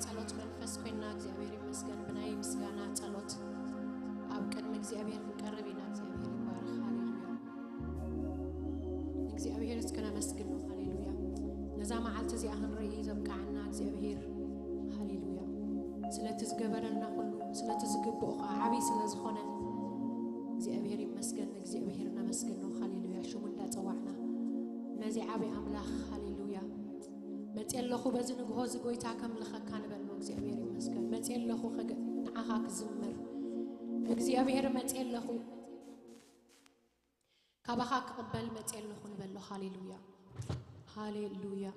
ጸሎት መንፈስ ኮይና እግዚኣብሔር ይመስገን። ብናይ ምስጋና ጸሎት ኣብ ቅድሚ እግዚኣብሔር ክንቀርብ ኢና። እግዚኣብሔር ይባረኽ። ሃሌሉያ። እግዚኣብሔር እስከ ነመስግን። ሃሌሉያ። ነዛ መዓልቲ እዚኣ ክንርኢ ዘብቃዓና እግዚኣብሔር። ሃሌሉያ። ስለቲ ዝገበረልና ኩሉ፣ ስለቲ ዝግብኦ ከዓ ዓብዪ ስለ ዝኾነ እግዚኣብሔር ይመስገን። እግዚኣብሔር ነመስግን። ሃሌሉያ። ሽሙ እንዳጸዋዕና ነዚ ዓብዪ ኣምላኽ። ሃሌሉያ። መጽየ ኣለኹ በዚ ንግሆ እዚ ጎይታ ከምልኸካ ንበሎ። እግዚኣብሔር ይመስገን። መጽየ ኣለኹ ከገ-፣ ንዓኻ ክዝምር እግዚኣብሔር መጽየ ኣለኹ። ካባኻ ክቕበል መጽየ ኣለኹ ንበሎ። ሃሌሉያ። ሃሌሉያ።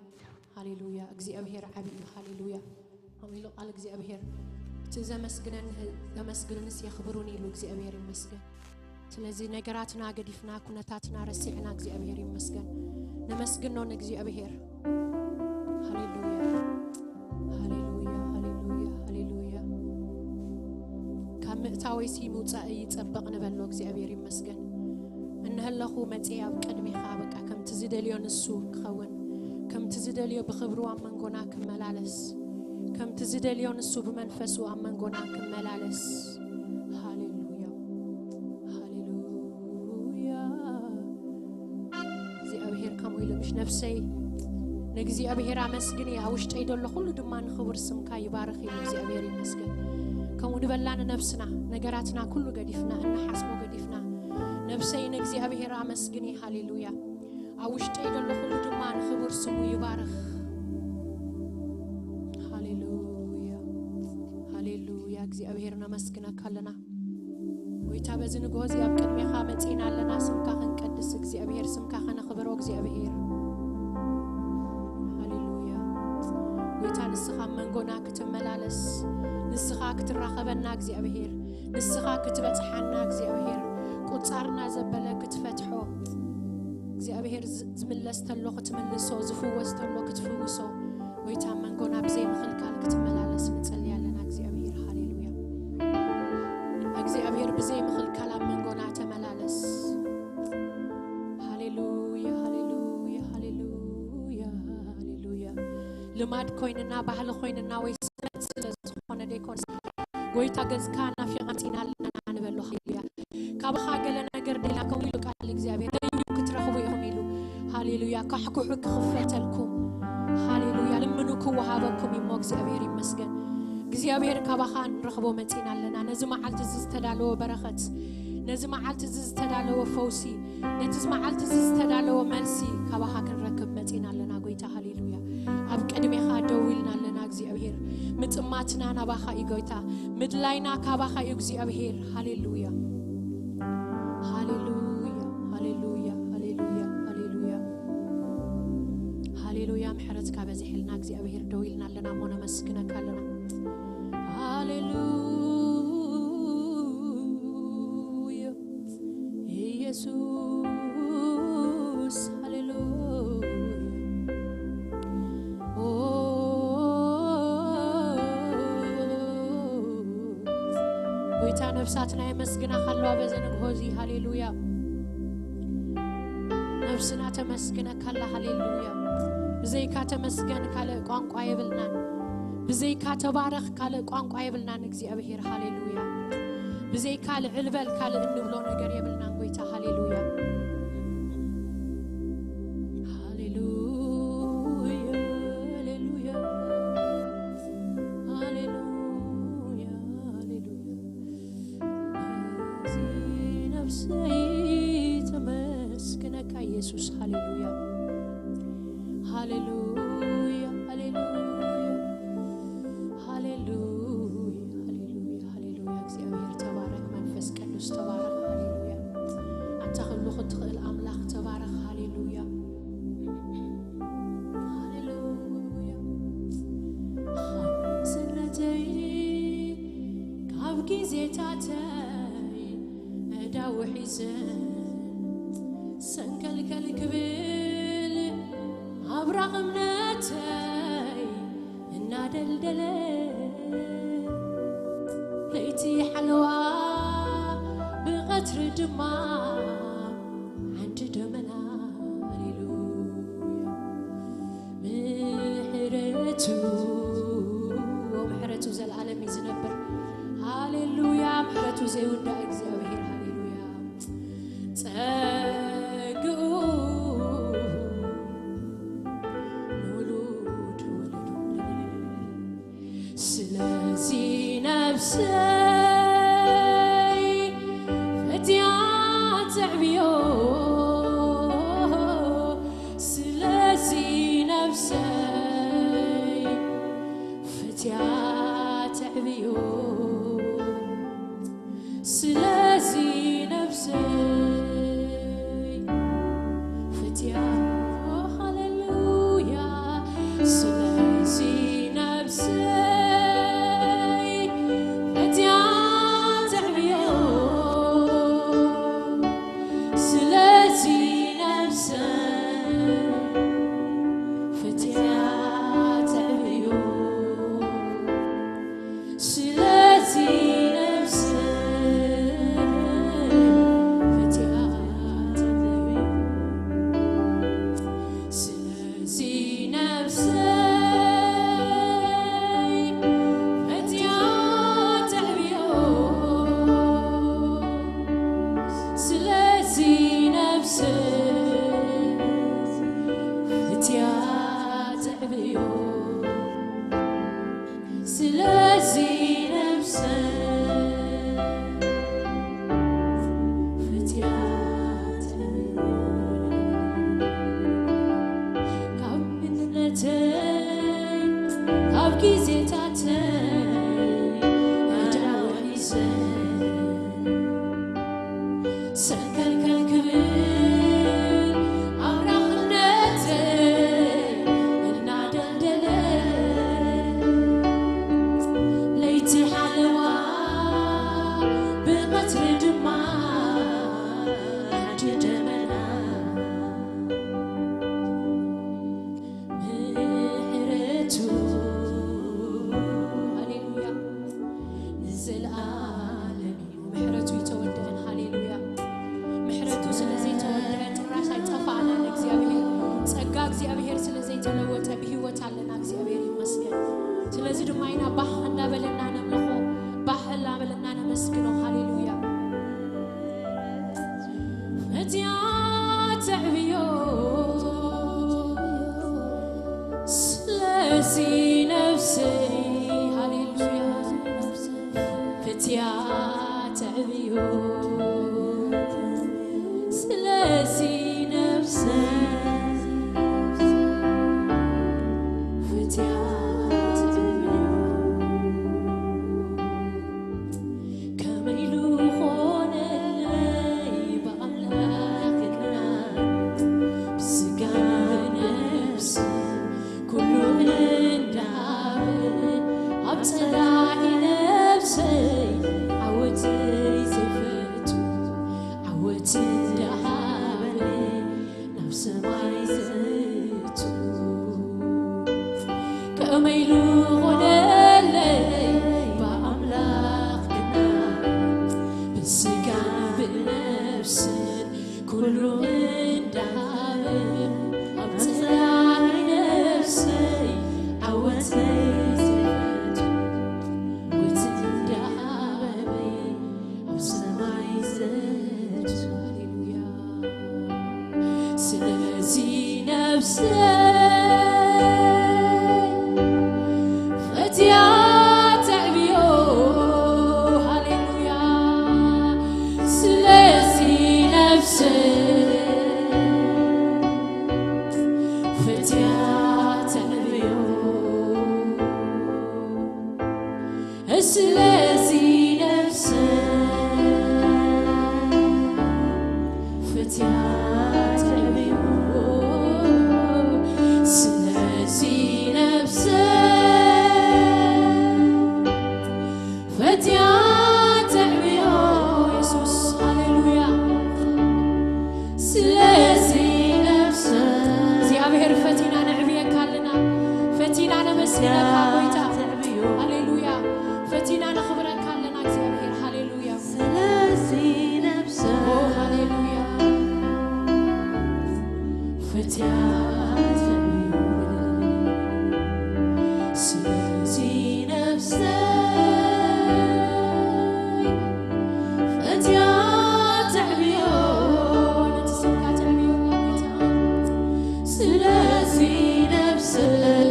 ሃሌሉያ። እግዚኣብሔር ዓብዪ እዩ። ሃሌሉያ። ከምኡ ኢሉ ቃል እግዚኣብሔር፣ እቲ ዘመስግነን ዘመስግንንስ የኽብሩን ኢሉ እግዚኣብሔር ይመስገን። ስለዚ ነገራትና ገዲፍና ኩነታትና ረሲዕና እግዚኣብሔር ይመስገን። ነመስግኖ ንእግዚኣብሔር። ሃሌሉያ። ሃሌሉያ። ሃሌሉያ። ሃሌሉያ። ካብ ምእታወይሲ ምውጻእ ይጸብቕ ንበሎ እግዚኣብሔር ይመስገን። እነሀለኹ መጽየ ኣብ ቅድሜኻ በቃ ከምቲ ዝደልዮ ንሱ ክኸውን፣ ከምቲ ዝደልዮ ብኽብሩ ኣብ መንጎና ክመላለስ፣ ከምቲ ዝደልዮ ንሱ ብመንፈሱ ኣብ መንጎና ክመላለስ። ሃሌሉያ። ሃሌሉያ። እግዚኣብሔር ከምኡ ኢሉ ምሽ ነፍሰይ ንእግዚኣብሔር ኣመስግኒ፣ ኣብ ውሽጠይ ደሎ ኩሉ ድማ ንኽቡር ስምካ ይባርኽ ኢሉ እግዚኣብሔር ይመስገን። ከምኡ ንበላ ንነፍስና ነገራትና ኩሉ ገዲፍና እናሓስቦ ገዲፍና ነፍሰይ ንእግዚኣብሔር ኣመስግኒ። ሃሌሉያ። ኣብ ውሽጠይ ደሎ ኩሉ ድማ ንኽቡር ስሙ ይባርኽ። ሃሌሉያ። ሃሌሉያ። እግዚኣብሔር ነመስግነካ ኣለና። ጎይታ በዚ ንግሆ እዚ ኣብ ቅድሜኻ መጺና ኣለና። ስምካ ክንቀድስ እግዚኣብሔር፣ ስምካ ከነኽብሮ እግዚኣብሔር። ሃሌሉያ። ጎይታ ንስኻ ኣብ መንጎና ክትመላለስ፣ ንስኻ ክትራኸበና እግዚኣብሔር፣ ንስኻ ክትበጽሓና እግዚኣብሔር፣ ቁጻርና ዘበለ ክትፈትሖ እግዚኣብሔር፣ ዝ-፣ ዝምለስ ተሎ ክትምልሶ፣ ዝፍወስ ተሎ ክትፍውሶ፣ ጎይታ መንጎና ብዘይ ምኽልካል ክትመላለስ ንጸሊ ኣለና እግዚኣብሔር። ሃሌሉያ። እግዚኣብሔር ብዘይ ምኽልካል ኣብ መንጎና ተመላለስ። ሃሌሉያ። ሃሌሉያ። ሃሌሉያ። ሃሌሉያ። ልማድ ኮይንና፣ ባህሊ ኮይንና ወይ ስነት ስለ ዝኾነ ደይኮነ፣ ጎይታ ገጽካ ናፊቕና መጺና ኣለና ንበሎ። ሃሌሉያ። ካባኻ ገለ ነገር ደላ ከምኡ ኢሉ ቃል እግዚኣብሔር፣ ደዩ ክትረኽቡ ኢኹም ኢሉ። ሃሌሉያ። ካሕኩሑ ክኽፈተልኩም። ሃሌሉያ። ልምኑ ክወሃበኩም እሞ እግዚኣብሔር ይመስገን። እግዚኣብሔር ካባኻ ንረኽቦ መጺና ኣለና። ነዚ መዓልቲ እዚ ዝተዳለወ በረኸት፣ ነዚ መዓልቲ እዚ ዝተዳለወ ፈውሲ፣ ነቲ መዓልቲ እዚ ዝተዳለወ መልሲ ካባኻ ክንረክብ መጺና ኣለና ጎይታ። ሃሌሉያ። ኣብ ቅድሜኻ ደው ኢልና ኣለና እግዚኣብሔር። ምጥማትና ናባኻ እዩ ጎይታ። ምድላይና ካባኻ እዩ እግዚኣብሔር። ሃሌሉያ። ሃሌሉያ። ሃሌሉያ። ሃሌሉያ። ሃሌሉያ። ሃሌሉያ። ምሕረትካ በዚሕልና እግዚኣብሔር። ደው ኢልና ኣለና እሞ ነመስግነካ ኣለና። ሃሌሉያ። ኢየሱስ፣ ሃሌሉያ። ኦ፣ ጎይታ፣ ነፍሳትና የመስግናኻ ኣለዋ በዚ ንግሆ እዚ። ሃሌሉያ። ነፍስና ተመስግነካ ኣላ። ሃሌሉያ። ብዘይካ ተመስገን ካልእ ቋንቋ የብልናን። ብዘይካ ተባረኽ ካልእ ቋንቋ የብልናን እግዚኣብሔር። ሃሌሉያ። ብዘይካ ልዕል በል ካልእ እንብሎ ነገር የብልናን ጎይታ። ሃሌሉያ። ሃሌሉያ። ሃሌሉያ። ሃሌሉያ። ሃሌሉያ። እዚ ነፍሰይ ተመስግነካ ኢየሱስ። ሃሌሉያ። ሃሌሉያ። ሃሌሉያ። ሃሌሉያ። ሃሌሉያ። ሃሌሉያ። እግዚኣብሔር ተባረክ። መንፈስ ቅዱስ ተባረክ። ሃሌሉያ። ኣንታ ኩሉ ክትኽእል ኣምላኽ ተባረክ። ሃሌሉያ። ሃሌሉያ። ሓምስነተይ ካብ ግዜታተይ ዕዳ ውሒዘ ሰንከልከል ክብል ኣብራኽ እምነተይ እናደልደለ ለይቲ ሓለዋ ብቐትሪ ድማ ዓንዲ ደመና። ሃሌሉያ። ምሕረቱ ነፍሰይ ፈትያ ተዕብዮ፣ ስለዚ ነፍሰይ ፈትያ ተዕብዮ፣ ስለዚ ነፍሰይ ፈትያ፣ ሃሌሉያ፣ ስለዚ ነፍሰይ ፈትያ ተዕብዮ፣ ስለዚ ነፍሰይ ፈትያ ተዕብዮ፣ ስለዚ ነፍሰይ ፈትያ ተዕብዮ፣ ስለዚ ነፍሰይ ፈትያ ተዕብዮ፣ ስለዚ ነፍሰይ ፈትያ ተዕብዮ፣ ስለዚ ነፍሰይ ፈትያ ተዕብዮ፣ ካብ መንነተይ ካብ ግዜታተይ ዕዳ ወሒሰ ሰንከልከል ክብል ኣምላኽነተይ እናደልደለ፣ ለይቲ ሓለዋ ብቐትሪ ድማ ሓዲ ደመና ምሕረቱ፣ ሃሌሉያ፣ ንዘለኣለም እዩ። ምሕረቱ ይተወደአን። ሃሌሉያ። ምሕረቱ ስለ ዘይተወደአ ጭራሽ ኣይጠፋእናን። እግዚኣብሔር ጸጋ እግዚኣብሔር ስለ ዘይተለወጠ ብህይወት ኣለና። እግዚኣብሔር ይመስገን። ስለዚ ድማ ኢና ባህ እንዳበለና ነምልኾ፣ ባህ እንዳበለና ነመስግኖ። ሃሌሉያ። ፈትያ ተዕብዮ፣ ስለዚ ነፍሰይ፣ ሃሌሉያ፣ ፈትያ ተዕብዮ፣ ስለዚ ነፍሰይ ፈትያ ተዕብዮ። ከመይ ኢሉ ኾነለይ ብኣምላኽና፣ ብስጋ ነፍሲ ኩሉ እንዳበል፣ ኣብ ጸላኢ ነፍሰይ ዓወተይ ዘይፈቱ፣ ዓወት እንዳሃበኒ ናብ ሰማይ ዘቱ። ከመይ ኢሉ ኾነለይ ብኣምላኽ ግና፣ ብስጋን ብነፍስን ኩሉ እንዳሃበ፣ ኣብ ጸላኢ ነፍሰይ ዓወተይ ዘቱ። ዓወት እንዳሃበ ኣብ ሰማይ ዘቱ። ሃሌሉያ። ስለዚ ነፍሰይ ፈትያ ተዕብዮ፣ ሃሌሉያ። ስለዚ ነፍሰይ ፈትያ ተዕብዮ፣ ስለዚ ነፍሰይ ፈትያ ተዕብዮ፣ ስለዚ ነፍሰይ ፈትያ ተዕብዮ። የሱስ፣ ሃሌሉያ። ስለዚ ነፍሰይ እግዚኣብሔር ፈቲና ነዕብየካ ኣለና። ፈቲና ነመስግነካ ጎይታ። ሃሌሉያ። ፈቲና ነኽብረካ ኣለና እግዚኣብሔር። ሃሌሉያ። ስለዚ ነፍሰይ ኦ፣ ሃሌሉያ። ፈትያ ተዕብዮ። ስለዚ ነፍሰይ ፈትያ ተዕብዮ። ነቲ ስምካ ተዕብዮ ጌታ። ስለዚ ነፍሰይ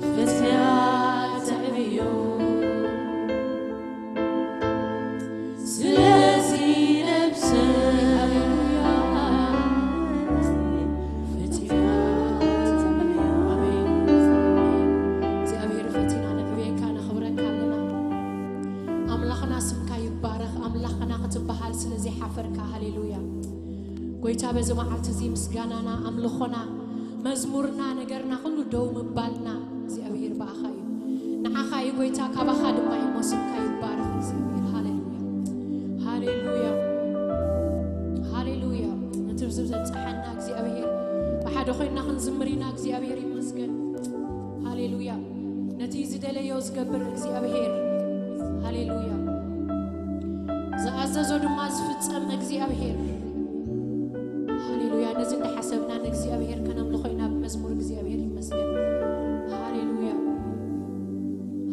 ፈትያ በዚ መዓልቲ እዚ ምስጋናና፣ ኣምልኾና፣ መዝሙርና፣ ነገርና ኩሉ ደው ምባልና እግዚኣብሔር ብኣኻ እዩ። ንዓኻ እዩ ጎይታ፣ ካባኻ ድማ እዩ። ስምካ ይባረኽ እግዚኣብሔር። ሃሌሉያ፣ ሃሌሉያ፣ ሃሌሉያ። ነቲ ብዚ ዘብጽሓና እግዚኣብሔር፣ ብሓደ ኮይንና ክንዝምር ኢና። እግዚኣብሔር ይመስገን። ሃሌሉያ። ነቲ ዝደለዮ ዝገብር እግዚኣብሔር። ሃሌሉያ። ዝኣዘዞ ድማ ዝፍጸም እግዚኣብሔር። ሃሌሉያ። ነዚ እንዳሓሰብና ንእግዚኣብሔር ከነምልኾ ኢና ብመዝሙር። እግዚኣብሔር ይመስገን። ሃሌሉያ፣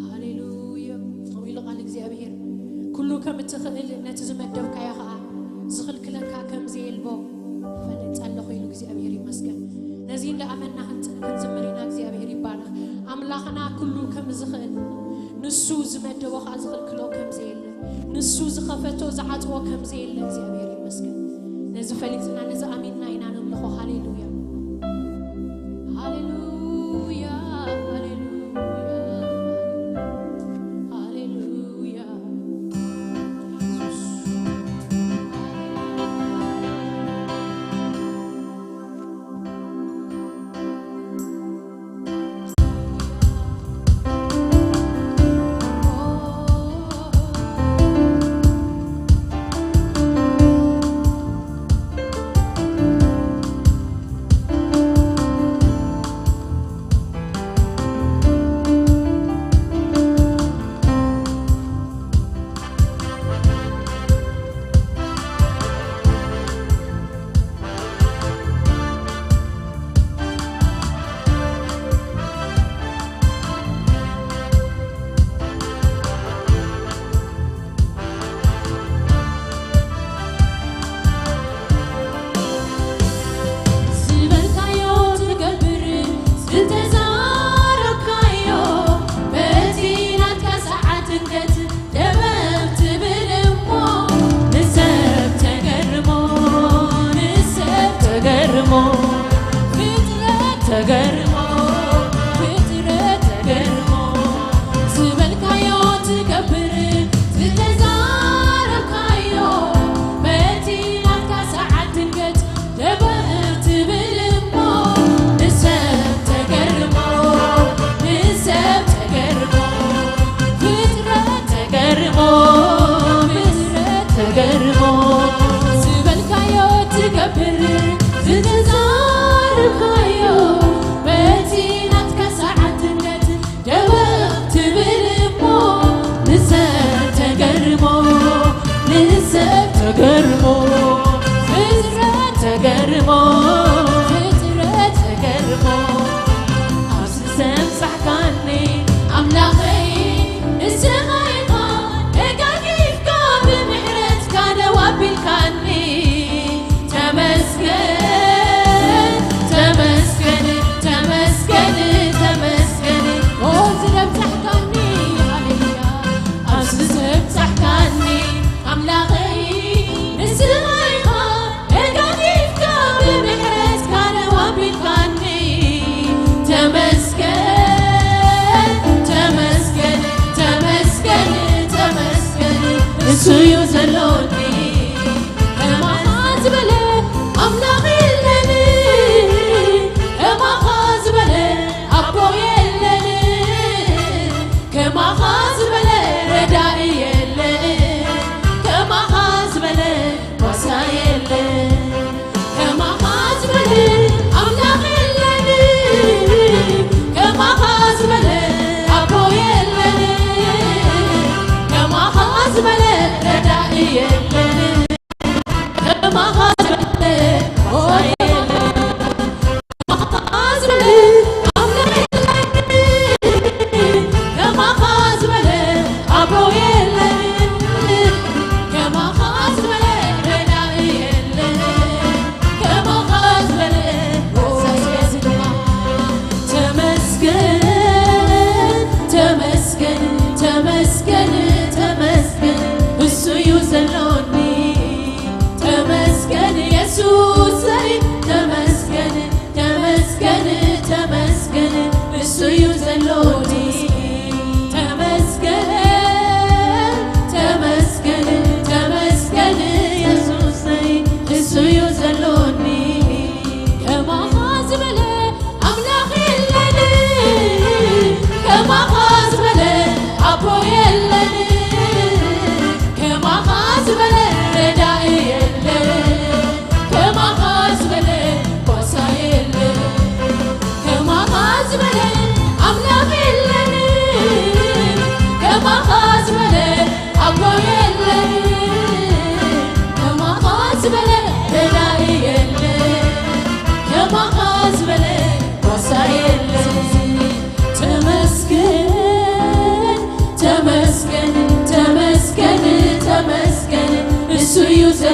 ሃሌሉያ። ከምኡ ኢሉ ቃል እግዚኣብሔር፣ ኩሉ ከም እትኽእል ነቲ ዝመደብካዮ ኸዓ ዝኽልክለካ ከም ዘየልቦ ፈለጥ ኣለኹ ኢሉ እግዚኣብሔር ይመስገን። ነዚ እንዳኣመንና ክንጽ-፣ ክንዝምር ኢና። እግዚኣብሔር ይባረኽ። ኣምላኽና ኩሉ ከም ዝኽእል፣ ንሱ ዝመደቦ ኸዓ ዝኽልክሎ ከም ዘየለ፣ ንሱ ዝኸፈቶ ዝዓጽዎ ከም ዘየለ እግዚኣብሔር ይመስገን። ነዚ ፈሊጥና፣ ነዚ ኣሚንና ኢና ነምልኾ። ሃሌሉያ፣ ሃሌሉያ፣ ሃሌሉያ፣ ሃሌሉያ።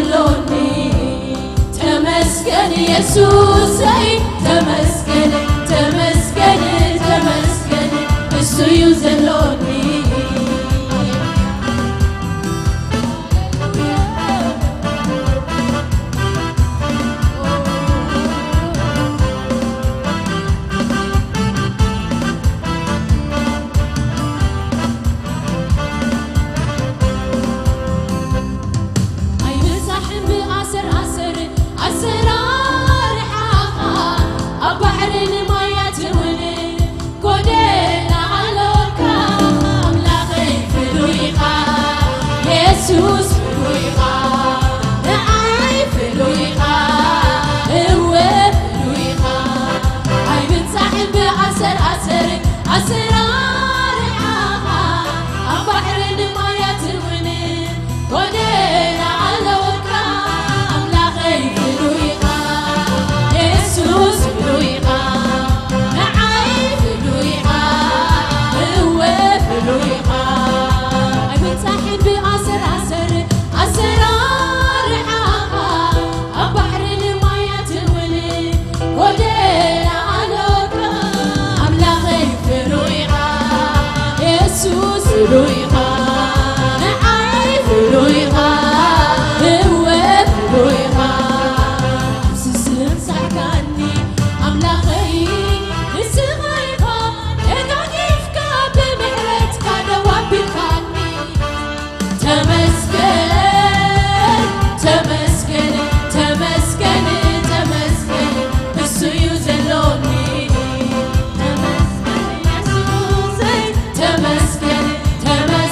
ዘሎኒ። ተመስገን የሱሰይ፣ ተመስገን፣ ተመስገን፣ ተመስገን፣ እሱ እዩ ዘሎኒ። ኣይብጻሕን ብኣሰር ኣሰር ኣሰራርሓኻ፣ ኣብ ባሕርን ማያት እውን ጎደና ኣሎካ። ኣምላኸይ ፍሉይ ኢኻ፣ የሱስ ፍሉይ ኢኻ፣ ንዓይ ፍሉይ ኢኻ፣ እወ ፍሉይ ኢኻ። ኣይብጻሕን ብኣሰር ኣሰር ኣሰራርሓኻ፣ ኣብ ባሕርን ማያት እውን ጎደና ኣለወካ። ኣምላኸይ ፍሉይ ኢኻ፣ የሱስ ፍሉይ ኢኻ፣ ንዓይ ፍሉይ ኢኻ፣ እወ ፍሉይ ኢኻ። ኣይብጻሕን ብኣሰር ኣሰር ኣሰራርሓኻ፣ ኣብ ባሕርን ማያት እውን ጎደና ኣለወካ። ኣምላኸይ ፍሉይ ኢኻ፣ የሱስ ፍሉይ ኢኻ፣ ንዓይ ፍሉይ ኢኻ፣ እወ ፍሉይ ኢኻ። ዝስንሳዕካኒ ኣምላኸይ ንስኻ ኢኻ፣ ደጋጊፍካ ብምሕረትካ ደው ኣቢልካኒ። ተመስገን፣ ተመስገን፣ ተመስገን፣ ተመስገን፣ እሱ እዩ ዘሎኒ። ተመስገን የሱሰይ፣ ተመስገን፣ ተመስገን፣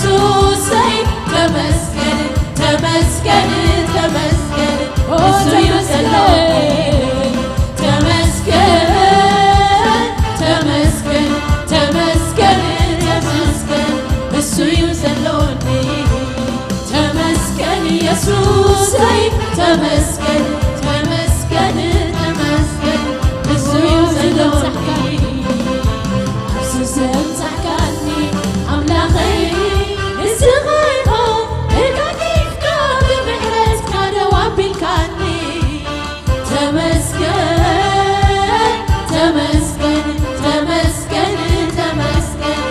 ኢየሱሰይ ተመስገን፣ ተመስገን፣ ተመስገን። እሱ እዩ ዘሎ። ተመስገን፣ ተመስገን፣ ተመስገን፣ ተመስገን። እሱ እዩ ዘሎኒ። ተመስገን ኢየሱሰይ፣ ተመስገን፣ ተመስገን፣ ተመስገን። እሱ እዩ ዘሎኒ። ኣብዚ ዘምጻእካኒ ኣምላኸይ፣ ንስኻ ኢኻ ተጋጊፍካ፣ ብምሕረትካ ደው ኣቢልካኒ። ተመስገን፣ ተመስገን፣ ተመስገን፣ ተመስገን።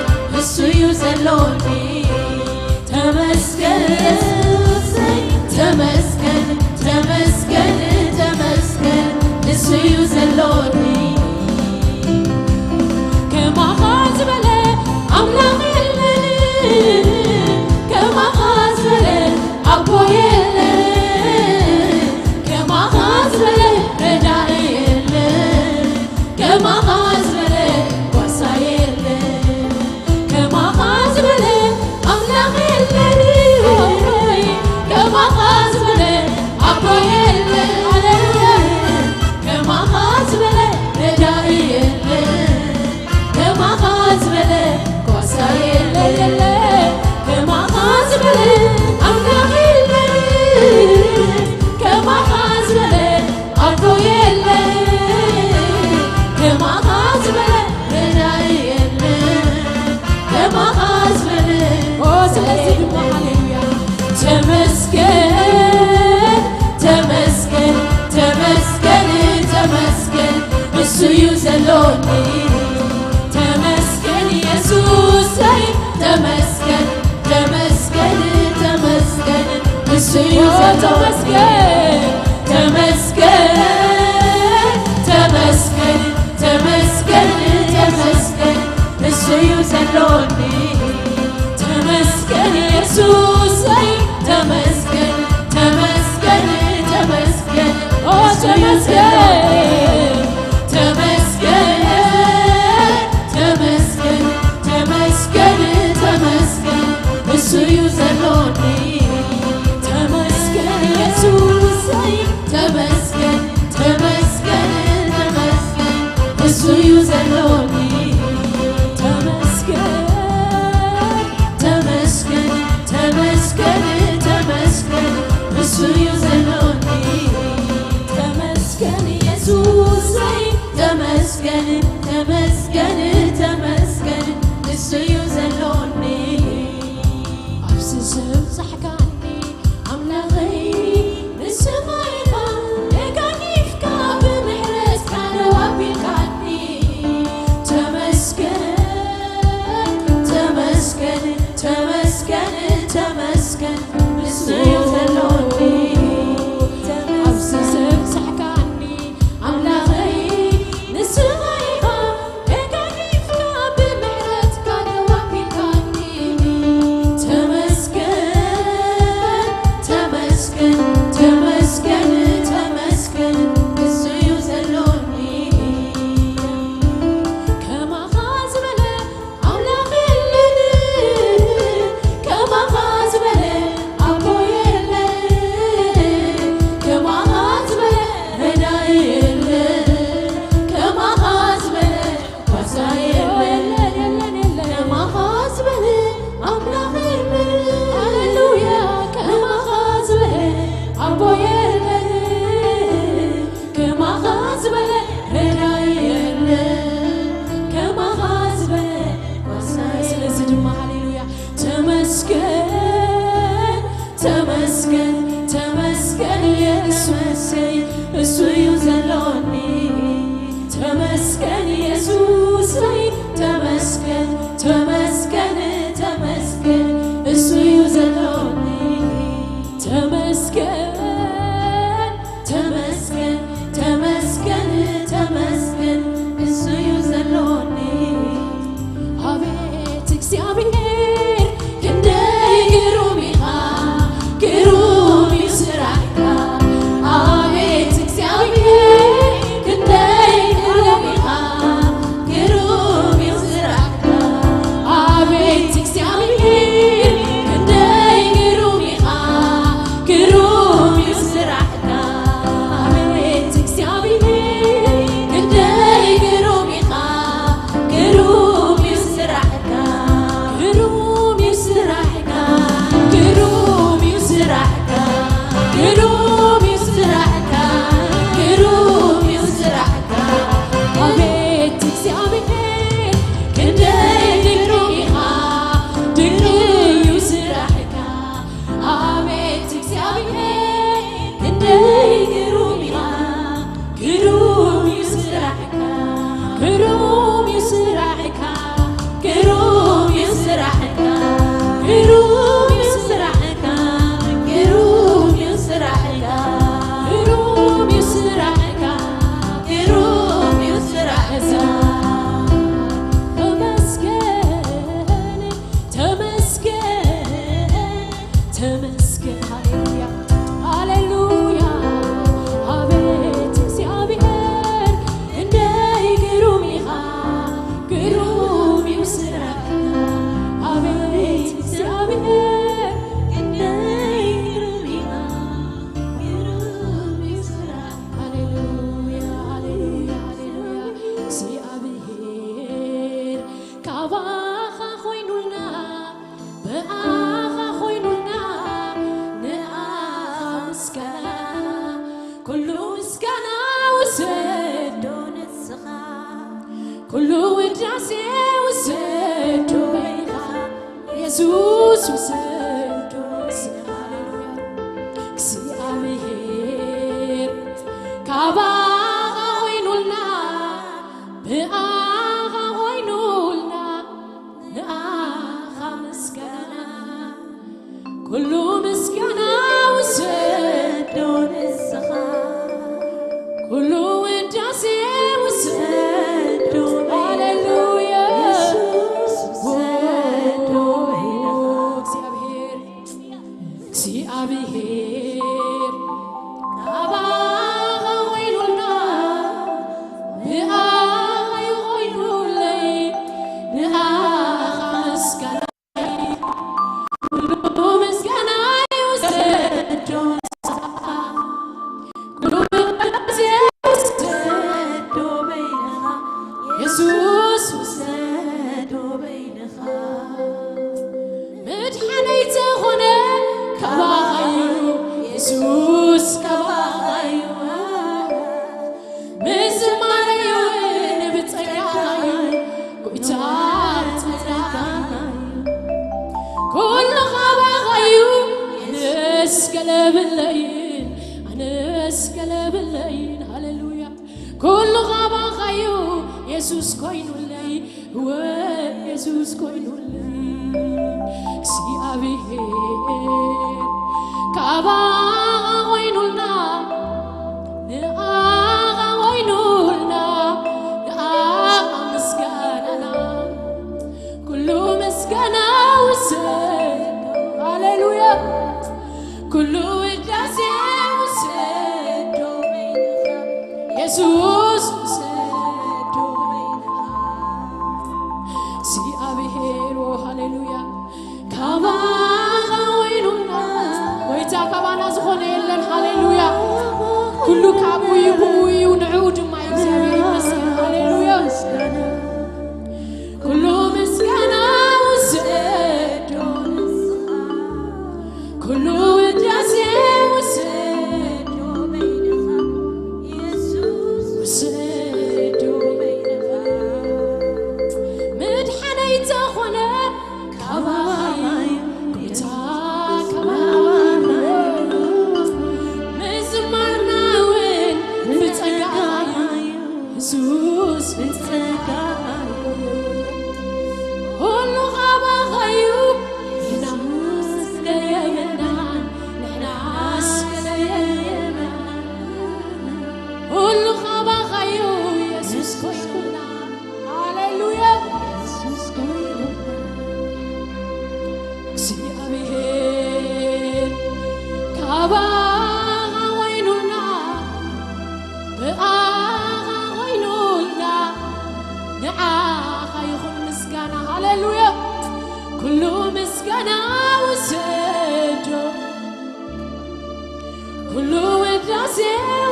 እሱ እዩ ዘሎኒ። ተመስገን፣ ተመስገን፣ ተመስገን፣ ተመስገን። እሱ እዩ ዘሎኒ። ከማኻ ዝበለ ኣምላኽ የለን፣ ከማኻ ዝበለ ኣቦ የለን፣ ከማኻ ዝበለ ረዳኢ የለን፣ ከማኻ ዝበለ ጓሳ የለን። ከማኻ ዝበለ ኣምላኽ የለን፣ ከማኻ ዝበለ ኣቦ የለን። ሃሌሉያ። ከማኻ ዝበለ ረዳኢ የለን፣ ከማኻ ዝበለ ጓሳ የለን። ከማኻ ዝበለ ኣምላኽ የለን፣ ከማኻ ዝበለ ኣቦ የለን፣ ከማኻ ዝበለ ረዳኢ የለን፣ ከማኻ ዝበለ። ኦ፣ ስለዚ ድማ ሃሌሉያ። ተመስገን፣ ተመስገን፣ ተመስገን፣ ተመስገን፣ እሱ እዩ ዘሎኒ። ተመስገን ኢየሱሰይ፣ ተመስገን፣ ተመስገን፣ ተመስገን፣ እሱ እዩ ዘሎኒ። ተመስገን፣ ተመስገን፣ ተመስገን፣ ተመስገን፣ ተመስገን፣ እሱ እዩ ዘሎኒ። ተመስገን ኢየሱሰይ፣ ተመስገን፣ ተመስገን፣ ተመስገን፣ ኦ፣ እሱ እዩ ተመስገን። ዘሎኒ። ተመስገን፣ ተመስገን፣ ተመስገን፣ ተመስገን፣ እሱ እዩ ዘሎኒ። ተመስገን ኢየሱሰይ፣ ተመስገን፣ ተመስገን፣ ተመስገን፣ እሱ እዩ ዘሎኒ። ተመስገን፣ ተመስገን፣ ተመስገን፣ ተመስገን፣ እሱ እዩ ዘሎኒ። ተመስገን ኢየሱሰይ፣ ተመስገን፣ ተመስገን፣ ተመስገን፣ እሱ እዩ ዘሎኒ። ኣብዚ ዘብጻሕካኒ ኣምላኸይ፣ ንስኻ ኢኻ ተጋጊፍካ፣ ብምሕረትካ ደው ኣቢልካኒ። ተመስገን፣ ተመስገን፣ ተመስገን፣ ተመስገን፣ ንሱ እዩ ዘሎኒ። ኣብዚ ዘብጻሕካኒ ኣምላኸይ፣ ንስኻ ኢኻ ተጋጊፍካ፣ ብምሕረትካ ደው ኣቢልካኒ። ተመስገን፣ ተመስገን፣ ተመስገን፣ ተመስገን፣ ንሱ እዩ ዘሎኒ። ከማኻ ዝበለ ኣምላኽ የለን፣ ከማኻ ዝበለ ኣቦ የለን፣ ከማኻ ዝበለ ረዳኢ የለን፣ ከማኻ ዝበለ ጓሳ የለን፣ ከማኻ ዝበለ ኣምላኽ የለን። ሃሌሉያ። ከማኻ ዝበለ ኣቦ የለን፣ ከማኻ ዝበለ ረዳኢ የለን፣ ከማኻ ዝበለ ጓሳ የለን። ስለዚ ድማ ሃሌሉያ፣ ተመስገን፣ ተመስገን፣ ተመስገን ኢየሱሰይ፣ እሱ እዩ ዘሎኒ። ተመስገን ኢየሱሰይ፣ ተመስገን፣ ተመስገን፣ ተመስገን፣ እሱ እዩ ዘሎኒ። ተመስገን፣ ተመስገን፣ ተመስገን፣ ተመስገን፣ እሱ እዩ ዘሎኒ። ኣቤት እግዚኣብሔር ክንደይ ግሩም ኢኻ፣ ግሩም እዩ ስራሕካ። ኣቤት እግዚኣብሔር ክንደይ ግሩም ኢኻ፣ ግሩም እዩ ስራሕካ። ኣቤት እግዚኣብሔር ምስጋና፣ ኩሉ ምስጋና ውሰዶ ንስኻ፣ ኩሉ ውዳሴ ውሰዶ በይንኻ፣ የሱስ ውሰዶ ንስኻ። ሃሌሉያ። እግዚኣብሔር ካባኻ ኮይኑልና፣ ብኣኻ ኮይኑልና፣ ንኣኻ ምስጋና፣ ኩሉ ምስጋና ውሰዶ ንስኻ፣ ኩሉ ውዳሴ ውሰዶ። ሃሌሉያ። የሱስ ውሰዶ። እግዚኣብሔር፣ እግዚኣብሔር ካባኻ ኮይኑልና፣ ብኣኻ ይኾይኑለይ፣ ንኣኻ ምስጋና፣ ኩሉ ምስጋና ይውሰዶ፣ ኩሉ ውዳሴ ይውሰዶ በይንኻ፣ የሱስ ውሰዶ በይንኻ። መድሓነይ ተኾነ ካባኻዩ፣ የሱስ ካባኻዩ። ምዝማረይ እውን ብጸጋኻዩ፣ ጎይታ ብጸጋኻዩ። ኩሉ ካባኻዩ፣ ኣነስ ገለብለይን፣ ኣነስ ገለብለይን። ሃሌሉያ። ኩሉ ካባኻዩ፣ የሱስ ኮይኑለይ፣ እወ የሱስ ኮይኑለይ። እግዚኣብሔር ካባኻ ኮይኑልና፣ ንኣኻ ኮይኑልና፣ ንኣኻ ምስጋናና። ኩሉ ምስጋና ውሰድ። ሃሌሉያ። ኩሉ ውዳሴ ውሰዶ በይንኻ፣ የሱስ ውሰዶ በይንኻ። እግዚኣብሔር፣ ኦ፣ ሃሌሉያ። ካባኻ ኮይኑና፣ ጎይታ ካባና ዝኾነ የለን። ሃሌሉያ። ኩሉ ካብኡ እዩ፣ ብኡ እዩ፣ ንዕኡ ድማ እዩ። እግዚኣብሔር ይመስገን። ሃሌሉያ። ኩሉ ምስጋና ውሰዶ ንስኻ፣ ኩሉ ውዳሴ ውሰዶ በይንኻ፣ የሱስ ውሰዶ በይንኻ። ምድሓነይ ተኾነ ካባኻ እዩ፣ ጎይታ ካባኻ እዩ። ምዝማርና እውን ብጸጋኻ እዩ፣ የሱስ ብጸጋኻ እዩ። ኩሉ ካባኻ እዩ፣ ንሕናስ ገለ የብልናን፣ ንሕናስ ገለ የብልናን። ኩሉ ካባኻ እዩ፣ የሱስ ኮይኑና። ሃሌሉያ። የሱስ ኮይኑና። እግዚኣብሔር ካባኻ ኮይኑና፣ ብኣኻ ኮይኑና፣ ንዓኻ ይኹን ምስጋና። ሃሌሉያ። ኩሉ ምስጋና ውሰዶ፣ ኩሉ ውዳሴ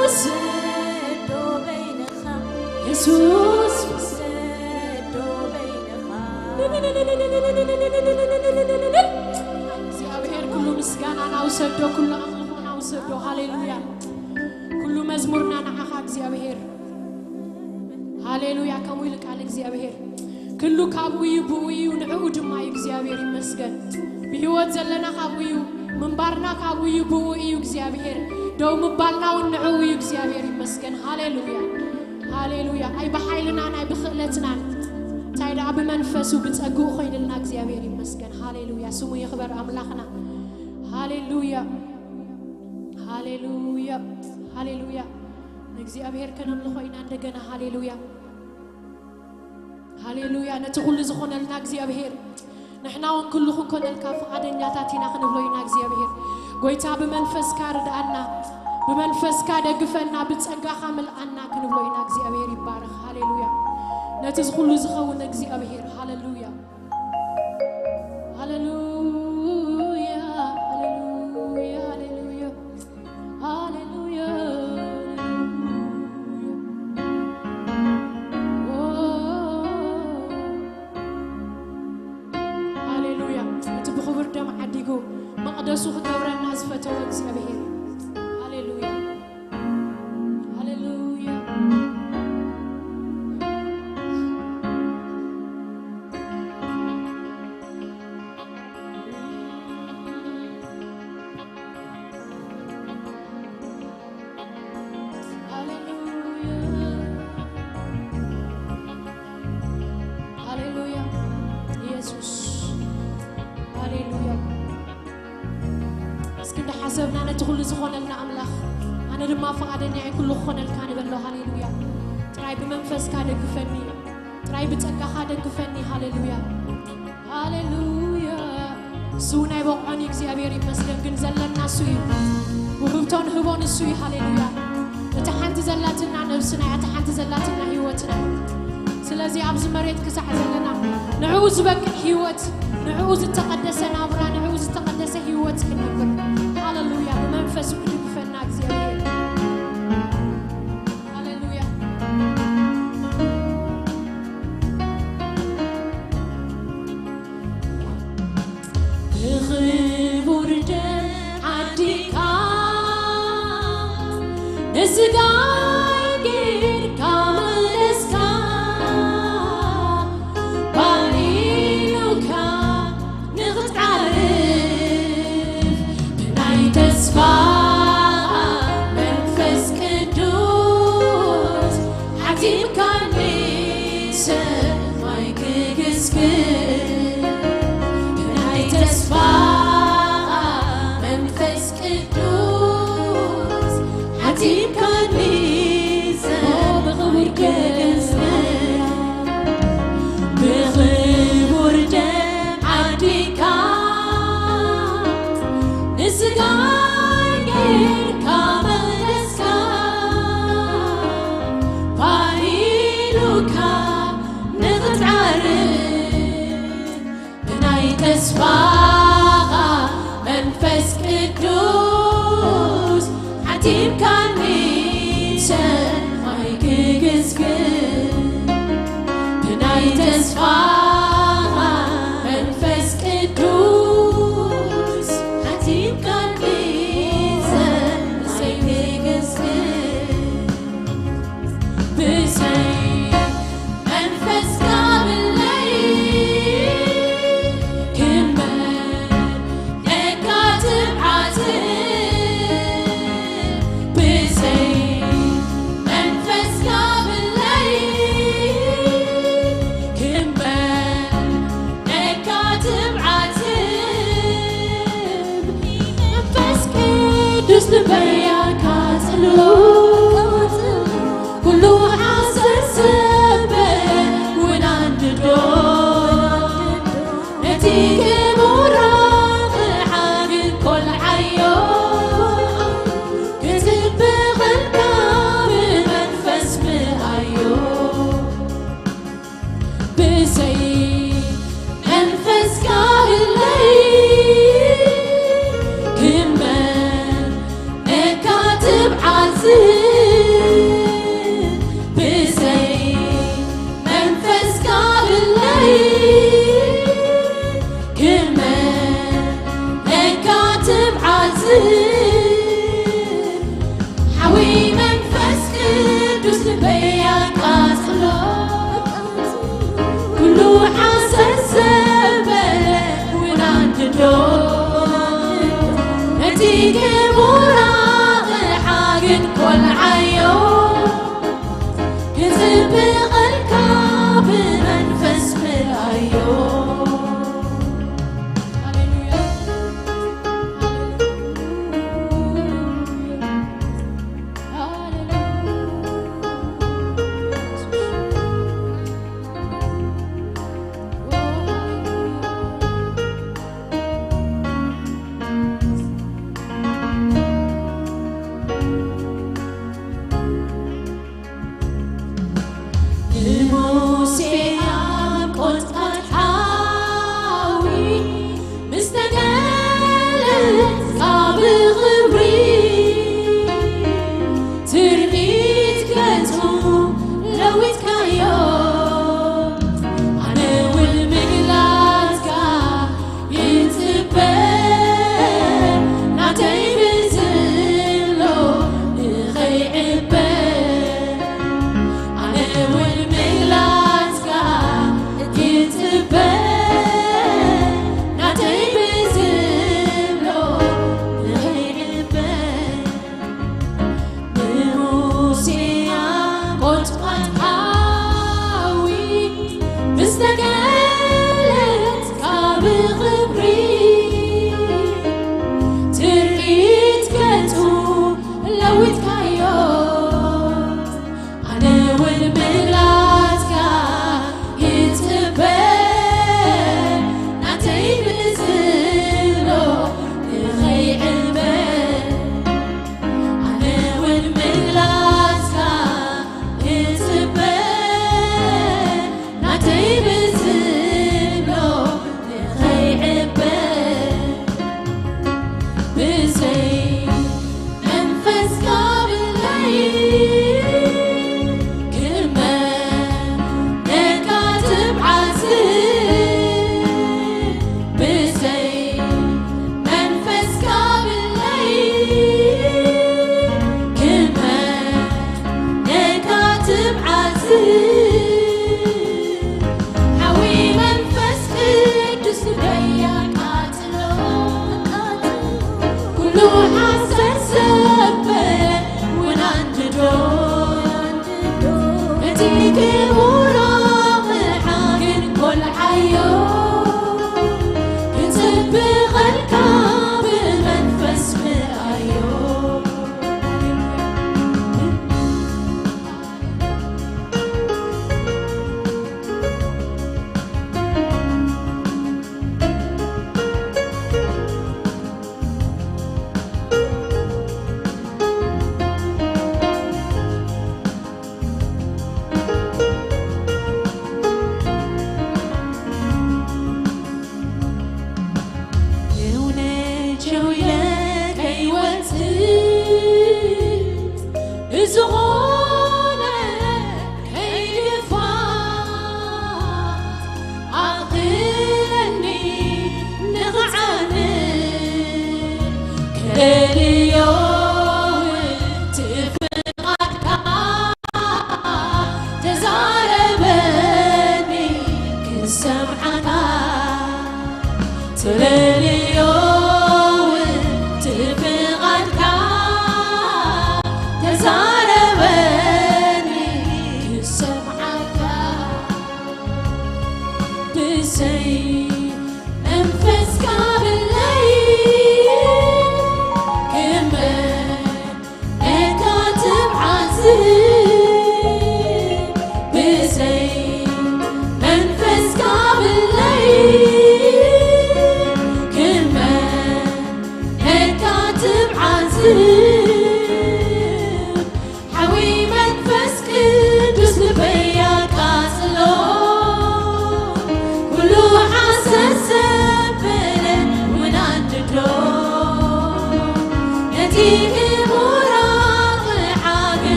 ውሰዶ በይንኻ፣ የሱስ ውሰዶ በይንኻ። እግዚኣብሔር ኩሉ ምስጋናና ውሰዶ፣ ኩሉ ኣምልኾና ውሰዶ። ሃሌሉያ። ኩሉ መዝሙርና ንዓኻ እግዚኣብሔር። ሃሌሉያ። ከምኡ ኢሉ ቃል እግዚኣብሔር። ኩሉ ካብኡ እዩ፣ ብኡ እዩ፣ ንዕኡ ድማ እዩ። እግዚኣብሔር ይመስገን። ብህይወት ዘለና ካብኡ እዩ፣ ምንባርና ካብኡ እዩ፣ ብኡ እዩ። እግዚኣብሔር ደው ምባልና እውን ንዕኡ እዩ። እግዚኣብሔር ይመስገን። ሃሌሉያ፣ ሃሌሉያ። ኣይ ብሓይልናን ኣይ ብኽእለትናን፣ እንታይ ደኣ ብመንፈሱ ብጸግኡ ኮይንልና። እግዚኣብሔር ይመስገን። ሃሌሉያ፣ ስሙ ይኽበር ኣምላኽና። ሃሌሉያ፣ ሃሌሉያ፣ ሃሌሉያ። ንእግዚኣብሔር ከነምልኾ ኢና እንደገና። ሃሌሉያ፣ ሃሌሉያ። ነቲ ኩሉ ዝኾነልና እግዚኣብሔር፣ ንሕና እውን ኩሉ ክንኮነልካ ፍቓደኛታት ኢና ክንብሎ ኢና። እግዚኣብሔር ጎይታ፣ ብመንፈስካ ርድኣና፣ ብመንፈስካ ደግፈና፣ ብጸጋኻ ምልኣና ክንብሎ ኢና። እግዚኣብሔር ይባረኽ። ሃሌሉያ። ነቲ ዝኹሉ ዝኸውን እግዚኣብሔር። ሃሌሉያ፣ ሃሌሉያ፣ ሃሌሉያ፣ ሃሌሉያ። ሃሌሉያ፣ ሃሌሉያ። እቲ ብኽቡር ደም ዓዲጉ መቕደሱ ክገብረና ዝፈተወ እግዚኣብሔር፣ ኩሉ ዝኾነልና ኣምላኽ፣ ኣነ ድማ ፍቓደኛ እየ ኩሉ ክኾነልካ ንበሎ። ሃሌሉያ። ጥራይ ብመንፈስካ ደግፈኒ፣ ጥራይ ብጸጋኻ ደግፈኒ። ሃሌሉያ፣ ሃሌሉያ። እሱ እውን ኣይበቕዖን እዩ፣ እግዚኣብሔር ይመስገን። ግን ዘለና እሱ እዩ፣ ውህብቶ ንህቦ ንሱ እዩ። ሃሌሉያ። እታ ሓንቲ ዘላትና ነብስና እያ፣ እታ ሓንቲ ዘላትና ህይወትና። ስለዚ ኣብዚ መሬት ክሳዕ ዘለና ንዕኡ ዝበቅዕ ህይወት፣ ንዕኡ ዝተቐደሰ ናብራ፣ ንዕኡ ዝተቐደሰ ህይወት ክንነብር። ሃሌሉያ። ብመንፈሱ ክድግፈና እግዚኣብሔር። ሃሌሉያ። ብኽቡር ደም ዓዲካ ንስጋይ ጌርካ መለስካ፣ ባኒኑካ ንኽትዓርፍ ብናይ ተስፋ መንፈስ ቅዱስ ሓቲምካኒ ሰማይ ክግስግስ። ብናይ ተስፋ መንፈስ ቅዱስ ሓቲምካኒ ሰማይ ብኽቡር ደም ክግስግስ። ብኽቡር ደም ዓዲካ ንስጋይ ጌርካ መለስካ፣ ባኒኑካ ንኽትዓርፍ ብናይ ተስፋኻ መንፈስ ቅዱስ ሓቲምካኒ ሰማይ ክግስግስ። ብናይ ተስፋኻ መንፈስ ቅዱስ ሓቲምካኒ ሰማይ ክግስግስ። ብዘይ መንፈስካ ብለይ ክመነካ ትብዓት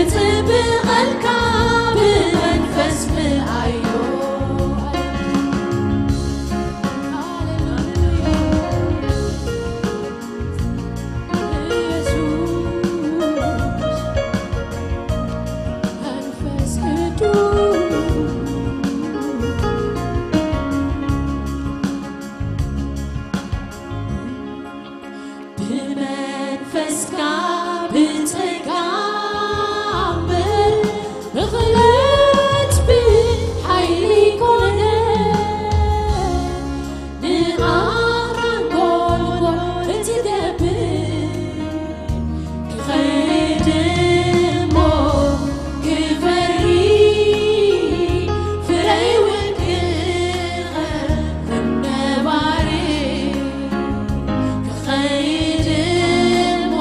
እጽብቐልካ ብመንፈስ ምልኣዮ። ኢየሱስ መንፈስ ቅዱስ ብመንፈስካ ብጸጋ እምበር ብኽእለት ብሓይሊ ኮነ ንኣኽራን ጎልጎል እትገብር ክኸይድ እሞ ክፈሪ ፍረይ እውን ክኸ ነባሪ ክኸይድ እሞ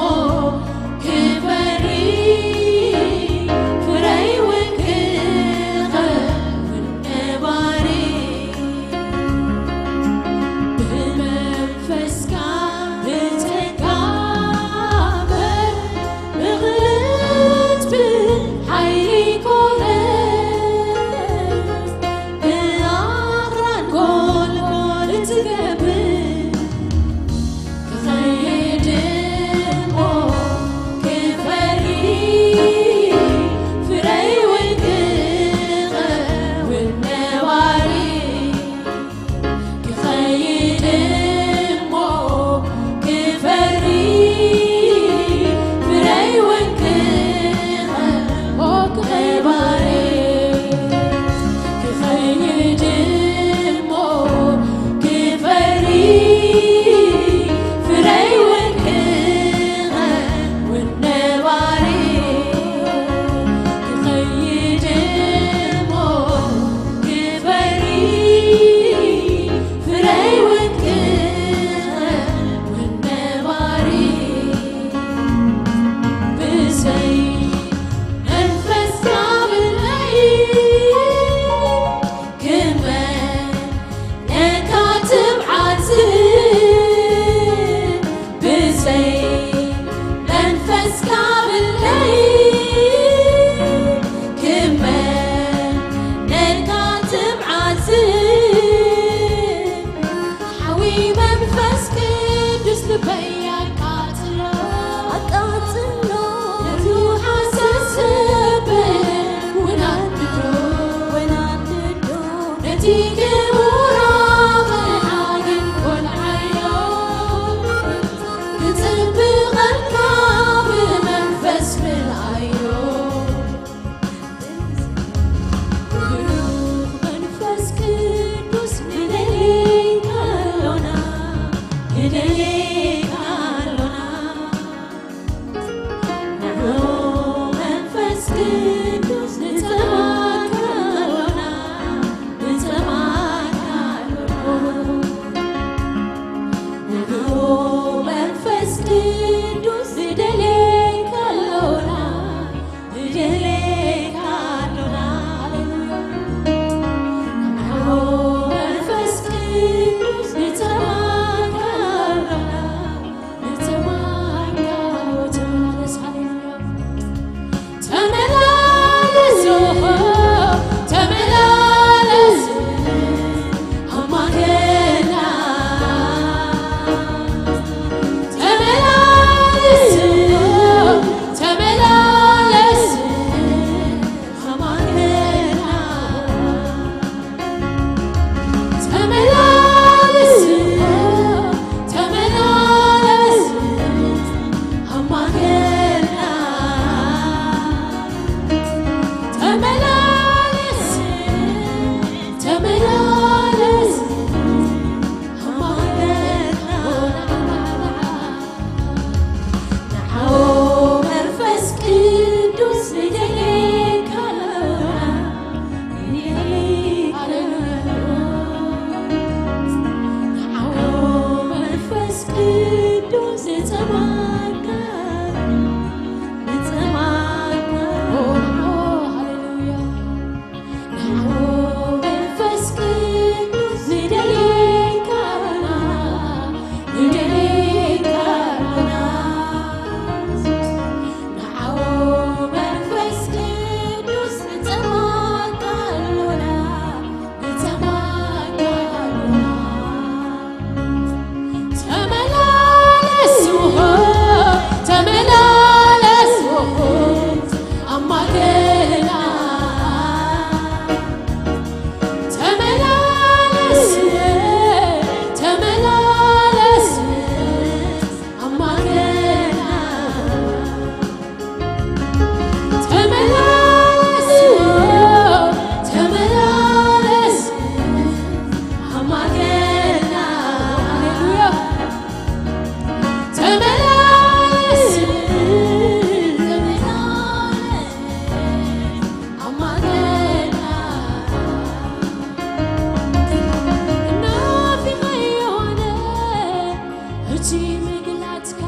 ምግላጽካ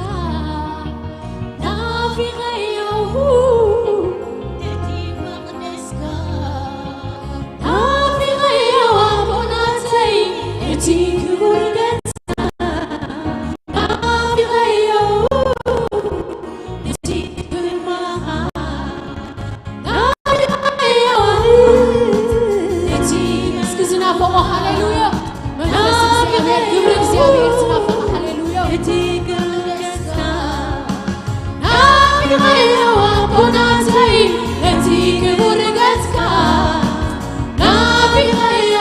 ናፊቐዮ፣ ነቲ መቕደስካ ናፊቐዮ ኣቦናተይ፣ እቲ ክቡር ገጽካ ናፊቐዮ፣ ነቲ ግርማኻ ናፊቐዮ፣ ነቲ እስኪ ዝናፈቖ ሃሌሉያ። መንፈስ እግዚኣብሔር፣ ግብሪ እግዚኣብሔር ዝናፈቐ ሃሌሉያ። እቲ ክብሪ ገጽካ ናፊቐዮ ኣቦናተይ፣ ነቲ ክቡር ገጽካ ናፊቐዮ፣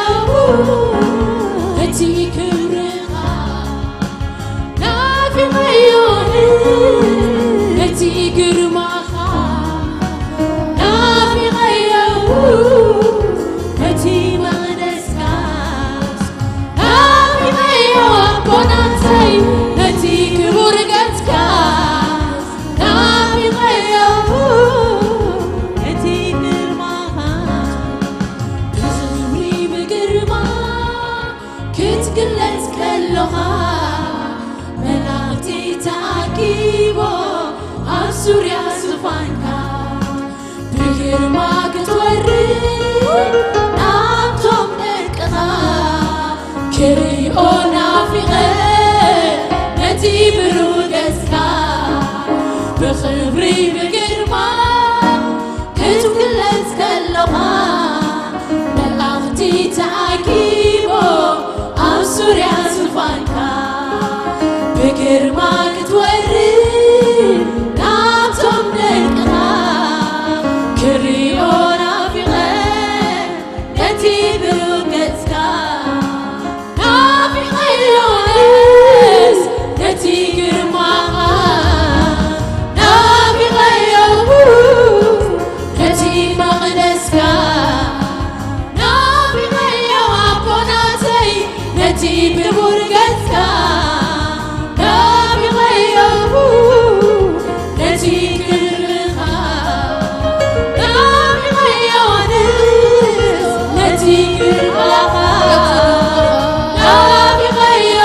እቲ ክብርኻ ናፊቐዮ፣ ነቲ ግርማኻ ናፊቐዮ፣ ነቲ መቕደስካ ናፊቐዮ ኣቦናተይ፣ ነቲ ክቡር ገጽካ ናፊቐዮ፣ ነቲ ግርማኻ ብኽብሪ ብግርማ ክትግለጽ ከሎኻ፣ መላእኽቲ ተኣኪቦ ኣብ ዙርያ ዙፋንካ፣ ብግርማ ክትወርድ ናብቶም ደቅኻ፣ ክሪኦ ናፊቐ ነቲ ብሩህ ገጽካ፣ ብኽብሪ ብግርማ ክትግለጽ ከሎኻ፣ መላእኽቲ ተኣኪቦ ኣብ ዙርያ ዙፋንካ፣ ብግርማ ክትወርድ ናብቶም ደቅኻ፣ ክሪኦ ናፊቐ ነቲ ብሩህ ገጽካ፣ ናፊቐዮ ኣነስ ነቲ ግርማኻ፣ ናፊቐዮ ነቲ መቕደስካ፣ ናፊቐዮ ኣቦናተይ ነቲ ክቡር ገጽካ፣ ናፊቐዮ ነቲ ክብርኻ፣ ናፊቐዮ ኣነስ ነቲ ግርማኻ፣ ናፊቐዮ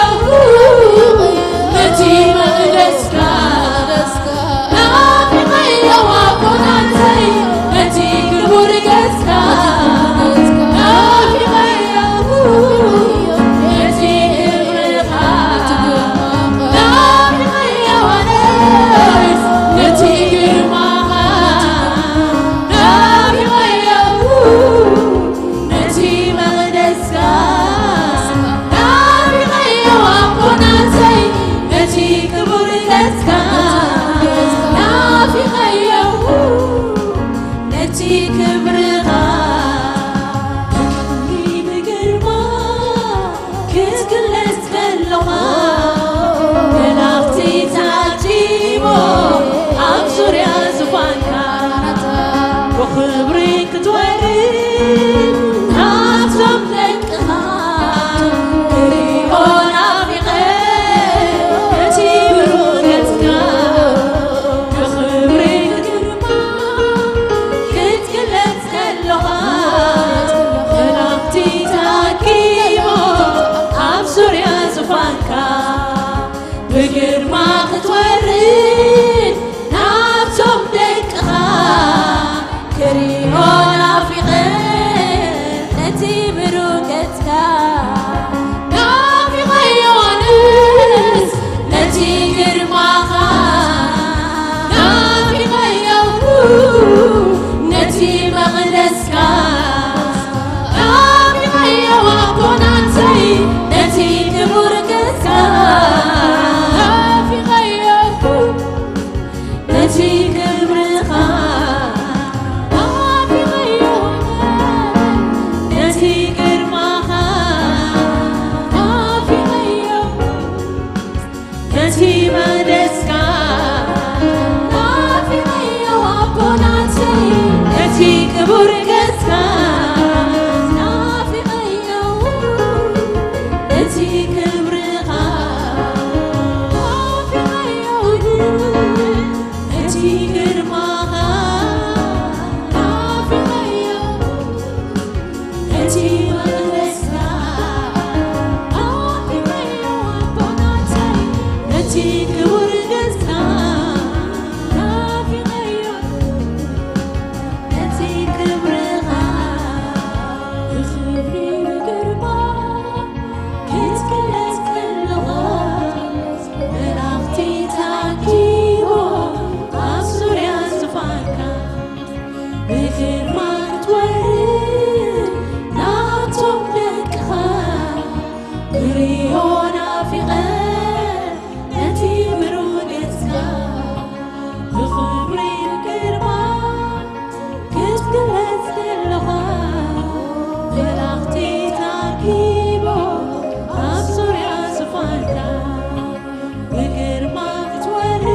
ነቲ መቕደስካ፣ ናፊቐዮ ኣቦናተይ ነቲ ክቡር ገጽካ፣ ናፊቐዮ ነቲ ክብርኻ፣ ናፊቐዮ ኣነስ ነቲ ግርማኻ፣ ናፊቐዮ ነቲ መቕደስካ፣ ናፊቐዮ ኣቦናተይ ነቲ ክቡር ገጽካ፣ ናፊቐዮ ነቲ ክብርኻ፣ ብክብሪ ብግርማ ክትግለጽ ከሎኻ፣ መላእኽቲ ተዓጂቦ ኣብ ዙርያ ዙፋንካ፣ ብኽብሪ ክትወርድ ናብቶም ደቅኻ፣ ክሪኦ ናፊቐ ነቲ ብሩህ ገጽካ፣ ብኽብሪ ብግርማ ክትግለጽ ከሎኻ፣ መላእኽቲ ተኣኪቦ ኣብ ዙርያ ዙፋንካ፣ ብግርማ ክትወርድ ናብቶም ደቅኻ፣ ክሪኦ ናፊቐ ነቲ ብሩህ ገጽካ፣ ናፊቐዮ ኣነስ ነቲ ግርማኻ፣ ናፊቐዮ ነቲ መቕደስካ፣ ናፊቐዮ ኣቦናተይ ነቲ ክቡር ገጽካ፣ ናፊቐዮ ነቲ ክብርኻ፣ ናፊቐዮ ነቲ ግርማኻ፣ ናፊቐዮ ነቲ መቕደስካ፣ ናፊቐዮ ኣቦናተይ ክቡር ገጽካ ናፊቐዮ፣ ነቲ ክብርኻ ብኽብሪ ብግርማ ክትግለጽ ከለኻ፣ መላእኽቲ ተኣኪቦም ኣብ ዙርያ ዙፋንካ ብግርማ ክትወርድ ናብቶም ደቅኻ ክርእዮ ናፊቐ፣ ነቲ ብሩህ ገጽካ ብኽብሪ ግርማ ክትግለጽ ከለኻ፣ መላእኽቲ ተኣኪቦም ኣብ ዙርያ ዙፋንካ ብግርማ ክትወርድ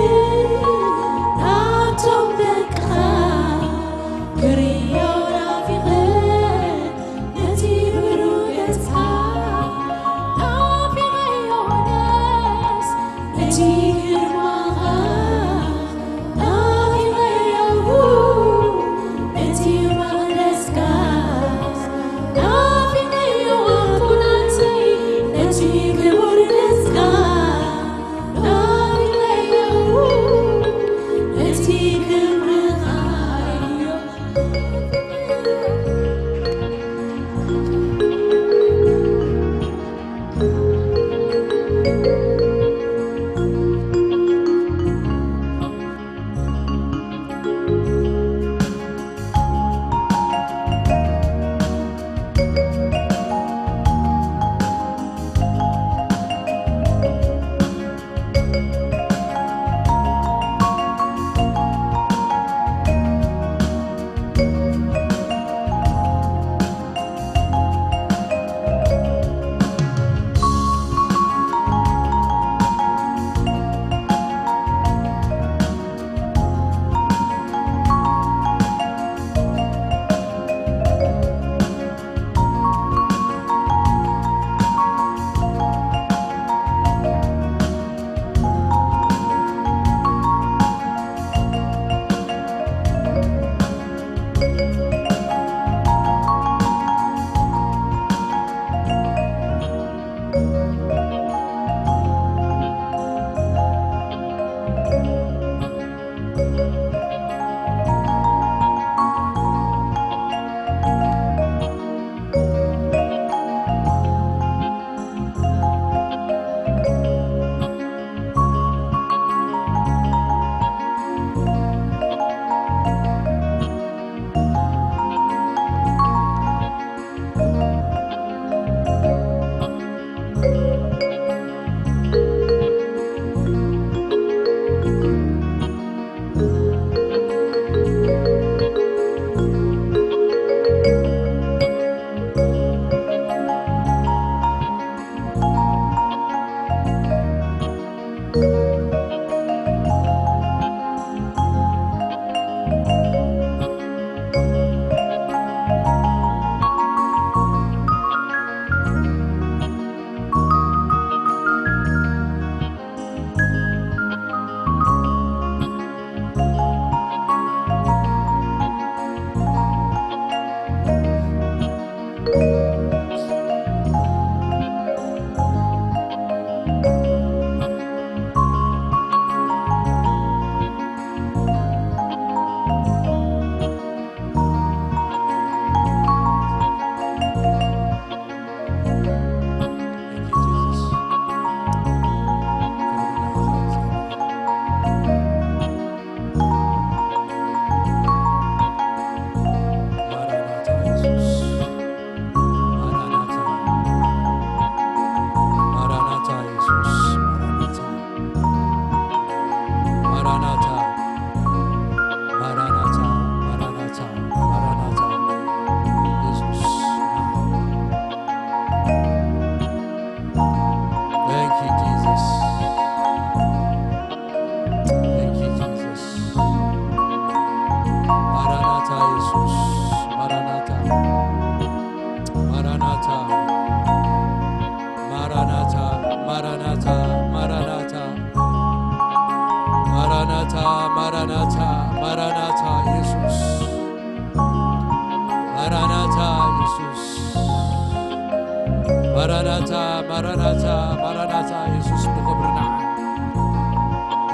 ናብቶም ደቅኻ ክርእዮ ናፊቐ፣ ነቲ ብሩህ ገጽካ ናፊቐዮ፣ ነቲ ግርማኻ ናፊቐዮ፣ ነቲ መቕደስካ ናፊቐዮ፣ ኣቦናተይ ነቲ ክቡር ገጽካ ናፊቐዮ፣ ነቲ ክብርኻ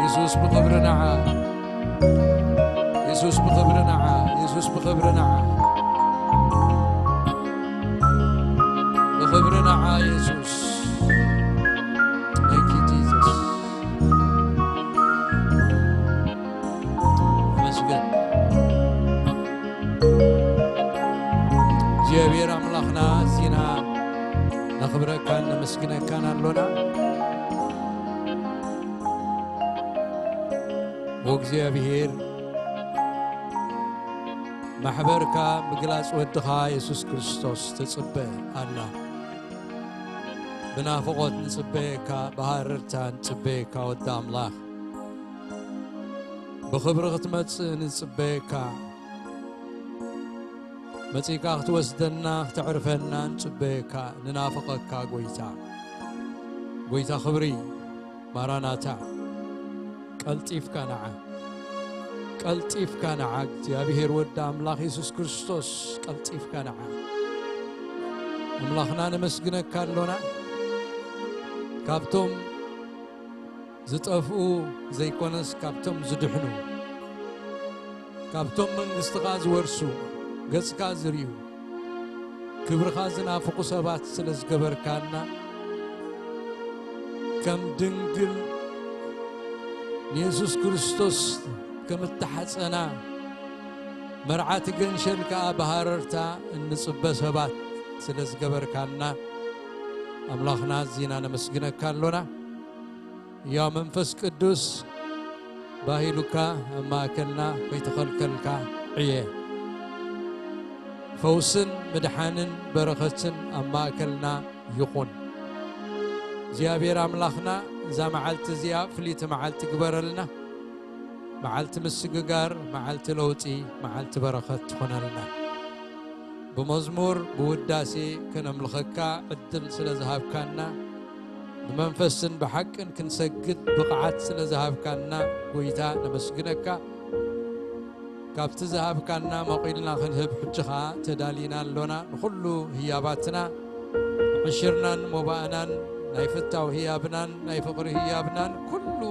የሱስ ብኽብሪ ንዓ፣ የሱስ ብኽብሪ ንዓ፣ የሱስ ብኽብሪ ንዓ፣ ብኽብሪ ንዓ የሱስ። Thank you, Jesus. ተመስገን። እግዚኣብሔር ኣምላኽና፣ እዚና ነኽብረካን ነመስግነካን ኣሎና። ወእግዚኣብሔር፣ ማሕበርካ ምግላጽ ወድኻ የሱስ ክርስቶስ ትጽበ ኣላ። ብናፍቖት ንጽበየካ፣ ብሃረርታ ንጽበየካ ወዲ ኣምላኽ። ብኽብሪ ክትመጽእ ንጽበየካ። መጺእካ ክትወስደና፣ ክተዕርፈና ንጽበየካ፣ ንናፍቐካ ጎይታ። ጎይታ ክብሪ፣ ማራናታ። ቀልጢፍካ ንዓ፣ ቀልጢፍካ ንዓ፣ እግዚኣብሔር ወዲ ኣምላኽ የሱስ ክርስቶስ፣ ቀልጢፍካ ንዓ። ኣምላኽና ነመስግነካ ኣሎና። ካብቶም ዝጠፍኡ ዘይኮነስ፣ ካብቶም ዝድሕኑ፣ ካብቶም መንግስትኻ ዝወርሱ፣ ገጽካ ዝርእዩ፣ ክብርኻ ዝናፍቑ ሰባት ስለ ዝገበርካና፣ ከም ድንግል ንየሱስ ክርስቶስ ከም እተሓጸና፣ መርዓቲ ገንሸል ከኣ ብሃረርታ እንጽበ ሰባት ስለ ዝገበርካና፣ ኣምላኽና ኣዚና ነመስግነካ ኣሎና። ያው መንፈስ ቅዱስ ባሂሉካ ኣብ ማእከልና ከይተኸልከልካ ዕየ። ፈውስን ምድሓንን በረኸትን ኣብ ማእከልና ይኹን። እግዚኣብሔር ኣምላኽና፣ እዛ መዓልቲ እዚኣ ፍልይቲ መዓልቲ ግበረልና። መዓልቲ ምስግጋር፣ መዓልቲ ለውጢ፣ መዓልቲ በረኸት ትኾነልና። ብመዝሙር ብውዳሴ ከነምልኸካ ዕድል ስለ ዝሃብካና፣ ብመንፈስን ብሓቅን ክንሰግድ ብቕዓት ስለ ዝሃብካና፣ ጎይታ ነመስግነካ። ካብቲ ዝሃብካና መቒልና ክንህብ ሕጂ ኸኣ ተዳሊና ኣሎና። ንኹሉ ህያባትና፣ ዕሽርናን ሞባእናን፣ ናይ ፍታው ህያብናን ናይ ፍቕሪ ህያብናን ኩሉ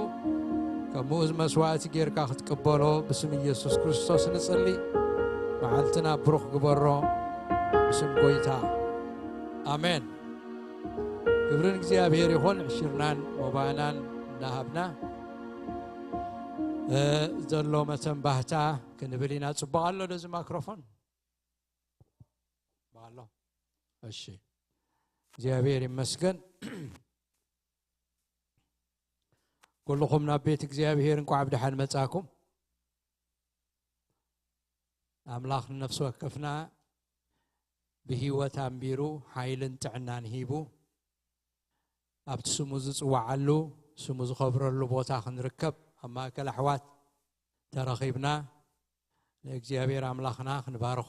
ከም ምኡዝ መስዋእቲ ጌርካ ክትቅበሎ ብስም ኢየሱስ ክርስቶስ ንጽሊ። መዓልትና ብሩኽ ግበሮ ብስም ጎይታ። ኣሜን። ክብሪ ንእግዚኣብሔር ይኹን። ዕሽርናን ሞባእናን እናሃብና፣ እ፣ ዘሎ መተንባህታ ክንብል ኢና። ጽቡቕ ኣሎ ዶ እዚ ማይክሮፎን? ኣሎ። እሺ። እግዚኣብሔር ይመስገን። ኩልኹም ናብ ቤት እግዚኣብሔር እንኳዕ ብደሓን መጻኩም። ኣምላኽ ንነፍሲ ወከፍና ብህይወት ኣንቢሩ ሓይልን ጥዕናን ሂቡ ኣብቲ ስሙ ዝጽዋዓሉ፣ ስሙ ዝኸብረሉ ቦታ ክንርከብ ኣብ ማእከል ኣሕዋት ተረኺብና ንእግዚኣብሔር ኣምላኽና ክንባርኾ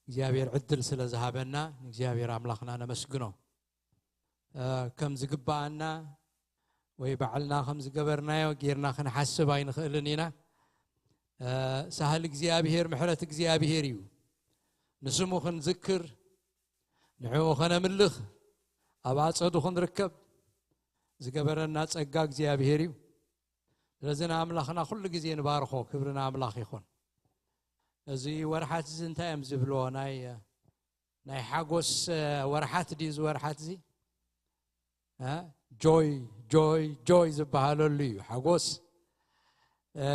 እግዚኣብሔር ዕድል ስለ ዝሃበና ንእግዚኣብሔር ኣምላኽና ነመስግኖ። እ፣ ከም ዝግብኣና ወይ ባዕልና ከም ዝገበርናዮ ጌርና ክንሓስብ ኣይንኽእልን ኢና። እ፣ ሳህል እግዚኣብሔር፣ ምሕረት እግዚኣብሔር እዩ። ንስሙ ክንዝክር፣ ንዕኡ ኸነምልኽ፣ ኣብ ኣጸዱ ክንርከብ ዝገበረና ጸጋ እግዚኣብሔር እዩ። ስለዚ ንኣምላኽና ኩሉ ግዜ ንባርኾ፣ ክብሪ ንኣምላኽ ይኹን። እዚ ወርሓት እዚ እንታይ እዮም ዝብልዎ? ናይ፣ ናይ ሓጎስ፣ እ፣ ወርሓት ድዩ እዚ ወርሓት እዚ? እ? ጆይ፣ ጆይ፣ ጆይ ዝበሃለሉ እዩ። ሓጎስ። እ፣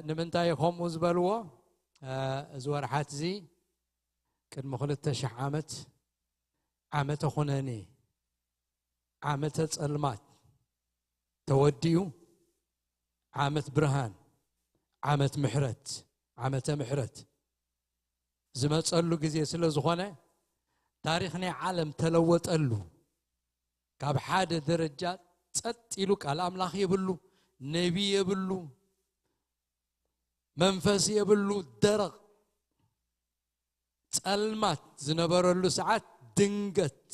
ንምንታይ ከምኡ ዝበልዎ? እ፣ እዚ ወርሓት እዚ ቅድሚ ክልተ ሽሕ ዓመት ዓመተ ኩነኔ፣ ዓመተ ጸልማት ተወዲኡ፣ ዓመት ብርሃን፣ ዓመት ምሕረት፣ ዓመተ ምሕረት ዝመጸሉ ግዜ ስለ ዝኾነ፣ ታሪኽ ናይ ዓለም ተለወጠሉ። ካብ ሓደ ደረጃ ጸጥ ኢሉ፣ ቃል ኣምላኽ የብሉ፣ ነቢ የብሉ፣ መንፈስ የብሉ፣ ደረቕ ጸልማት ዝነበረሉ ሰዓት፣ ድንገት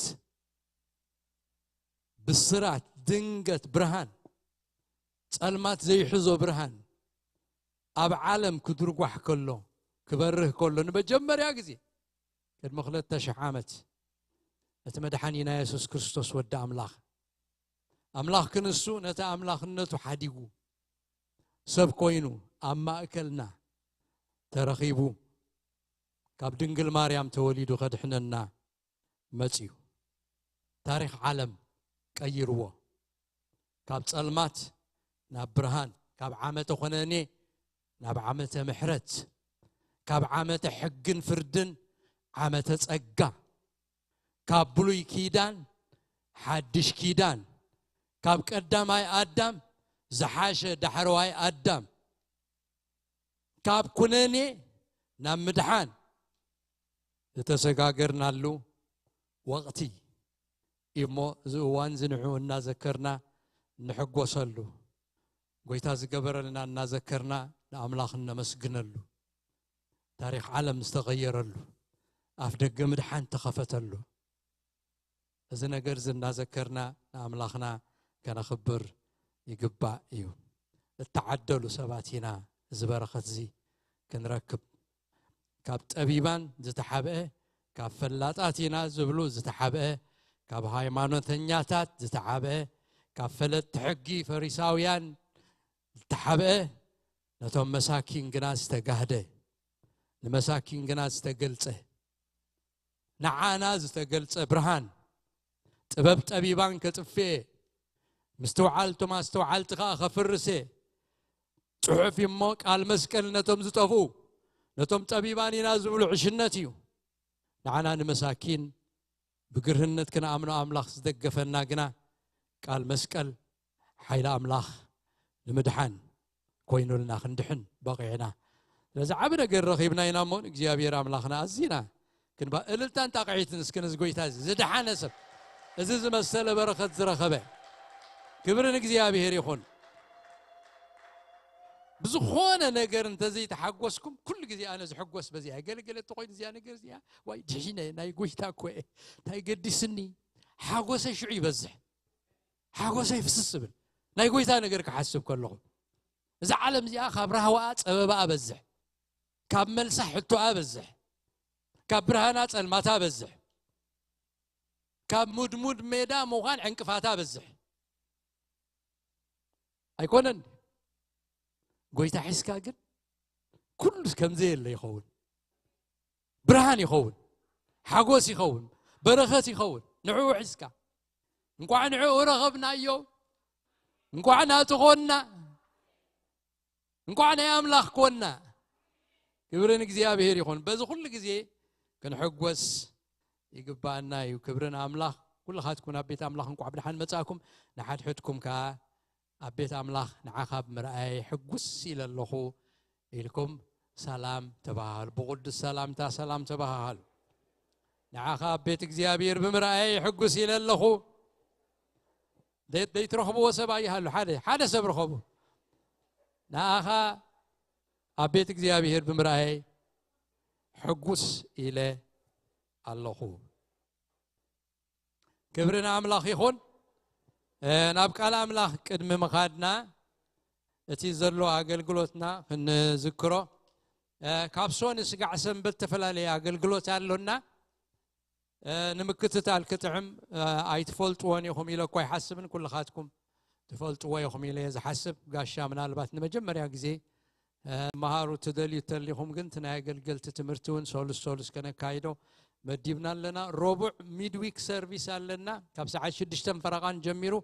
ብስራት፣ ድንገት ብርሃን፣ ጸልማት ዘይሕዞ ብርሃን ኣብ ዓለም ክድርጓሕ ከሎ፣ ክበርህ ከሎ፣ ንመጀመርያ ግዜ ቅድሚ ክልተ ሽሕ ዓመት፣ እቲ መድሓኒና የሱስ ክርስቶስ ወዲ ኣምላኽ፣ ኣምላኽ ክንሱ ነቲ ኣምላኽነቱ ሓዲጉ፣ ሰብ ኮይኑ ኣብ ማእከልና ተረኺቡ ካብ ድንግል ማርያም ተወሊዱ ከድሕነና መጽዩ። ታሪኽ ዓለም ቀይርዎ። ካብ ጸልማት ናብ ብርሃን፣ ካብ ዓመተ ኮነኔ ናብ ዓመተ ምሕረት፣ ካብ ዓመተ ሕግን ፍርድን ዓመተ ጸጋ፣ ካብ ብሉይ ኪዳን ሓድሽ ኪዳን፣ ካብ ቀዳማይ ኣዳም ዝሓሸ ዳሕረዋይ ኣዳም፣ ካብ ኩነኔ ናብ ምድሓን ዝተሰጋገርናሉ ወቕቲ እዩ እሞ፣ እዚ እዋን እዚ ንዕኡ እናዘከርና ንሕጎሰሉ፣ ጎይታ ዝገበረልና እናዘከርና ንኣምላኽ እነመስግነሉ፣ ታሪኽ ዓለም ዝተቐየረሉ፣ ኣፍ ደገ ምድሓን ተኸፈተሉ፣ እዚ ነገር እዚ እናዘከርና ንኣምላኽና ከነኽብር ይግባእ እዩ። እተዓደሉ ሰባት ኢና እዚ በረኸት እዚ ክንረክብ። ካብ ጠቢባን ዝተሓብአ፣ ካብ ፈላጣት ኢና ዝብሉ ዝተሓብአ፣ ካብ ሃይማኖተኛታት ዝተሓብአ፣ ካብ ፈለጥቲ ሕጊ ፈሪሳውያን ዝተሓብአ፣ ነቶም መሳኪን ግና ዝተጋህደ፣ ንመሳኪን ግና ዝተገልጸ፣ ንዓና ዝተገልጸ ብርሃን፣ ጥበብ ጠቢባን ከጥፍኤ፣ ምስትውዓል እቶም ኣስተውዓልቲ ከኣ ከፍርሴ፣ ጽሑፍ እሞ ቃል መስቀል ነቶም ዝጠፍኡ፣ ነቶም ጠቢባን ኢና ዝብሉ ዕሽነት እዩ። ንዓና ንመሳኪን ብግርህነት ክንኣምኖ ኣምላኽ ዝደገፈና ግና ቃል መስቀል ሓይሊ ኣምላኽ ንምድሓን ኮይኑልና ክንድሕን በቒዕና። ስለዚ ዓቢ ነገር ረኺብና ኢና እሞ ንእግዚኣብሔር ኣምላኽና ኣዚና ክንባ እልልታን ጣቕዒትን እስኪ ነዚ ጎይታ እዚ ዝደሓነ ሰብ፣ እዚ ዝመሰለ በረኸት ዝረኸበ፣ ክብሪ ንእግዚኣብሔር ይኹን። ብዝኾነ ነገር እንተዘይተሓጎስኩም፣ ኩሉ ግዜ ኣነ ዝሕጎስ በዚኣ፣ ገለገለ እንተኾይኑ እዚኣ ነገር እዚኣ፣ ዋይ ድሒነ፣ ናይ ጎይታ እኮ እየ፣ እንታይ ገዲስኒ፣ ሓጎሰ ሽዑ ይበዝሕ፣ ሓጎሰ ይፍስስ ዝብል ናይ ጎይታ ነገር ክሓስብ ከለኹ፣ እዛ ዓለም እዚኣ ካብ ራህዋኣ ጸበባኣ በዝሕ፣ ካብ መልሳ ሕቶኣ በዝሕ፣ ካብ ብርሃና ጸልማታ በዝሕ፣ ካብ ሙድሙድ ሜዳ ምዃን ዕንቅፋታ በዝሕ። ኣይኮነን? ጎይታ ሒዝካ ግን ኩሉ ከም ዘየለ ይኸውን። ብርሃን ይኸውን፣ ሓጎስ ይኸውን፣ በረኸት ይኸውን። ንዕኡ ሒዝካ እንቋዕ ንዕኡ ረኸብናዮ፣ እንቋዕ ናቱ ኾንና፣ እንቋዕ ናይ ኣምላኽ ኮንና። ክብሪ ንእግዚኣብሔር ይኹን። በዚ ኩሉ ግዜ ክንሕጎስ ይግባኣና እዩ። ክብሪ ንኣምላኽ። ኩልኻትኩም ናብ ቤት ኣምላኽ እንቋዕ ብደሓን መጻእኩም። ንሓድሕድኩም ከኣ ኣብ ቤት ኣምላኽ ንዓኻ ብምርኣየይ ሕጉስ ኢለ ኣለኹ ኢልኩም ሰላም ተባሃሃሉ። ብቕዱስ ሰላምታ ሰላም ተባሃሃሉ። ንዓኻ ኣብ ቤት እግዚኣብሔር ብምርኣየይ ሕጉስ ኢለ ኣለኹ። ደይ-፣ ደይትረኽብዎ ሰብ ኣይሃሉ። ሓደ፣ ሓደ ሰብ ርኸቡ። ንኣኻ ኣብ ቤት እግዚኣብሔር ብምርኣየይ ሕጉስ ኢለ ኣለኹ። ክብሪ ንኣምላኽ ይኹን። እ፣ ናብ ቃል ኣምላኽ ቅድሚ ምኻድና እቲ ዘሎ ኣገልግሎትና ክንዝክሮ። እ፣ ካብ ሶኒ ስጋዕ ሰንበት ዝተፈላለየ ኣገልግሎት ኣሎና። እ፣ ንምክትታል ክጥዕም፣ እ፣ ኣይትፈልጥዎን ኢኹም ኢለ እኳ ኣይሓስብን። ኩልኻትኩም ትፈልጥዎ ኢኹም ኢለ እየ ዝሓስብ። ጋሻ ምናልባት ንመጀመርያ ግዜ፣ እ፣ መሃሩ ትደልዩ ተሊኹም ግን እቲ ናይ ኣገልገልቲ ትምህርቲ እውን ሰሉስ ሰሉስ ከነካይዶ መዲብና ኣለና። ረቡዕ ሚድዊክ ሰርቪስ ኣለና። ካብ ሰዓት ሽዱሽተን ፈረቓን ጀሚሩ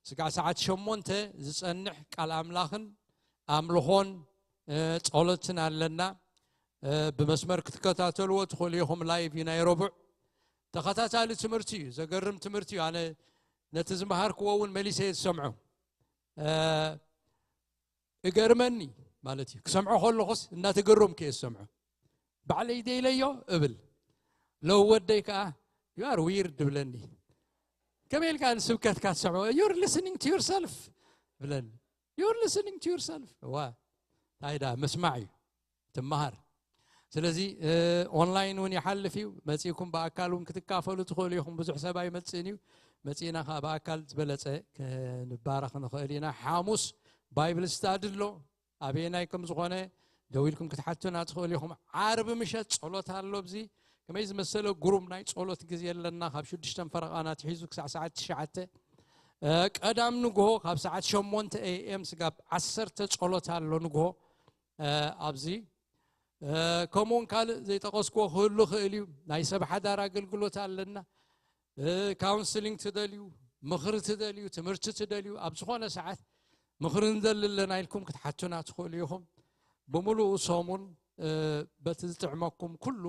ስጋዕ ሰዓት ሸሞንተ ዝጸንሕ ቃል ኣምላኽን ኣምልኾን፣ እ፣ ጸሎትን ኣለና። እ፣ ብመስመር ክትከታተልዎ ትኽእሉ ኢኹም። ላይቭ እዩ ናይ ረቡዕ። ተኸታታሊ ትምህርቲ እዩ። ዘገርም ትምህርቲ እዩ። ኣነ ነቲ ዝመሃርክዎ እውን መሊሰ እየ ዝሰምዖ። እ፣ እገርመኒ ማለት እዩ። ክሰምዖ ከለኹስ እናተገረምኩ እየ ዝሰምዖ። ባዕለይ ደይለዮ እብል። ለው ወደይ ከኣ፣ "You are weird" ይብለኒ። ከመይ ኢልካ ንስብከትካ ትሰምዖ? "You're listening to yourself" ይብለኒ። "You're listening to yourself." እዋ፣ እንታይ ደኣ ምስማዕ እዩ። ትመሃር። ስለዚ፣ እ፣ ኦንላይን እውን ይሓልፍ እዩ። መጺእኩም ብኣካል እውን ክትካፈሉ ትኽእሉ ኢኹም። ብዙሕ ሰብ ኣይመጽእን እዩ። መጺእና ኸኣ ብኣካል ዝበለጸ ክንባረኽ ንኽእል ኢና። ሓሙስ ባይብል ስታዲ ኣሎ። ኣበየናይ ከም ዝኾነ ደው ኢልኩም ክትሓቱና ትኽእሉ ኢኹም። ዓርቢ ምሸት ጸሎት ኣሎ። ኣብዚ ከመይ ዝመሰለ ግሩም ናይ ጸሎት ግዜ ኣለና። ካብ ሽዱሽተን ፈረቓን ኣትሒዙ ክሳዕ ሰዓት ትሽዓተ። ቀዳም ንግሆ ካብ ሰዓት ሸሞንተ ኤ ኤም ስጋብ ዓሰርተ ጸሎት ኣሎ ንግሆ ኣብዚ። ከምኡውን ካልእ ዘይጠቐስክዎ ክህሉ ክእል እዩ። ናይ ሰብ ሓዳር ኣገልግሎት ኣለና። ካውንስሊንግ ትደልዩ፣ ምኽሪ ትደልዩ፣ ትምህርቲ ትደልዩ፣ ኣብ ዝኾነ ሰዓት ምኽሪ ንደሊ ኣለና ኢልኩም ክትሓቱና ትኽእሉ ኢኹም። ብምሉኡ ሰሙን በቲ ዝጥዕመኩም ኩሉ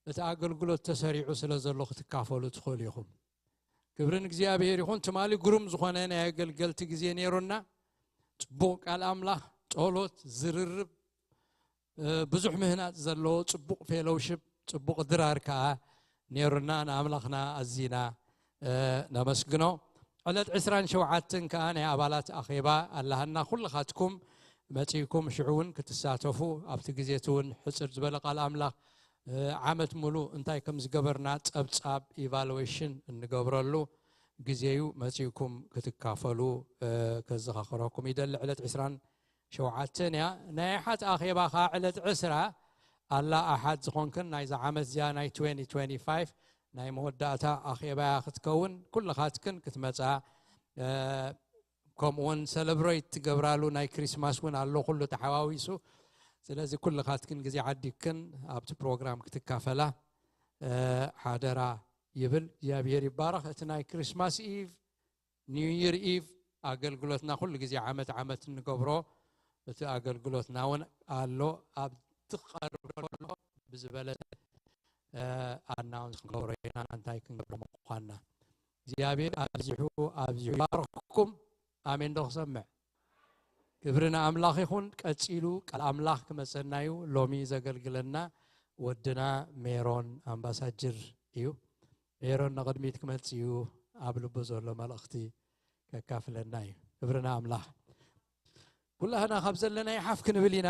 እቲ ኣገልግሎት ተሰሪዑ ስለ ዘሎ ክትካፈሉ ትኽእሉ ኢኹም። ክብሪ ንእግዚኣብሔር ይኹን። ትማሊ ግሩም ዝኾነ ናይ ኣገልገልቲ ግዜ ነይሩና። ጽቡቕ ቃል ኣምላኽ፣ ጸሎት፣ ዝርርብ፣ ብዙሕ ምህናጽ ዘለዎ ጽቡቕ ፌሎውሽፕ፣ ጽቡቕ ድራር ከኣ ነይሩና። ንኣምላኽና ኣዚና ነመስግኖ። ዕለት ዕስራን ሸውዓተን ከኣ ናይ ኣባላት ኣኼባ ኣላሃና። ኩልኻትኩም መጺእኩም ሽዑ እውን ክትሳተፉ ኣብቲ ግዜ እቲ እውን ሕጽር ዝበለ ቃል ኣምላኽ ዓመት ሙሉእ እንታይ ከም ዝገበርና ጸብጻብ ኢቫሉዌሽን እንገብረሉ ግዜ እዩ። መጺእኩም ክትካፈሉ ከዘኻኽረኩም ይደሊ። ዕለት ዕስራን ሸውዓተን እያ። ናይ ኣሓት ኣኼባ ኸዓ ዕለት ዕስራ ኣላ ኣሓት ዝኾንክን ናይዛ ዓመት እዚኣ ናይ ትዌንቲ ትዌንቲ ፋይቭ ናይ መወዳእታ ኣኼባ እያ ክትከውን። ኩልኻትክን ክትመጻ ከምኡውን ሰለብሬት ትገብራሉ ናይ ክሪስማስ እውን ኣሎ ኩሉ ተሓዋዊሱ። ስለዚ ኩልኻትክን ግዜ ዓዲግክን ኣብቲ ፕሮግራም ክትካፈላ ሓደራ ይብል። እግዚኣብሔር ይባረኽ። እቲ ናይ ክሪስማስ ኢቭ፣ ኒው ይር ኢቭ ኣገልግሎትና ኩሉ ግዜ ዓመት ዓመት እንገብሮ እቲ ኣገልግሎትና እውን ኣሎ። ኣብ ትቐርብ ከሎ ብዝበለጠ ኣናውንስ ክንገብሮ ኢና እንታይ ክንገብሮ ምዃንና። እግዚኣብሔር ኣብዚሑ ኣብዚሑ ይባርኽኩም። ኣሜን ዶ ክሰምዕ? ክብሪ ንኣምላኽ ይኹን። ቀጺሉ ቃል ኣምላኽ ክመጸና እዩ። ሎሚ ዘገልግለና ወድና ሜሮን ኣምባሳጅር እዩ። ሜሮን ንቕድሚት ክመጽእ እዩ። ኣብ ልቡ ዘሎ መልእኽቲ ከካፍለና እዩ። ክብሪ ንኣምላኽ። ኩላህና ካብ ዘለና ይሓፍ ክንብል ኢና።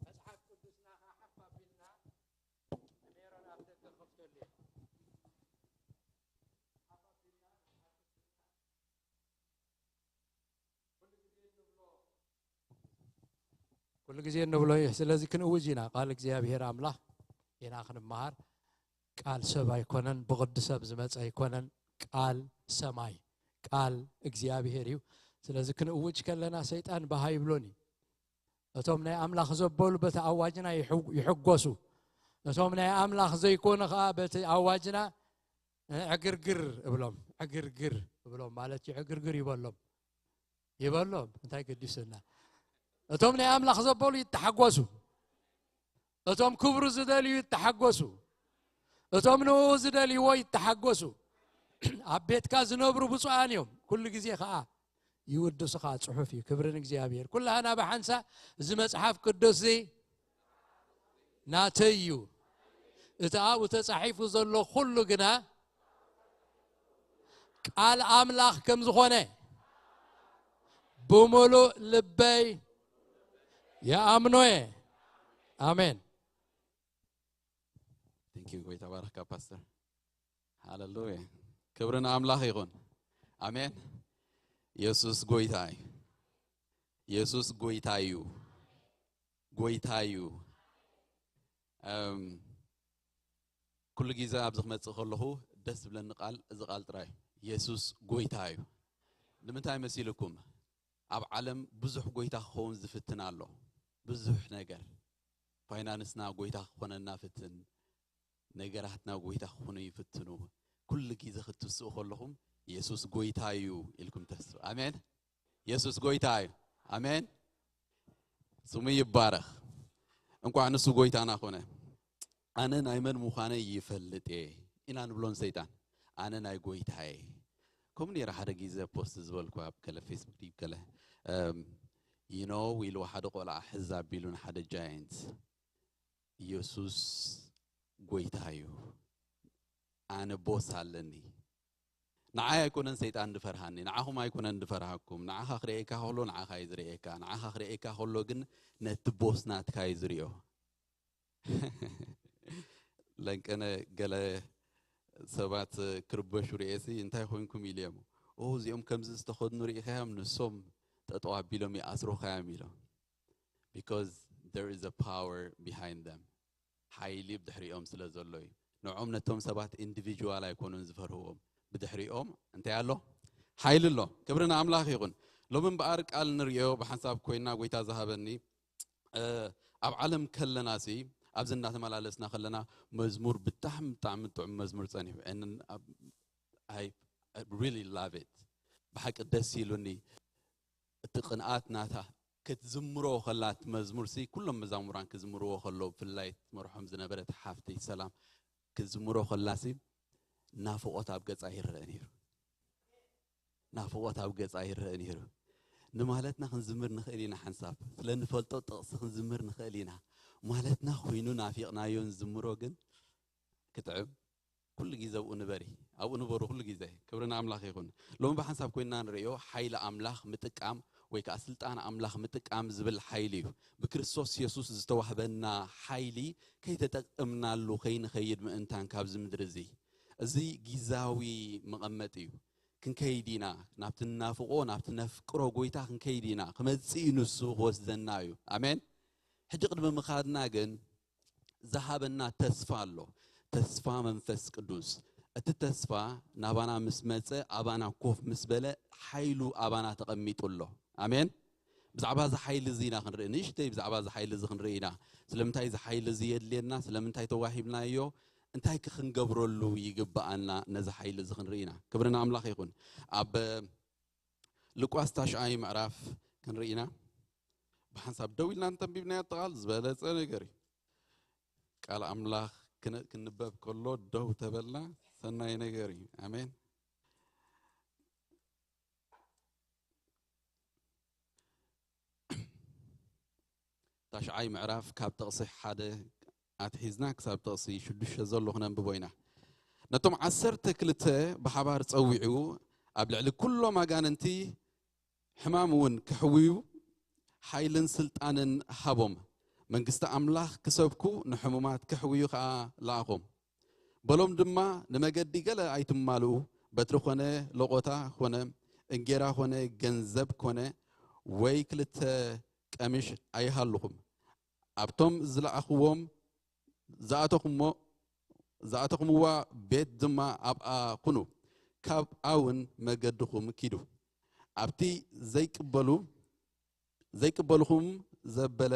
መጽሓፍ ቅዱስና ሓፍ ኣቢልና ንሜሮን ኣብ ደገ ከፍተሉ እየ። ኩሉ ግዜ እንብሎ እዩ። ስለዚ ክንእውጅ ኢና። ቃል እግዚኣብሔር ኣምላኽ ኢና ክንመሃር። ቃል ሰብ ኣይኮነን፣ ብቕዲ ሰብ ዝመጸ ኣይኮነን። ቃል ሰማይ፣ ቃል እግዚኣብሔር እዩ። ስለዚ ክንእውጅ ከለና ሰይጣን ባህ ኣይብሎን እዩ። እቶም ናይ ኣምላኽ ዘበሉ በቲ ኣዋጅና ይሕጉ-፣ ይሕጎሱ። እቶም ናይ ኣምላኽ ዘይኮኑ ኸኣ በቲ ኣዋጅና ዕግርግር እብሎም፣ ዕግርግር እብሎም ማለት እዩ። ዕግርግር ይበሎም፣ ይበሎም፣ እንታይ ገዲሱና? እቶም ናይ ኣምላኽ ዘበሉ ይተሓጎሱ፣ እቶም ክብሩ ዝደልዩ ይተሓጎሱ፣ እቶም ንኡ ዝደልይዎ ይተሓጎሱ። ኣብ ቤትካ ዝነብሩ ብፁዓን እዮም። ኩሉ ግዜ ኸኣ ይውድሱኻ ጽሑፍ እዩ። ክብሪ ንእግዚኣብሔር። ኩላህና ብሓንሳ እዚ መጽሓፍ ቅዱስ እዚ ናተይ እዩ። እቲ ኣብኡ ተጻሒፉ ዘሎ ኩሉ ግና ቃል ኣምላኽ ከም ዝኾነ ብምሉእ ልበይ ይኣምኖ እየ። ኣሜን። Thank you። ጎይታ ባረኽካ ፓስተር። ሃለሉያ። ክብሪ ንኣምላኽ ይኹን። ኣሜን። ኢየሱስ ጎይታ እዩ። ኢየሱስ ጎይታ እዩ። ጎይታ እዩ። እም፣ ኩሉ ግዜ ኣብዚ ክመጽእ ከለኹ ደስ ዝብለኒ ቃል እዚ ቃል ጥራይ እዩ። ኢየሱስ ጎይታ እዩ። ንምንታይ መሲልኩም? ኣብ ዓለም ብዙሕ ጎይታ ክኸውን ዝፍትን ኣሎ። ብዙሕ ነገር። ፋይናንስና ጎይታ ክኾነና ፍትን፣ ነገራትና ጎይታ ክኾኑ ይፍትኑ። ኩሉ ግዜ ክትስኡ ከለኹም የሱስ ጎይታ እዩ ኢልኩም ተስፉ። ኣሜን። የሱስ ጎይታ እዩ። ኣሜን። ስሙ ይባረኽ። እንኳዕ ንሱ ጎይታና ኮነ። ኣነ ናይ መን ምዃነይ ይፈልጥ እየ ኢና ንብሎ ንሰይጣን። ኣነ ናይ ጎይታየ። ከምኡ ነይረ ሓደ ግዜ ፖስት ዝበልኩ ኣብ ገለ ፌስቡክ ድዩ ገለ፣ እም፣ you know ኢልዎ ሓደ ቆልዓ ሕዝ ኣቢሉ ንሓደ ጃየንት። ኢየሱስ ጎይታ እዩ። ኣነ ቦስ ኣለኒ። ንዓይ ኣይኮነን ሰይጣን ድፈርሃኒ፣ ንዓኹም ኣይኮነን ድፈርሃኩም። ንዓኻ ክርእየካ ከሎ ንዓኻ እዩ ዝርእየካ። ንዓኻ ክርእየካ ከሎ ግን ነቲ ቦስ ናትካ እዩ ዝርእዮ። ለንቀነ ገለ ሰባት ክርበሹ ርእየሲ እንታይ ኮይንኩም ኢልዮም። ኦ እዚኦም ከምዚ ዝተኸድኑ ርኢኻዮም ንሶም ጠጠው ኣቢሎም ይኣስሩኻዮም ኢሎም። Because there is a power behind them። ሓይሊ ብድሕሪኦም ስለ ዘሎ እዩ። ንዖም ነቶም ሰባት ኢንዲቪጁዋል ኣይኮኑን ዝፈርህዎም። ብድሕሪኦም እንታይ ኣሎ? ሓይሊ ኣሎ። ክብሪ ንኣምላኽ ይኹን። ሎሚ እምበኣር ቃል ንርእዮ ብሓንሳብ ኮይና ጎይታ ዝሃበኒ፣ እ፣ ኣብ ዓለም ከለና ሲ፣ ኣብዚ እናተመላለስና ከለና መዝሙር ብጣዕሚ፣ ብጣዕሚ ጥዑም መዝሙር ጸኒሑ። And ኣብ-፣ I really love it። ብሓቂ ደስ ኢሉኒ። እቲ ቅንኣት ናታ ክትዝምሮ ከላ፣ እቲ መዝሙር ሲ፣ ኩሎም መዛሙራን ክዝምርዎ ከለዉ፣ ብፍላይ ትመርሖም ዝነበረት ሓፍቲ ሰላም ክትዝምሮ ከላ ሲ፣ ናፍቖት ኣብ ገጻ ይረአ ነይሩ። ናፍቖት ኣብ ገጻ ይረአ ነይሩ። ንማለትና ክንዝምር ንኽእል ኢና ሓንሳብ። ስለ ንፈልጦ ጥቕሲ ክንዝምር ንኽእል ኢና። ማለትና ኮይኑ ናፊቕናዮ ንዝምሮ ግን ክጥዕም። ኩሉ ግዜ ኣብኡ ንበሪ። ኣብኡ ንበሩ ኩሉ ግዜ። ክብሪ ንኣምላኽ ይኹን። ሎሚ ብሓንሳብ ኮይንና ንርእዮ ሓይሊ ኣምላኽ ምጥቃም ወይ ከኣ ስልጣን ኣምላኽ ምጥቃም ዝብል ሓይሊ እዩ። ብክርስቶስ የሱስ ዝተዋህበና ሓይሊ ከይተጠቀምናሉ ከይንኸይድ ምእንታን ካብዚ ምድሪ እዚ። እዚ ጊዛዊ መቐመጢ እዩ። ክንከይድ ኢና። ናብቲ ንናፍቆ፣ ናብቲ ነፍቅሮ ጎይታ ክንከይድ ኢና። ክመጽእ እዩ ንሱ ክወስደና እዩ። ኣሜን። ሕጂ ቅድሚ ምኻድና ግን ዝሃበና ተስፋ ኣሎ። ተስፋ መንፈስ ቅዱስ። እቲ ተስፋ ናባና ምስ መጸ፣ ኣባና ኮፍ ምስ በለ፣ ሓይሉ ኣባና ተቐሚጡ ኣሎ። ኣሜን። ብዛዕባ እዚ ሓይሊ እዚ ኢና ክንርኢ። ንእሽተይ ብዛዕባ እዚ ሓይሊ እዚ ክንርኢ ኢና። ስለምንታይ እዚ ሓይሊ እዚ የድልየና? ስለምንታይ ተዋሂብናዮ? እንታይ ከ ክንገብረሉ ይግብኣና? ነዚ ሓይሊ እዚ ክንርኢ ኢና። ክብሪ ንኣምላኽ ይኹን። ኣብ ሉቃስ ታሽዓይ ምዕራፍ ክንርኢ ኢና። ብሓንሳብ ደው ኢልና እንተንቢብናዮ፣ ኣጠቓል ዝበለጸ ነገር እዩ። ቃል ኣምላኽ ክን-፣ ክንበብ ከሎ ደው ተበልና ሰናይ ነገር እዩ። ኣሜን። ታሽዓይ ምዕራፍ ካብ ጥቕሲ ሓደ ኣትሒዝና ክሳብ ጥቕሲ ሽዱሽተ ዘሎ ክነንብቦ ኢና። ነቶም ዓሰርተ ክልተ ብሓባር ጸዊዑ፣ ኣብ ልዕሊ ኩሎም ኣጋንንቲ ሕማም እውን ክሕውዩ ሓይልን ስልጣንን ሃቦም። መንግስቲ ኣምላኽ ክሰብኩ፣ ንሕሙማት ክሕውዩ ኸኣ ለኣኾም። በሎም ድማ፣ ንመገዲ ገለ ኣይትማልኡ፣ በትሪ ኾነ፣ ለቖታ ኾነ፣ እንጌራ ኾነ፣ ገንዘብ ኮነ፣ ወይ ክልተ ቀሚሽ ኣይሃልኹም። ኣብቶም ዝለኣኽዎም ዝኣተኹሞ-፣ ዝኣተኹምዋ ቤት ድማ ኣብኣ ኩኑ። ካብኣ እውን መገድኹም ኪዱ። ኣብቲ ዘይቅበሉ-፣ ዘይቅበልኹም ዘበለ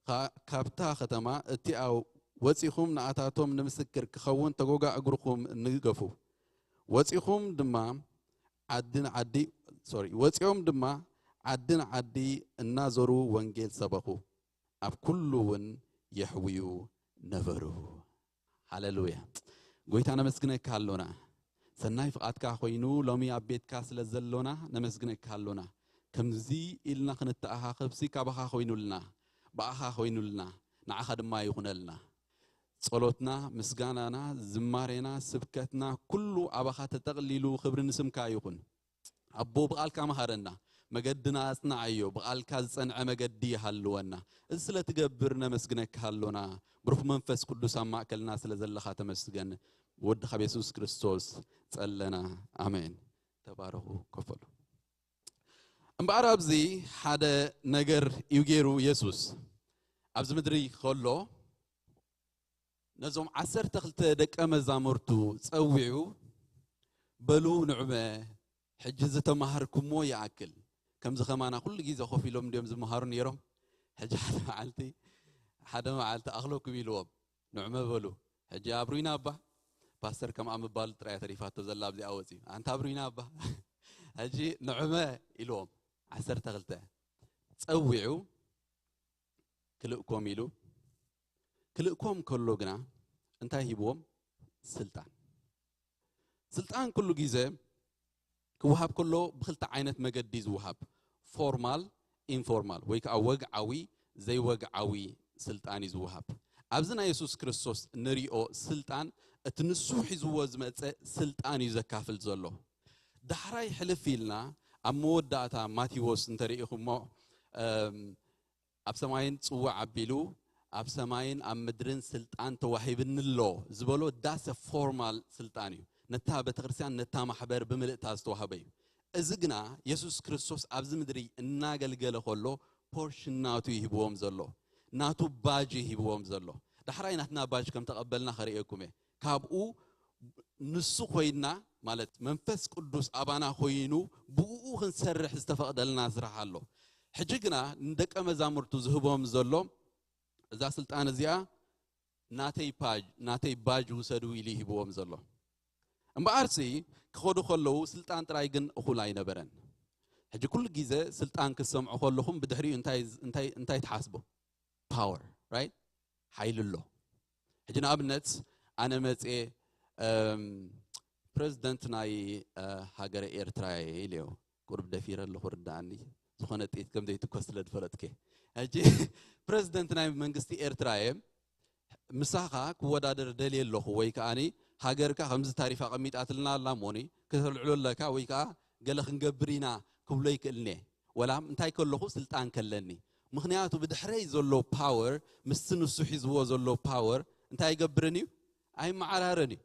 ኸኣ ካብታ ኸተማ እቲኣ ወጺኹም ንኣታቶም ንምስክር ክኸውን ተጎጋ እግርኹም ንገፉ። ወጺኹም ድማ ዓዲ ንዓዲ፣ ሶሪ፣ ወጺኦም ድማ ዓዲ ንዓዲ እናዞሩ ወንጌል ሰበኹ። ኣብ ኩሉ እውን የሕውዩ ነበሩ። ሃሌሉያ። ጎይታ ነመስግነካ ኣሎና። ሰናይ ፍቓድካ ኮይኑ ሎሚ ኣብ ቤትካ ስለ ዘሎና ነመስግነካ ኣሎና። ከምዚ ኢልና ክንተኣኻኸብሲ ካባኻ ኮይኑልና፣ ብኣኻ ኮይኑልና፣ ንዓኻ ድማ ይኹነልና። ጸሎትና፣ ምስጋናና፣ ዝማሬና፣ ስብከትና፣ ኩሉ ኣባኻ ተጠቕሊሉ ክብሪ ንስምካ ይኹን። ኣቦ ብቓልካ መሃረና፣ መገድና ኣጽንዓዮ፣ ብቓልካ ዝጸንዐ መገዲ ይሃልወና። እዚ ስለ ትገብር ነመስግነካ ኣሎና። ብሩኽ መንፈስ ቅዱስ ኣብ ማእከልና ስለ ዘለኻ ተመስገን። ብወድኻ ብየሱስ ክርስቶስ ጸለና። ኣሜን። ተባረኹ፣ ኮፍ በሉ። እምበኣር ኣብዚ ሓደ ነገር እዩ ገይሩ የሱስ። ኣብዚ ምድሪ ከሎ ነዞም ዓሰርተ ክልተ ደቀ መዛሙርቱ ጸዊዑ፣ በሉ ንዑመ፣ ሕጂ ዝተማሃርኩሞ ይኣክል። ከምዚ ከማና ኩሉ ግዜ ኮፍ ኢሎም እንድዮም ዝመሃሩ ነይሮም። ሕጂ ሓደ መዓልቲ፣ ሓደ መዓልቲ ኣኽለኩም ኢልዎም። ንዑመ በሉ። ሕጂ ኣብሩይና እባ። ፓስተር ከምኣ ምባሉ ጥራይ ተሪፋቶ ዘላ ኣብዚኣ ወጺኡ። ኣንታ ኣብሩይና እባ። ሕጂ ንዑመ ኢልዎም። ዓሰርተ ክልተ ጸዊዑ ክልእኮም ኢሉ። ክልእኮም ከሎ ግና እንታይ ሂብዎም? ስልጣን። ስልጣን ኩሉ ግዜ ክወሃብ ከሎ ብኽልተ ዓይነት መገዲ ዝወሃብ፣ ፎርማል፣ ኢንፎርማል፣ ወይ ከዓ ወግዓዊ፣ ዘይወግዓዊ ስልጣን እዩ ዝወሃብ። ኣብዚ ናይ የሱስ ክርስቶስ ንሪኦ ስልጣን፣ እቲ ንሱ ሒዝዎ ዝመፀ ስልጣን እዩ ዘካፍል ዘሎ። ዳሕራይ ሕልፍ ኢልና ኣብ መወዳእታ ማቴዎስ እንተሪኢኹሞ፣ እም፣ ኣብ ሰማይን ጽዋዕ ኣቢሉ፣ ኣብ ሰማይን ኣብ ምድርን ስልጣን ተዋሂብኒ ኣሎ ዝበሎ፣ that's a formal ስልጣን እዩ። ነታ ቤተክርስትያን፣ ነታ ማሕበር ብምልእታ ዝተዋህበ እዩ። እዚ ግና የሱስ ክርስቶስ ኣብዚ ምድሪ እናገልገለ ከሎ ፖርሽን ናቱ ይህብዎም ዘሎ፣ ናቱ ባጅ ይህብዎም ዘሎ። ዳሕራይ ናትና ባጅ ከም ተቐበልና ከርእየኩም እየ። ካብኡ ንሱ ኮይንና ማለት መንፈስ ቅዱስ ኣባና ኮይኑ ብኡ ክንሰርሕ ዝተፈቕደልና ስራሕ ኣሎ። ሕጂ ግና ንደቀ መዛሙርቱ ዝህቦም ዘሎ እዛ ስልጣን እዚኣ ናተይ ፓጅ ናተይ ባጅ ውሰዱ ኢሉ ይህብዎም ዘሎ። እምበኣርሲ ክኸዱ ከለዉ ስልጣን ጥራይ ግን እኹል ኣይነበረን። ሕጂ ኩሉ ግዜ ስልጣን ክትሰምዑ ከለኹም ብድሕሪኡ እንታይ እንታይ እንታይ ትሓስቡ? ፓወር፣ ራይት? ሓይሊ ኣሎ። ሕጂ ንኣብነት ኣነ መጽየ ፕረዚደንት ናይ ሃገረ ኤርትራ እየ ኢለዮ። ቁሩብ ደፊረ ኣለኹ ርዳኣኒ፣ ዝኾነ ጥይት ከም ዘይትኮስ ስለ ዝፈለጥከ። ሕጂ ፕረዚደንት ናይ መንግስቲ ኤርትራ እየ፣ ምሳኻ ክወዳደር ደልየ ኣለኹ፣ ወይ ከዓኒ ሃገርካ ከምዚ ታሪፍ ኣቐሚጣትልና ኣላ እሞኒ ክተልዕሎ ኣለካ፣ ወይ ከዓ ገለ ክንገብር ኢና ክብሎ ይክእልኒ። ወላ እንታይ ከለኹ ስልጣን ከለኒ። ምኽንያቱ ብድሕረይ ዘሎ ፓወር ምስቲ ንሱ ሒዝዎ ዘሎ ፓወር እንታይ ኣይገብርን እዩ? ኣይመዓራርን እዩ።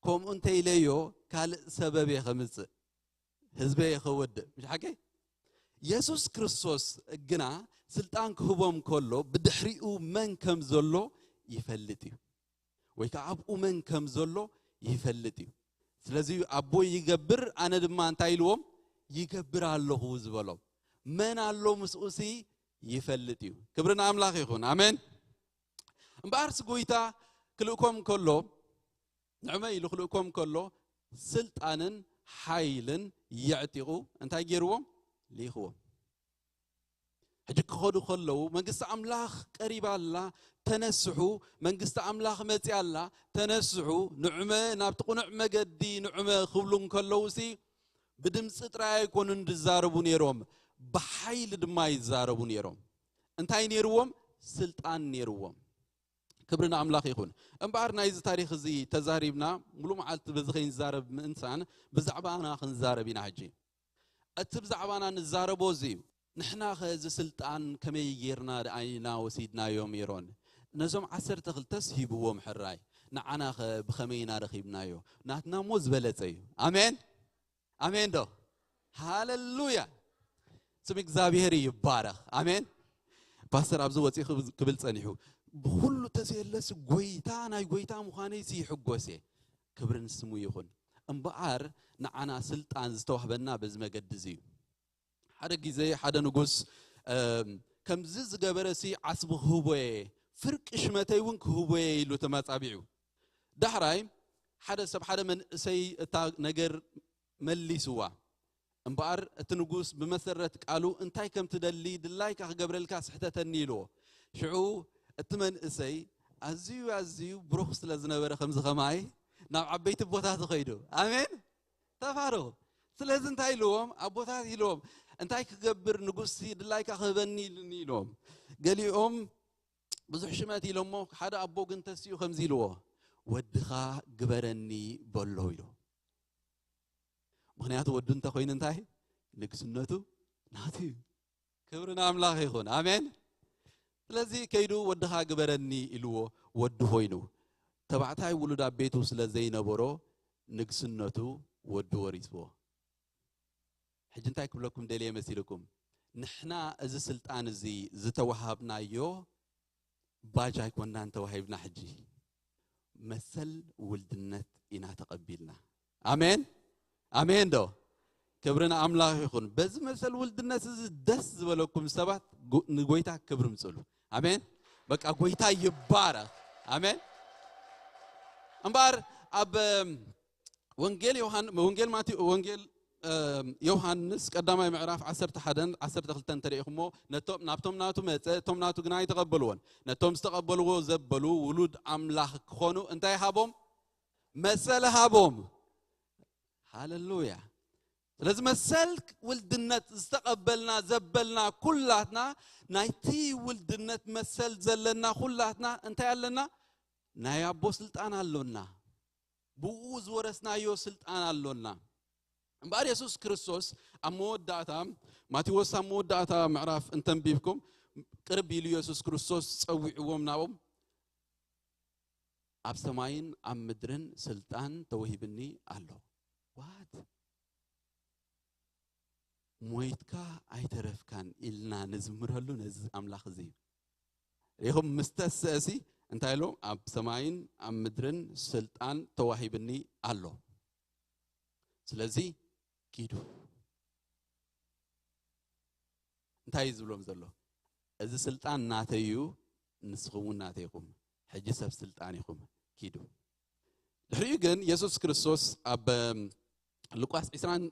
ከምኡ እንተኢለዮ ካልእ ሰበብ እየ ከምጽእ፣ ህዝበይ እየ ከወድእ። ምሽ ሓቂ? የሱስ ክርስቶስ ግና ስልጣን ክህቦም ከሎ ብድሕሪኡ መን ከም ዘሎ ይፈልጥ እዩ፣ ወይ ከዓ ኣብኡ መን ከም ዘሎ ይፈልጥ እዩ። ስለዚ ኣቦይ ይገብር፣ ኣነ ድማ እንታይ ኢልዎም? ይገብር ኣለኹ ዝበሎም። መን ኣሎ ምስኡሲ ይፈልጥ እዩ። ክብሪ ንኣምላኽ ይኹን። ኣሜን። እምበኣርሲ ጎይታ ክልእኮም ከሎ፣ ንዕመ ኢሉ ክልእኮም ከሎ ስልጣንን ሓይልን የዕጢቑ እንታይ ገይርዎም? ልኢኽዎም። ሕጂ ክኸዱ ከለዉ መንግስቲ ኣምላኽ ቀሪባ ኣላ፣ ተነስሑ፣ መንግስቲ ኣምላኽ መጺኣ ኣላ፣ ተነስሑ፣ ንዕመ ናብቲ ቅኑዕ መገዲ ንዕመ ክብሉ እንከለዉ ሲ ብድምፂ ጥራይ ኣይኮኑን ዝዛረቡ ነይሮም፣ ብሓይሊ ድማ ይዛረቡ ነይሮም። እንታይ ነይርዎም? ስልጣን ነይርዎም። ክብሪ ንኣምላኽ ይኹን። እምበኣር ናይዚ ታሪኽ እዚ ተዛሪብና ሙሉ መዓልቲ በዚ ከይንዛረብ ምእንሳን ብዛዕባና ክንዛረብ ኢና። ሕጂ እቲ ብዛዕባና ንዛረቦ እዚ እዩ። ንሕና ኸ እዚ ስልጣን ከመይ ጌርና ደኣ ኢና ወሲድናዮ? ሜሮን፣ ነዞም ዓሰርተ ክልተስ ሂብዎም ሕራይ፣ ንዓና ኸ ብኸመይ ኢና ረኺብናዮ? ናትና እሞ ዝበለጸ እዩ። ኣሜን። ኣሜን ዶ? ሃለሉያ። ስም እግዚኣብሔር ይባረኽ። ኣሜን። ፓስተር ኣብዚ ወፂኡ ክብል- ክብል ጸኒሑ፣ ብኩሉ ተዘየለስ ጎይታ ናይ ጎይታ ምዃነይ ሲ ይሕጎስ እየ። ክብሪ ንስሙ ይኹን። እምበኣር ንዓና ስልጣን ዝተዋህበና በዚ መገዲ እዚ እዩ። ሓደ ግዜ ሓደ ንጉስ እም፣ ከምዚ ዝገበረ ሲ ዓስቢ ክህቦ እየ፣ ፍርቂ ሽመተይ እውን ክህቦ እየ ኢሉ ተመጻቢዑ። ዳሕራይ ሓደ ሰብ ሓደ መንእሰይ እታ ነገር መሊስዋ። እምበኣር እቲ ንጉስ ብመሰረት ቃሉ እንታይ ከም ትደሊ ድላይካ ክገብረልካ ስሕተተኒ ኢልዎ። ሽዑ እቲ መንእሰይ ኣዝዩ ኣዝዩ ብሩኽ ስለ ዝነበረ ከምዚ ኸማይ ናብ ዓበይቲ ቦታት ኸይዱ። ኣሜን። ተፋረኹ። ስለዚ እንታይ ኢልዎም? ኣቦታት ኢልዎም እንታይ ክገብር ንጉስ ድላይካ ክህበኒ ኢሉኒ ኢልዎም። ገሊኦም ብዙሕ ሽመት ኢሎሞ ሓደ ኣቦ ግን ተሲኡ ከምዚ ኢልዎ፣ ወድኻ ግበረኒ በሎ ኢሉ። ምኽንያቱ ወዱ እንተኮይኑ እንታይ ንግስነቱ ናቱ እዩ። ክብሪ ንኣምላኽ ይኹን። ኣሜን። ስለዚ ከይዱ ወድኻ ግበረኒ ኢልዎ ወዱ ኮይኑ፣ ተባዕታይ ውሉድ ኣብ ቤቱ ስለ ዘይነበሮ ንግስነቱ ወዱ ወሪስዎ። ሕጂ እንታይ ክብለኩም ደልየ መሲልኩም? ንሕና እዚ ስልጣን እዚ ዝተዋሃብናዮ ባጅ ኣይኮናን ተዋሂብና፣ ሕጂ መሰል ውልድነት ኢና ተቐቢልና። ኣሜን ኣሜን ዶ? ክብሪ ንኣምላኽ ይኹን። በዚ መሰል ውልድነት እዚ ደስ ዝበለኩም ሰባት ጎ- ንጎይታ ክብሪ ምጽሉ። ኣሜን። በቃ ጎይታ ይባረኽ። ኣሜን። እምበኣር ኣብ እም፣ ወንጌል ዮሃን ወንጌል ማቴ ወንጌል እም፣ ዮሃንስ ቀዳማይ ምዕራፍ ዓሰርተ ሓደን ዓሰርተ ክልተን እንተሪኢኹሞ፣ ነቶም ናብቶም ናቱ መጸ፣ እቶም ናቱ ግና ኣይተቐበልዎን። ነቶም ዝተቐበልዎ ዘበሉ ውሉድ ኣምላኽ ክኾኑ እንታይ ሃቦም? መሰል ሃቦም። ሃለሉያ። ስለዚ መሰል ውልድነት ዝተቐበልና ዘበልና ኩላትና፣ ናይቲ ውልድነት መሰል ዘለና ኩላትና እንታይ ኣለና? ናይ ኣቦ ስልጣን ኣሎና። ብኡ ዝወረስናዮ ስልጣን ኣሎና። እምበኣር የሱስ ክርስቶስ ኣብ መወዳእታ፣ ማቴዎስ ኣብ መወዳእታ ምዕራፍ እንተንቢብኩም፣ ቅርብ ኢሉ የሱስ ክርስቶስ ጸዊዕዎም ናብኦም፣ ኣብ ሰማይን ኣብ ምድርን ስልጣን ተወሂብኒ ኣሎ። ዋት? ሞይትካ ኣይተረፍካን ኢልና ንዝምረሉ ነዚ ኣምላኽ እዚ እዩ። ሪኹም ምስ ተስእሲ እንታይ ኢሎም? ኣብ ሰማይን ኣብ ምድርን ስልጣን ተዋሂብኒ ኣሎ። ስለዚ ኪዱ። እንታይ እዩ ዝብሎም ዘሎ? እዚ ስልጣን ናተይ እዩ፣ ንስኹም እውን ናተይ ኢኹም። ሕጂ ሰብ ስልጣን ኢኹም፣ ኪዱ። ድሕሪኡ ግን የሱስ ክርስቶስ ኣብ ሉቃስ ዕስራን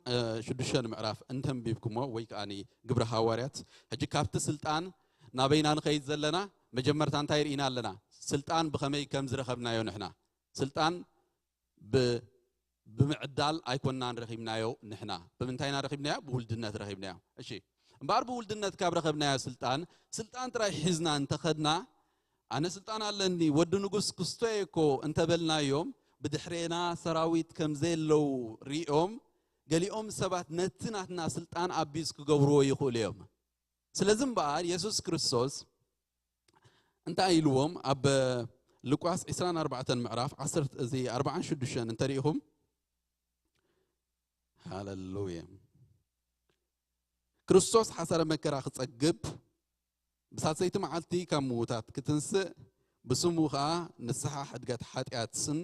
ሽዱሽተን ምዕራፍ እንተንቢብኩሞ፣ ወይ ከኣ ግብሪ ሃዋርያት፣ ሕጂ ካብቲ ስልጣን ናበይና ንኸይድ ዘለና? መጀመርታ እንታይ ርኢና ኣለና? ስልጣን ብኸመይ ከም ዝረኸብናዮ ንሕና። ስልጣን ብ-፣ ብምዕዳል ኣይኮናን ረኺብናዮ ንሕና። ብምንታይና ረኺብናዮ? ብውልድነት ረኺብናዮ። እሺ፣ እምበኣር ብውልድነት ካብ ረኸብናዮ ስልጣን፣ ስልጣን ጥራይ ሒዝና እንተኸድና፣ ኣነ ስልጣን ኣለኒ፣ ወዲ ንጉስ ክስቶየ እኮ እንተበልናዮም፣ ብድሕሬና ሰራዊት ከም ዘየለዉ ሪኦም፣ ገሊኦም ሰባት ነቲ ናትና ስልጣን ኣቢዝ ክገብርዎ ይኽእሉ እዮም። ስለዚ እምበኣር የሱስ ክርስቶስ እንታይ ኢልዎም? ኣብ ሉቃስ ዕስራን ኣርባዕተን ምዕራፍ ዓሰርተ፣ እዚ ኣርባዓን ሽዱሽተን እንተሪኢኹም፣ ሃለሉያ። ክርስቶስ ሓሳረ መከራ ክጸግብ፣ ብሳልሰይቲ መዓልቲ ካብ ምዉታት ክትንስእ፣ ብስሙ ኸኣ ንስሓ ሕድገት ሓጢኣትን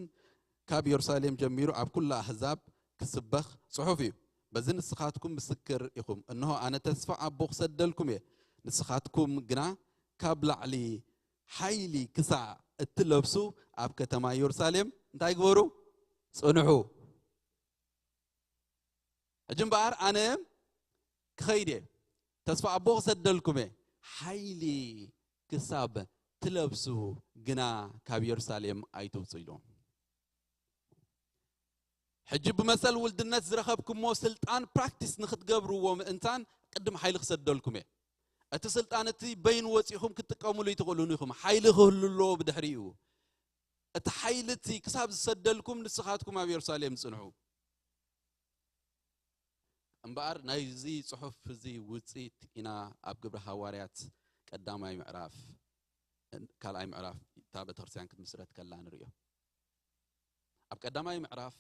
ካብ የሩሳሌም ጀሚሩ ኣብ ኩላ ኣህዛብ ክስበኽ ጽሑፍ እዩ። በዚ ንስኻትኩም ምስክር ኢኹም። እንሆ ኣነ ተስፋ ኣቦ ክሰደልኩም እየ። ንስኻትኩም ግና ካብ ላዕሊ ሓይሊ ክሳዕ እትለብሱ ኣብ ከተማ የሩሳሌም እንታይ ግበሩ? ጽንሑ። ሕጂ እምበኣር ኣነ ክኸይድ እየ፣ ተስፋ ኣቦ ክሰደልኩም እየ፣ ሓይሊ ክሳብ ትለብሱ ግና ካብ የሩሳሌም ኣይትውጹ ኢልዎም። ሕጂ ብመሰል ውልድነት ዝረኸብኩሞ ስልጣን ፕራክቲስ ንኽትገብርዎ ምእንታን ቅድም ሓይሊ ክሰደልኩም እየ። እቲ ስልጣን እቲ በይኑ ወጺኹም ክትጥቀሙሉ ይትኽእሉን ኢኹም። ሓይሊ ክህሉ ኣለዎ ብድሕሪኡ። እቲ ሓይሊ እቲ ክሳብ ዝሰደልኩም ንስኻትኩም ኣብ የሩሳሌም ጽንሑ። እምበኣር ናይዚ ጽሑፍ እዚ ውጽኢት ኢና ኣብ ግብሪ ሃዋርያት ቀዳማይ ምዕራፍ፣ ካልኣይ ምዕራፍ እታ ቤተክርስትያን ክትምስረት ከላ ንርእዮ። ኣብ ቀዳማይ ምዕራፍ፣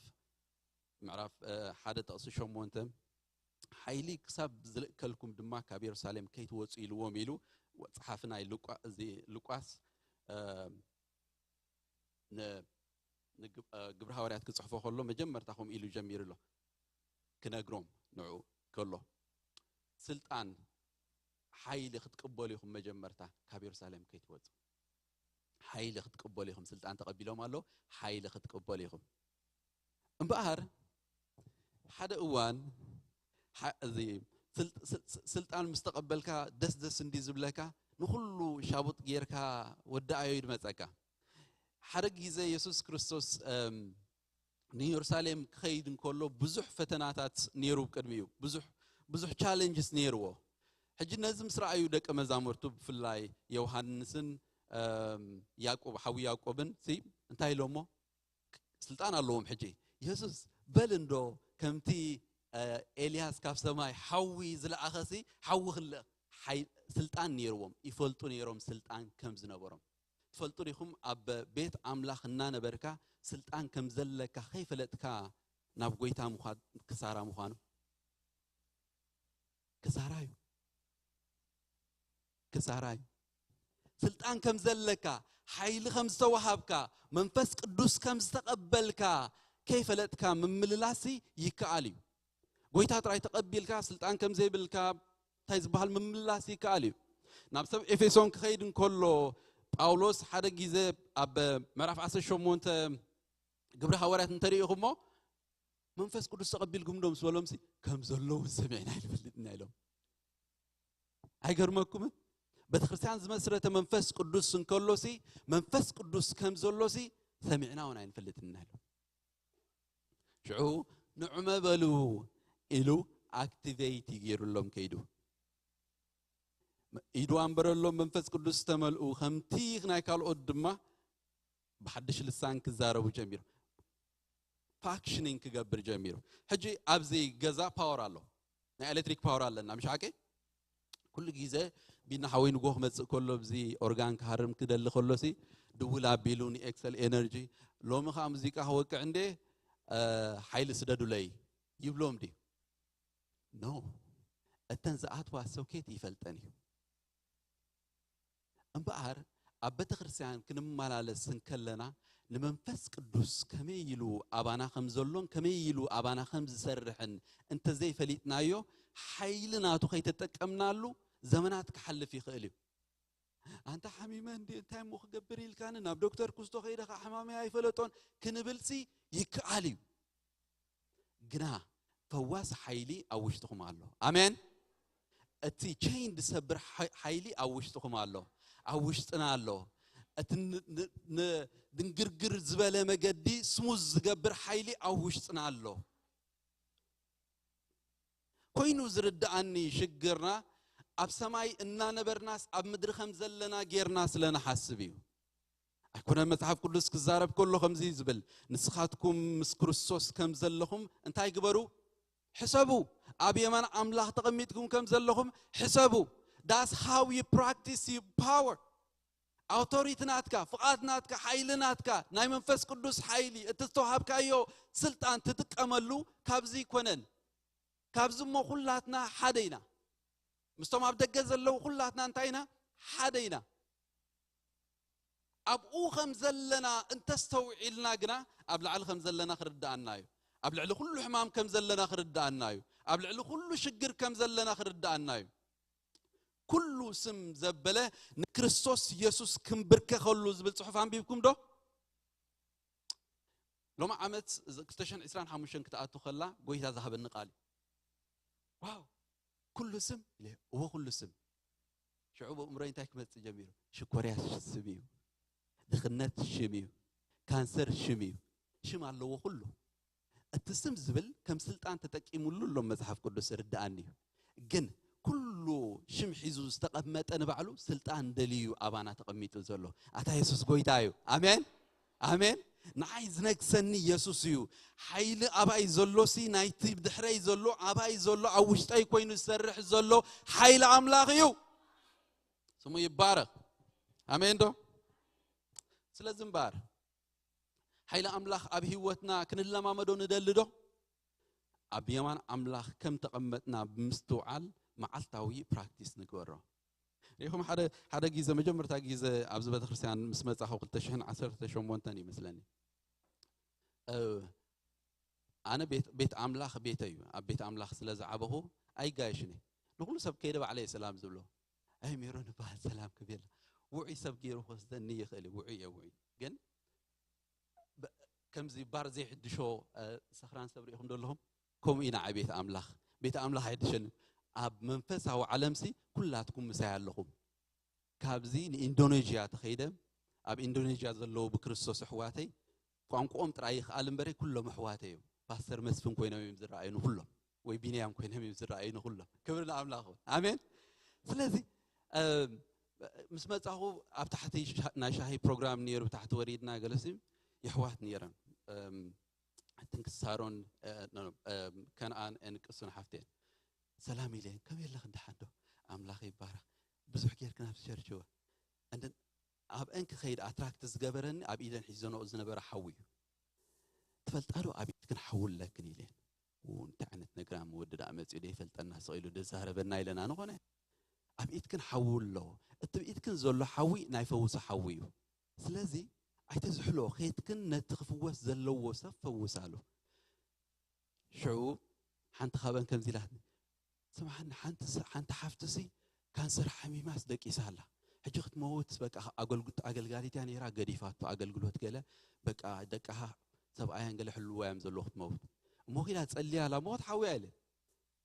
ምዕራፍ፣ እ፣ ሓደ ጥቕሲ ሸሞንተ፣ ሓይሊ ክሳብ ዝልእከልኩም ድማ ካብ የሩሳሌም ከይትወጹ ኢልዎም ኢሉ ጸሓፊ ናይ ሉቃ-፣ እዚ ሉቃስ፣ እ፣ ን-፣ ንግብ-፣ እ፣ ግብሪ ሃዋርያት ክጽሕፎ ከሎ መጀመርታ ከምኡ ኢሉ ጀሚሩ ኣሎ። ክነግሮም ንዑ ከሎ፣ ስልጣን ሓይሊ ክትቅበሉ ኢኹም፣ መጀመርታ ካብ የሩሳሌም ከይትወጹ። ሓይሊ ክትቅበሉ ኢኹም። ስልጣን ተቐቢሎም ኣሎ፣ ሓይሊ ክትቅበሉ ኢኹም። እምበኣር ሓደ እዋን፣ ሓ-፣ እዚ ስል-፣ ስል-፣ ስል-፣ ስልጣን ምስ ተቐበልካ ደስ ደስ እንዲ ዝብለካ፣ ንኹሉ ሻቡጥ ጌርካ ወዲ ኣዮ እዩ ዝመጸካ። ሓደ ግዜ የሱስ ክርስቶስ፣ እም፣ ንየሩሳሌም ክኸይድ እንከሎ ብዙሕ ፈተናታት ነይሩ ቅድሚኡ። ብዙሕ፣ ብዙሕ ቻለንጅስ ነይርዎ። ሕጂ ነዚ ምስ ረኣዩ ደቀ መዛሙርቱ ብፍላይ ዮሃንስን፣ እም፣ ያዕቆብ፣ ሓዊ ያዕቆብን ሲ እንታይ ኢሎሞ? ስልጣን ኣለዎም ሕጂ። የሱስ በል እንዶ ከምቲ፣ እ፣ ኤልያስ ካብ ሰማይ ሓዊ ዝለኣኸ ሲ ሓዊ ክንልእኽ። ሓይ-፣ ስልጣን ነይርዎም። ይፈልጡ ነይሮም ስልጣን ከም ዝነበሮም። ትፈልጡ ዲኹም ኣብ ቤት ኣምላኽ እናነበርካ ስልጣን ከም ዘለካ ከይፈለጥካ ናብ ጎይታ ምዃድ ክሳራ ምዃኑ? ክሳራ እዩ። ክሳራ እዩ። ስልጣን ከም ዘለካ፣ ሓይሊ ከም ዝተዋሃብካ፣ መንፈስ ቅዱስ ከም ዝተቐበልካ ከይፈለጥካ ምምልላስ ይከኣል እዩ። ጎይታ ጥራይ ተቐቢልካ ስልጣን ከም ዘይብልካ እንታይ ዝበሃል ምምልላስ ይከኣል እዩ። ናብ ሰብ ኤፌሶን ክኸይድ እንከሎ ጳውሎስ ሓደ ግዜ ኣብ ምዕራፍ ዓሰርተ ሸሞንተ ግብሪ ሃዋርያት እንተሪኢኹሞ መንፈስ ቅዱስ ተቐቢልኩም ዶ ምስ በሎም ሲ ከም ዘለዉ ሰሚዕና ኣይንፈልጥና ኢሎም። ኣይገርመኩምን? ቤተ ክርስቲያን ዝመስረተ መንፈስ ቅዱስ እንከሎ ሲ መንፈስ ቅዱስ ከም ዘሎ ሲ ሰሚዕና እውን ኣይንፈልጥና ኢሎም። ሽዑ ንዑመ በሉ ኢሉ ኣክቲቬት ይገይሩሎም ከይዱ። ኢዱ ኣንበረሎም፣ መንፈስ ቅዱስ ተመልኡ፣ ከምቲ ናይ ካልኦት ድማ ብሓድሽ ልሳን ክዛረቡ ጀሚሩ። ፋክሽኒንግ ክገብር ጀሚሩ። ሕጂ ኣብዚ ገዛ ፓወር ኣሎ፣ ናይ ኤሌክትሪክ ፓወር ኣለና፣ ምሽ ሓቂ? ኩሉ ግዜ ቢና ሓወይ ንጎ ክመጽእ ከሎ፣ ብዚ ኦርጋን ክሃርም ክደሊ ከሎ ሲ ድውል ኣቢሉ ንኤክሰል ኤነርጂ፣ ሎሚ ከኣ ሙዚቃ ክወቅዕ እንዴ፣ እ፣ ሓይሊ ስደዱለይ ይብሎም ድዩ? ኖ። እተን ዝኣትዋ ሶኬት ይፈልጠን እዩ። እምበኣር ኣብ ቤተ ክርስቲያን ክንመላለስ እንከለና ንመንፈስ ቅዱስ ከመይ ኢሉ ኣባና ከም ዘሎን ከመይ ኢሉ ኣባና ከም ዝሰርሕን እንተዘይፈሊጥናዮ፣ ሓይሊ ናቱ ከይተጠቀምናሉ ዘመናት ክሓልፍ ይኽእል እዩ። ኣንታ ሓሚመ እንዲ እንታይ እሞ ክገብር ኢልካኒ ናብ ዶክተር ኩስቶ ከይደ ከዓ ሕማመይ ኣይፈለጦን ክንብልሲ ይከኣል እዩ። ግና ፈዋስ ሓይሊ ኣብ ውሽጥኹም ኣሎ። ኣሜን። እቲ ቸይን ዝሰብር ሓይ- ሓይሊ ኣብ ውሽጥኹም ኣሎ፣ ኣብ ውሽጥና ኣሎ። እቲ ን- ን- ን- ድንግርግር ዝበለ መገዲ ስሙዝ ዝገብር ሓይሊ ኣብ ውሽጥና ኣሎ። ኮይኑ ዝርድኣኒ ሽግርና ኣብ ሰማይ እናነበርናስ ኣብ ምድሪ ከም ዘለና ጌርና ስለ ንሓስብ እዩ። ኣይኮነን መጽሓፍ ቅዱስ ክዛረብ ከሎ ከምዚ እዩ ዝብል፣ ንስኻትኩም ምስ ክርስቶስ ከም ዘለኹም እንታይ ግበሩ? ሕሰቡ። ኣብ የማን ኣምላኽ ተቐሚጥኩም ከም ዘለኹም ሕሰቡ። That's how you practice your power. ኣውቶሪቲ ናትካ፣ ፍቓድ ናትካ፣ ሓይሊ ናትካ፣ ናይ መንፈስ ቅዱስ ሓይሊ፣ እቲ ዝተዋሃብካዮ ስልጣን ትጥቀመሉ ካብዚ ኣይኮነን። ካብዚ እሞ ኩላትና ሓደ ኢና። ምስቶም ኣብ ደገ ዘለዉ ኩላትና እንታይ ኢና? ሓደ ኢና። ኣብኡ ከም ዘለና እንተስተውዒልና ግና ኣብ ላዕሊ ከም ዘለና ክርድኣና እዩ። ኣብ ልዕሊ ኩሉ ሕማም ከም ዘለና ክርድኣና እዩ። ኣብ ልዕሊ ኩሉ ሽግር ከም ዘለና ክርድኣና እዩ። ኩሉ ስም ዘበለ ንክርስቶስ የሱስ ክንብርከኸሉ ዝብል ጽሑፍ ኣንቢብኩም ዶ? ሎሚ ዓመት እዚ ክልተ ሽሕን ዕስራን ሓሙሽተን ክትኣቱ ከላ ጎይታ ዝሃበኒ ቃል እዩ። ዋው፣ ኩሉ ስም ኢለ፣ እወ ኩሉ ስም። ሽዑ ብእምሮይ እንታይ ክመጽእ ጀሚሩ? ሽኮርያ ስም እዩ፣ ድኽነት ሽም እዩ፣ ካንሰር ሽም እዩ፣ ሽም ኣለዎ ኩሉ። እቲ ስም ዝብል ከም ስልጣን ተጠቂሙሉ ኣሎ መጽሓፍ ቅዱስ፣ ርድኣኒ እዩ። ግን ኩሉ ሽም ሒዙ ዝተቐመጠ ንባዕሉ ስልጣን ደልዩ ኣባና ተቐሚጡ ዘሎ ኣታ የሱስ ጎይታ እዩ። ኣሜን፣ ኣሜን። ንዓይ ዝነግሰኒ የሱስ እዩ። ሓይሊ ኣባይ ዘሎሲ ናይቲ ብድሕረይ ዘሎ ኣባይ ዘሎ ኣብ ውሽጠይ ኮይኑ ዝሰርሕ ዘሎ ሓይሊ ኣምላኽ እዩ። ስሙ ይባረኽ። ኣሜን ዶ? ስለዚ እምበኣር ሓይሊ ኣምላኽ ኣብ ህይወትና ክንለማመዶ ንደሊ ዶ? ኣብ የማን ኣምላኽ ከም ተቐመጥና ብምስትውዓል መዓልታዊ ፕራክቲስ ንግበሮ። ሪኢኹም፣ ሓደ ሓደ ግዜ፣ መጀመርታ ግዜ ኣብዚ ቤተክርስትያን ምስ መጻኹ ክልተ ሽሕን ዓሰርተ ሸሞንተን ይመስለኒ። እ፣ ኣነ ቤት ቤት ኣምላኽ ቤተይ እዩ። ኣብ ቤት ኣምላኽ ስለ ዝዓበኹ ኣይጋየሽን እየ። ንኹሉ ሰብ ከይደ ባዕለይ ሰላም ዝብሎ። ኣይ ሜሮን ይበሃል ሰላም ክብል። ውዑይ ሰብ ገይሩ ክወስደኒ ይኽእል እዩ። ውዑይ እየ፣ ውዑይ። ግን ብ- ከምዚ ባር ዘይሕድሾ፣ እ፣ ሰኽራን ሰብ ርኢኹም ዶ ኣለኹም? ከምኡ ኢና ኣብ ቤት ኣምላኽ። ቤት ኣምላኽ ኣይሕድሸን። ኣብ መንፈሳዊ ዓለምሲ ኩላትኩም ምሳይ ኣለኹም። ካብዚ ንኢንዶኔዥያ ተኸይደ፣ ኣብ ኢንዶኔዥያ ዘለዉ ብክርስቶስ ኣሕዋተይ ቋንቋኦም ጥራይ ይኽኣል እምበረ ኩሎም ኣሕዋተይ እዮም። ፓስተር መስፍን ኮይኖም እዮም ዝረኣዩ ንኹሎም፣ ወይ ቢንያም ኮይኖም እዮም ዝረኣዩ ንኹሎም። ክብሪ ንኣምላኽ ይኹን። ኣሜን። ስለዚ፣ እ፣ ምስ መጻኹ ኣብ ታሕቲ ሻ- ናይ ሻሂ ፕሮግራም ነይሩ፣ ታሕቲ ወሪድና ገለሲ የሕዋት ነይረን። እም፣ ትንክስ ሳሮን፣ እ፣ ኖ፣ ኖ፣ እም፣ ከነኣን ን ቅሱን ሓፍቴን ሰላም ኢለን፣ ከመይ ኣለኽን ደሓን ዶ? ኣምላኽ ይባረኽ። ብዙሕ ጌርክን ኣብ ቸርች እወ። And then ኣብአን ክኸይድ ኣትራክት ዝገበረኒ ኣብ ኢደን ሒዘንኦ ዝነበረ ሓዊ እዩ። ትፈልጣ ዶ ኣብ ኢድክን ሓዊ ኣለክን ኢለን። ው፣ እንታይ ዓይነት ነግራም ወዲ ደኣ መጺኡ ደይፈልጠና ስቕ ኢሉ ደዛረበና ኢለና ንኾነ። ኣብ ኢድክን ሓዊ ኣሎ። እቲ ኣብ ኢድክን ዘሎ ሓዊ ናይ ፈውሲ ሓዊ እዩ። ስለዚ ኣይተዝሕሎ፣ ኸይድክን ነቲ ክፍወስ ዘለዎ ሰብ ፈውሳሉ። ሽዑ ሓንቲ ካብአን ከምዚ ኢላትኒ፣ ስምዓኒ፣ ሓንቲ ስ- ሓንቲ ሓፍትሲ ካንሰር ሓሚማስ ደቂሳ ኣላ። ሕጂ ክትመውት በቃ ኣገልግሎት ኣገልጋሊት እያ ነይራ፣ ገዲፋቶ ኣገልግሎት ገለ በቃ ደቃ ሰብኣያን ገለ ሕልዋ እዮም ዘለዎ ክትመውት። እሞ ኪዳ ጸልያ ኣላ፣ ሞት ሓውያ ኢለ።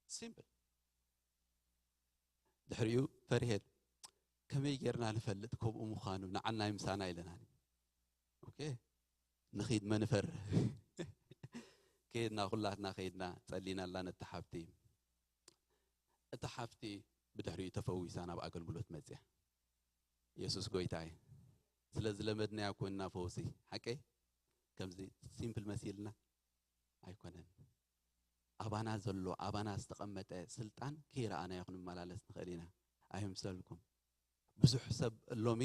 ሲምፕል። ድሕሪኡ ፈሪሄን፣ ከመይ ጌርና ንፈልጥ ከምኡ ምዃኑ፣ ንዓናይ ምሳና ኢለናኒ። ኦኬ፣ ንኺድ መን ፈርህ? ከይድና፣ ኩላትና ከይድና ጸሊናላ ነቲ ሓፍቲ። እታ ሓፍቲ ብድሕሪኡ ተፈዊሳ ናብ ኣገልግሎት መጽያ። የሱስ ጎይታ እዩ። ስለ ዝለመድናዮ ኮይንና ፈውሲ። ሓቀይ? ከምዚ ሲምፕል መሲልና ኣይኮነን። ኣባና ዘሎ፣ ኣባና ዝተቐመጠ ስልጣን ከይረኣናዮ ክንመላለስ ንኽእል ኢና። ኣይምሰልኩም። ብዙሕ ሰብ ሎሚ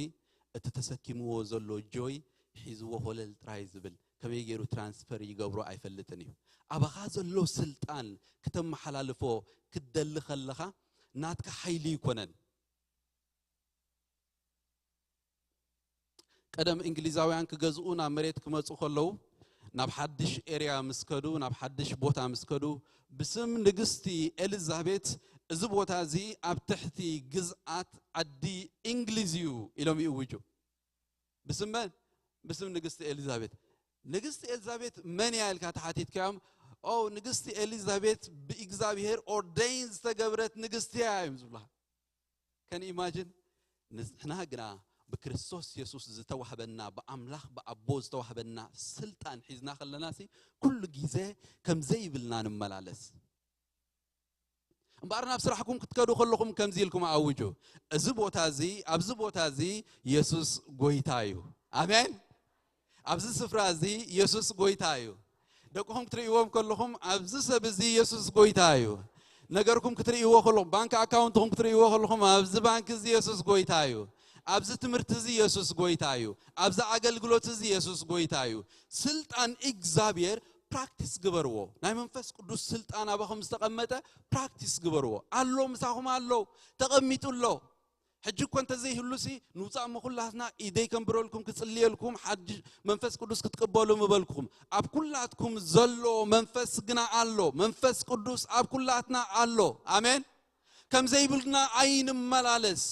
እቲ ተሰኪምዎ ዘሎ ጆይ ሒዝዎ ኮለል ጥራይ ዝብል፣ ከመይ ገይሩ ትራንስፈር ይገብሮ ኣይፈልጥን እዩ። ኣባኻ ዘሎ ስልጣን ክተመሓላልፎ ክትደሊ ከለኻ ናትካ ሓይሊ ይኮነን። ቀደም እንግሊዛውያን ክገዝኡ ናብ መሬት ክመጹ ከለዉ፣ ናብ ሓድሽ ኤርያ ምስ ከዱ፣ ናብ ሓድሽ ቦታ ምስ ከዱ፣ ብስም ንግስቲ ኤልዛቤት፣ "እዚ ቦታ እዚ ኣብ ትሕቲ ግዝኣት ዓዲ እንግሊዝ እዩ" ኢሎም ይእውጁ። ብስም መን? ብስም ንግስቲ ኤልዛቤት። ንግስቲ ኤልዛቤት መን እያ ኢልካ ተሓቲትካዮም፣ "ኦ፣ ንግስቲ ኤልዛቤት ብእግዚኣብሔር ኦርደይን ዝተገብረት ንግስቲ እያ" እዮም ዝብሉኻ። ከን ኢማጂን? ንሕና ግና ብክርስቶስ የሱስ ዝተዋህበና፣ ብኣምላኽ ብኣቦ ዝተዋህበና ስልጣን ሒዝና ከለናሲ፣ ኩሉ ግዜ ከም ዘይብልና ንመላለስ። እምበኣር ናብ ስራሕኩም ክትከዱ ከለኹም ከምዚ ኢልኩም ኣውጁ፣ "እዚ ቦታ እዚ፣ ኣብዚ ቦታ እዚ የሱስ ጎይታ እዩ። ኣሜን። ኣብዚ ስፍራ እዚ የሱስ ጎይታ እዩ። ደቅኹም ክትርእይዎም ከለኹም፣ ኣብዚ ሰብ እዚ የሱስ ጎይታ እዩ። ነገርኩም ክትርእይዎ ከለኹም፣ ባንክ ኣካውንትኹም ክትርእይዎ ከለኹም፣ ኣብዚ ባንክ እዚ የሱስ ጎይታ እዩ። ኣብዚ ትምህርቲ እዚ የሱስ ጎይታ እዩ። ኣብዚ ኣገልግሎት እዚ የሱስ ጎይታ እዩ." ስልጣን እግዚኣብሔር ፕራክቲስ ግበርዎ። ናይ መንፈስ ቅዱስ ስልጣን ኣባኹም ዝተቐመጠ ፕራክቲስ ግበርዎ። ኣሎ፣ ምሳኹም ኣሎ፣ ተቐሚጡ ኣሎ። ሕጂ እኮ እንተዘይህሉሲ፣ ንውጻእ እሞ ኩላትና ኢደይ ከንብረልኩም፣ ክጽልየልኩም፣ ሓድሽ መንፈስ ቅዱስ ክትቅበሉ ምበልኩም። ኣብ ኩላትኩም ዘሎ መንፈስ ግና ኣሎ። መንፈስ ቅዱስ ኣብ ኩላትና ኣሎ። ኣሜን። ከም ዘይብልና ኣይንመላለስ።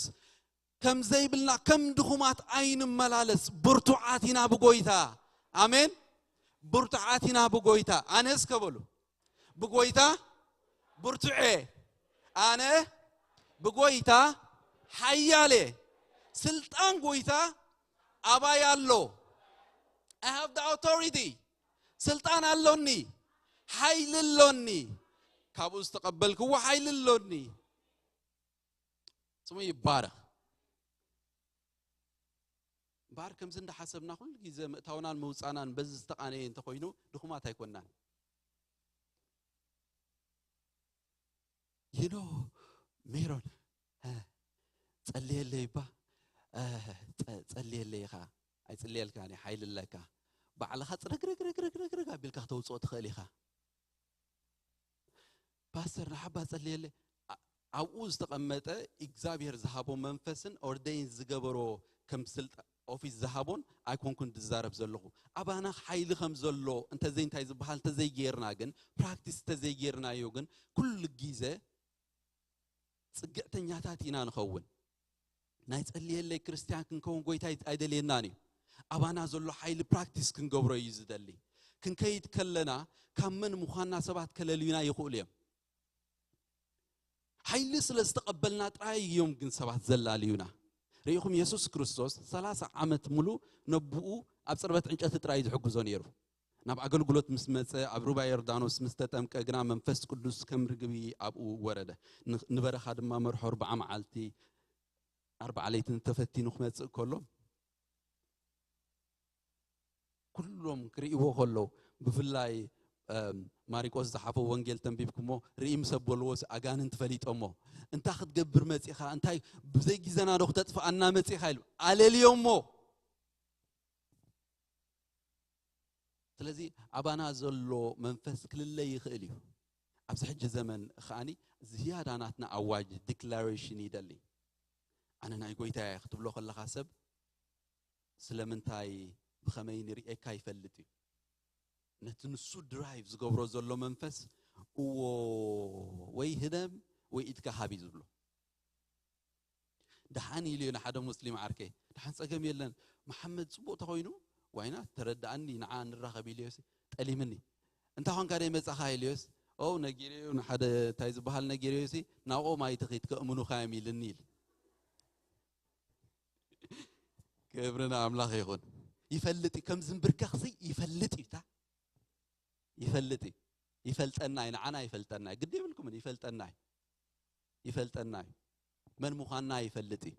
ከም ዘይብልና፣ ከም ድኹማት ኣይንመላለስ። ብርቱዓት ኢና ብጎይታ። ኣሜን። ብርቱዓት ኢና ብጎይታ። ኣነ እስከ በሉ፣ "ብጎይታ ብርቱዕ እየ። ኣነ ብጎይታ ሓያል እየ። ስልጣን ጎይታ ኣባይ ኣሎ። I have the authority። ስልጣን ኣሎኒ። ሓይሊ ኣሎኒ። ካብኡ ዝተቐበልክዎ ሓይሊ ኣሎኒ።" ስሙ ይባረኽ። እምበኣር ከምዚ እንዳሓሰብና ኩሉ ግዜ ምእታውናን ምውጻናን በዚ ዝተቓነየ እንተኾይኑ፣ ድኹማት ኣይኮንናን። You know, ሜሮን፣ እ፣ ጸልየለይ እባ፣ እ፣ ጸ-፣ ጸልየለይ ኢኻ። ኣይጽልየልካን እየ፣ ሓይሊ ኣለካ። ባዕልኻ ጽረግረግረግረግረግ ኣቢልካ ክተውጽኦ ትኽእል ኢኻ። "ፓስተር፣ ንሓባ ጸልየለይ?" ኣ-፣ ኣብኡ ዝተቐመጠ እግዚኣብሔር ዝሃቦ መንፈስን ኦርደይን ዝገበሮ ከም ስልጣ-፣ ኦፊስ ዝሃቦን ኣይኮንኩን ዝዛረብ ዘለኹ። ኣባና ሓይሊ ከም ዘሎ እንተዘይ እንታይ ዝበሃል እንተዘይጌርና ግን፣ ፕራክቲስ እንተዘይጌርናዮ ግን፣ ኩሉ ግዜ ጽግዕተኛታት ኢና ንኸውን። ናይ ጸልየለይ ክርስትያን ክንከውን ጎይታ ኣይ-፣ ኣይደልየናን እዩ። ኣባና ዘሎ ሓይሊ ፕራክቲስ ክንገብሮ እዩ ዝደሊ። ክንከይድ ከለና ካብ መን ምዃንና ሰባት ከለልዩና ይኽእሉ እዮም። ሓይሊ ስለ ዝተቐበልና ጥራይ እዮም ግን ሰባት ዘላልዩና። ርኢኹም፣ የሱስ ክርስቶስ ሰላሳ ዓመት ሙሉ ነብኡ ኣብ ጽርበት ዕንጨቲ ጥራይ ዝሕግዞ ነይሩ። ናብ ኣገልግሎት ምስ መጸ፣ ኣብ ሩባ ዮርዳኖስ ምስ ተጠምቀ ግና መንፈስ ቅዱስ ከም ርግቢ ኣብኡ ወረደ። ን-፣ ንበረኻ ድማ መርሖ ኣርብዓ መዓልቲ ኣርብዓ ለይትን ተፈቲኑ ክመጽእ ከሎ፣ ኩሎም ክርእይዎ ከለዉ፣ ብፍላይ፣ እም፣ ማሪቆስ ዝሓፎ ወንጌል ተንቢብኩሞ፣ ርኢ ምስ ኣበልዎስ ኣጋንንቲ ፈሊጦሞ። "እንታይ ክትገብር መጺኻ? እንታይ ብዘይ ግዜና ዶ ክተጥፍኣና መጺኻ?" ኢሉ ኣለልዮሞ። ስለዚ ኣባና ዘሎ መንፈስ ክልለ ይኽእል እዩ። ኣብዚ ሕጂ ዘመን ከኣኒ ዝያዳ ናትና ኣዋጅ፣ ዲክላሬሽን ይደሊ። "ኣነ ናይ ጎይታ እየ" ክትብሎ ከለኻ ሰብ ስለምንታይ ብኸመይ ንርእየካ ይፈልጥ እዩ። ነቲ ንሱ ድራይቭ ዝገብሮ ዘሎ መንፈስ እዎ ወይ ህደም ወይ ኢድካ ሃብ እዩ ዝብሎ። ደሓን ኢሉ እዩ ንሓደ ሙስሊም ዓርከይ። ደሓን ጸገም የለን። መሓመድ ጽቡቕ ተኾይኑ ዋይና ተረድኣኒ ንዓ ንራኸብ ኢልዮሲ ጠሊምኒ። እንታይ ኾንካ ደይ መጻኻ ኢልዮስ? ኦ ነጊረዮ ንሓደ እንታይ ዝበሃል ነጊረዮሲ ናብኦም ኣይትኺድ ከእምኑኻ እዮም ኢልኒ ኢል። ክብሪ ንኣምላኽ ይኹን። ይፈልጥ እዩ። ከም ዝንብርከኽሲ ይፈልጥ እዩ። ታ ይፈልጥ እዩ። ይፈልጠና እዩ። ንዓና ይፈልጠና እዩ። ግዲ የብልኩምን። ይፈልጠና እዩ። ይፈልጠና እዩ። መን ምዃንና ይፈልጥ እዩ።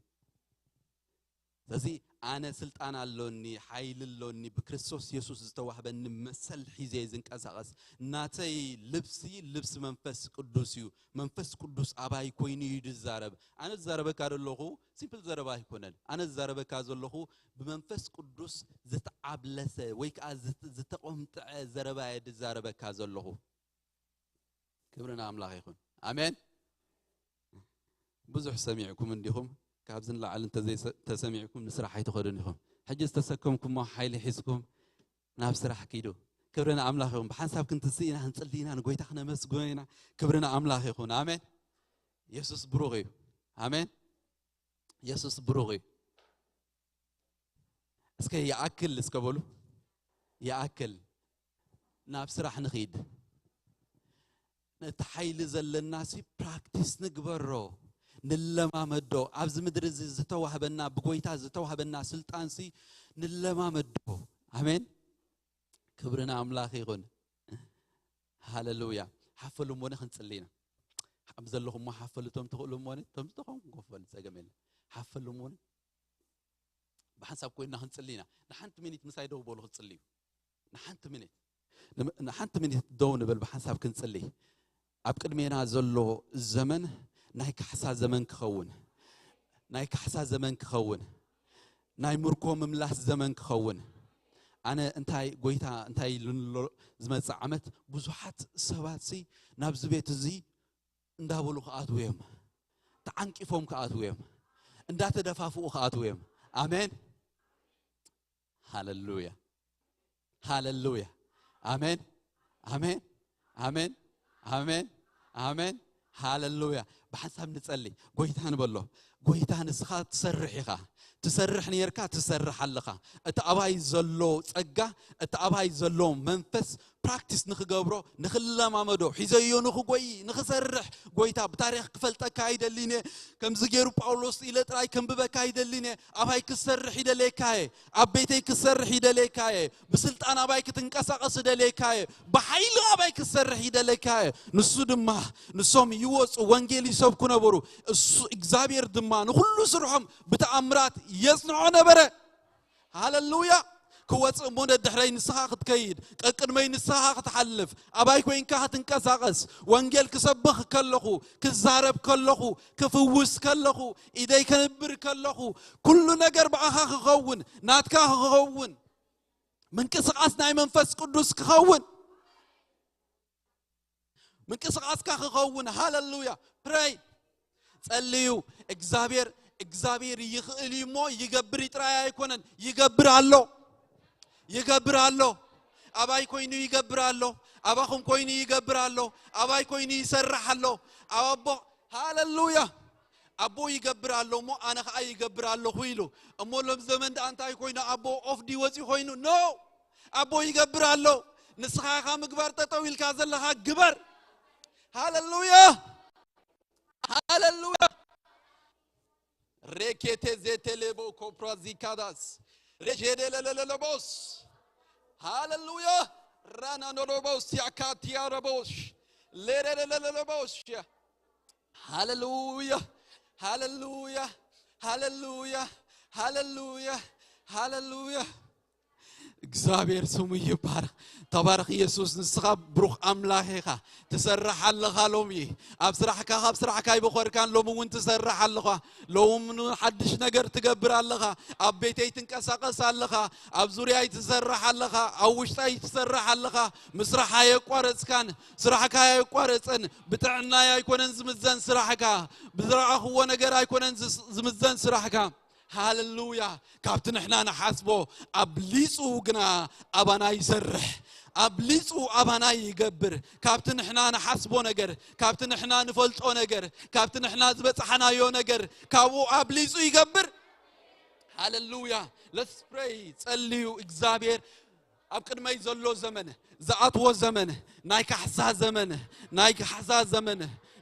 ስለዚ ኣነ ስልጣን ኣሎኒ፣ ሓይሊ ኣሎኒ፣ ብክርስቶስ የሱስ ዝተዋህበኒ መሰል ሒዘ ዝንቀሳቐስ። ናተይ ልብሲ፣ ልብሲ መንፈስ ቅዱስ እዩ። መንፈስ ቅዱስ ኣባይ ኮይኑ እዩ ዝዛረብ። ኣነ ዝዛረበካ ዘለኹ ሲምፕል ዘረባ ኣይኮነን። ኣነ ዝዛረበካ ዘለኹ ብመንፈስ ቅዱስ ዝተዓብለሰ ወይ ከዓ ዝተ-፣ ዝተቆምጠዐ ዘረባ እየ ዝዛረበካ ዘለኹ። ክብሪ ንኣምላኽ ይኹን። ኣሜን። ብዙሕ ሰሚዕኩም እንዲኹም፣ ካብዚ ንላዕሊ እንተዘይ-፣ ተሰሚዕኩም ንስራሕ ኣይትኸዱን ኢኹም። ሕጂ ዝተሰከምኩሞ ሓይሊ ሒዝኩም ናብ ስራሕ ኪዱ። ክብሪ ንኣምላኽ ይኹን። ብሓንሳብ ክንትስእ ኢና፣ ክንጽሊ ኢና፣ ንጎይታ ክነመስግኖ ኢና። ክብሪ ንኣምላኽ ይኹን። ኣሜን። የሱስ ብሩኽ እዩ። ኣሜን። የሱስ ብሩኽ እዩ። እስከ ይኣክል እስከ በሉ። ይኣክል። ናብ ስራሕ ንኺድ። ነቲ ሓይሊ ዘለናሲ ፕራክቲስ ንግበሮ፣ ንለማመዶ። ኣብዚ ምድሪ እዚ ዝተዋህበና፣ ብጎይታ ዝተዋህበና ስልጣንሲ ንለማመዶ። ኣሜን። ክብሪ ንኣምላኽ ይኹን። ሃለሉያ። ሓፈሉ እሞኒ ክንጽሊ ኢና። ኣብ ዘለኹም እሞ ሓፈሉ፣ እቶም ትኽእሉ እሞኒ፣ እቶም ዝተኾንኩም ኮፍ በሉ፣ ጸገም የለን። ሓፈሉ እሞኒ። ብሓንሳብ ኮይንና ክንጽሊ ኢና። ንሓንቲ ሚኒት ምሳይ ደው በሉ ክትጽልዩ። ንሓንቲ ሚኒት። ንም-፣ ንሓንቲ ሚኒት ደው ንበል፣ ብሓንሳብ ክንጽሊ። ኣብ ቅድሜና ዘሎ ዘመን ናይ ካሕሳ ዘመን ክኸውን፣ ናይ ካሕሳ ዘመን ክኸውን፣ ናይ ምርኮ ምምላስ ዘመን ክኸውን። ኣነ እንታይ፣ ጎይታ እንታይ ኢሉኒ ኣሎ፣ ዝመጽእ ዓመት ብዙሓት ሰባትሲ ናብዚ ቤት እዚ እንዳበሉ ክኣትዉ እዮም፣ ተዓንቂፎም ክኣትዉ እዮም፣ እንዳተደፋፍኡ ክኣትዉ እዮም። ኣሜን። ሃለሉያ፣ ሃለሉያ። ኣሜን፣ ኣሜን፣ ኣሜን፣ ኣሜን፣ ኣሜን። ሃለሉያ። ብሓንሳብ ንጸሊ። ጎይታ ንበሎ። ጎይታ፣ ንስኻ ትሰርሕ ኢኻ። ትሰርሕ ነርካ፣ ትሰርሕ ኣለኻ። እቲ ኣባይ ዘሎ ጸጋ፣ እቲ ኣባይ ዘሎ መንፈስ ፕራክቲስ ንኽገብሮ፣ ንኽለማመዶ፣ ሒዘዮ ንኽጎይ፣ ንኽሰርሕ፣ ጎይታ፣ ብታሪኽ ክፈልጠካ ኣይደልን እየ። ከምዚ ገይሩ ጳውሎስ ኢለ ጥራይ ከንብበካ ኣይደልን እየ። ኣባይ ክሰርሕ ይደልየካ እየ። ኣብ ቤተይ ክሰርሕ ይደልየካ እየ። ብስልጣን ኣባይ ክትንቀሳቐስ ይደልየካ እየ። ብሓይሊ ኣባይ ክሰርሕ ይደልየካ እየ። ንሱ ድማ፣ ንሶም ይወጹ፣ ወንጌል ይሰብኩ ነበሩ። እሱ፣ እግዚኣብሔር ድማ ንኹሉ ስርሖም ብተኣምራት የጽንዖ ነበረ። ሃለሉያ። ክወጽእ እሞ ነድሕረይ ንስኻ ክትከይድ፣ ቀቅድመይ ንስኻ ክትሓልፍ፣ ኣባይ ኮይንካ ክትንቀሳቐስ፣ ወንጌል ክሰብኽ ከለኹ፣ ክዛረብ ከለኹ፣ ክፍውስ ከለኹ፣ ኢደይ ከንብር ከለኹ፣ ኩሉ ነገር ብኣኻ ክኸውን፣ ናትካ ክኸውን፣ ምንቅስቓስ ናይ መንፈስ ቅዱስ ክኸውን፣ ምንቅስቓስካ ክኸውን። ሃለሉያ። ፕረይ፣ ጸልዩ። እግዚኣብሔር፣ እግዚኣብሔር ይኽእል እዩ እሞ ይገብር እዩ ጥራይ ኣይኮነን፣ ይገብር ኣሎ። ይገብር ኣሎ። ኣባይ ኮይኑ ይገብር ኣሎ። ኣባኹም ኮይኑ ይገብር ኣሎ። ኣባይ ኮይኑ ይሰርሕ ኣሎ። ኣብ ኣቦ፣ ሃለሉያ። ኣቦ ይገብር ኣሎ እሞ ኣነ ኸዓ ይገብር ኣለኹ ኢሉ። እሞ ሎም ዘመን ደኣ እንታይ ኮይኑ፣ ኣቦ ኦፍ ድዩ ወፂኡ ኮይኑ? ኖ። ኣቦ ይገብር ኣሎ። ንስኻ ኢኻ ምግባር ጠጠው ኢልካ ዘለኻ ግበር። ሃለሉያ። ሃለሉያ። ሬኬቴ ዜቴሌቦ ኮፕራዚካዳስ ሬሼዴለለለቦስ። ሃለሉያ። ራናኖሎቦስ ያካቲያረቦሽ ሌሬለለለቦሽ። ሃለሉያ፣ ሃለሉያ፣ ሃለሉያ፣ ሃለሉያ፣ ሃለሉያ። እግዚኣብሔር ስሙ ይባረክ። ተባረክ ኢየሱስ። ንስኻ ብሩኽ ኣምላኽ ኢኻ። ትሰርሕ ኣለኻ ሎሚ። ኣብ ስራሕካ፣ ካብ ስራሕካ ኣይበኾርካን። ሎሚ እውን ትሰርሕ ኣለኻ። ሎሚ እውን ሓድሽ ነገር ትገብር ኣለኻ። ኣብ ቤተይ ትንቀሳቐስ ኣለኻ። ኣብ ዙርያይ ትሰርሕ ኣለኻ። ኣብ ውሽጠይ ትሰርሕ ኣለኻ። ምስራሕ ኣየቋረጽካን። ስራሕካ ኣየቋረጸን። ብጥዕናይ ኣይኮነን ዝምዘን ስራሕካ። ብዝረኣኽዎ ነገር ኣይኮነን ዝስ-፣ ዝምዘን ስራሕካ። ሃለሉያ። ካብቲ ንሕና ንሓስቦ ኣብሊጹ ግና ኣባና ይሰርሕ። ኣብሊጹ ኣባና ይገብር። ካብቲ ንሕና ንሓስቦ ነገር፣ ካብቲ ንሕና ንፈልጦ ነገር፣ ካብቲ ንሕና ዝበጻሕናዮ ነገር፣ ካብኡ ኣብሊጹ ይገብር። ሃለሉያ። Let's pray። ጸልዩ። እግዚኣብሔር ኣብ ቅድመይ ዘሎ ዘመን፣ ዝኣትዎ ዘመን፣ ናይ ካሕሳ ዘመን፣ ናይ ካሕሳ ዘመን፣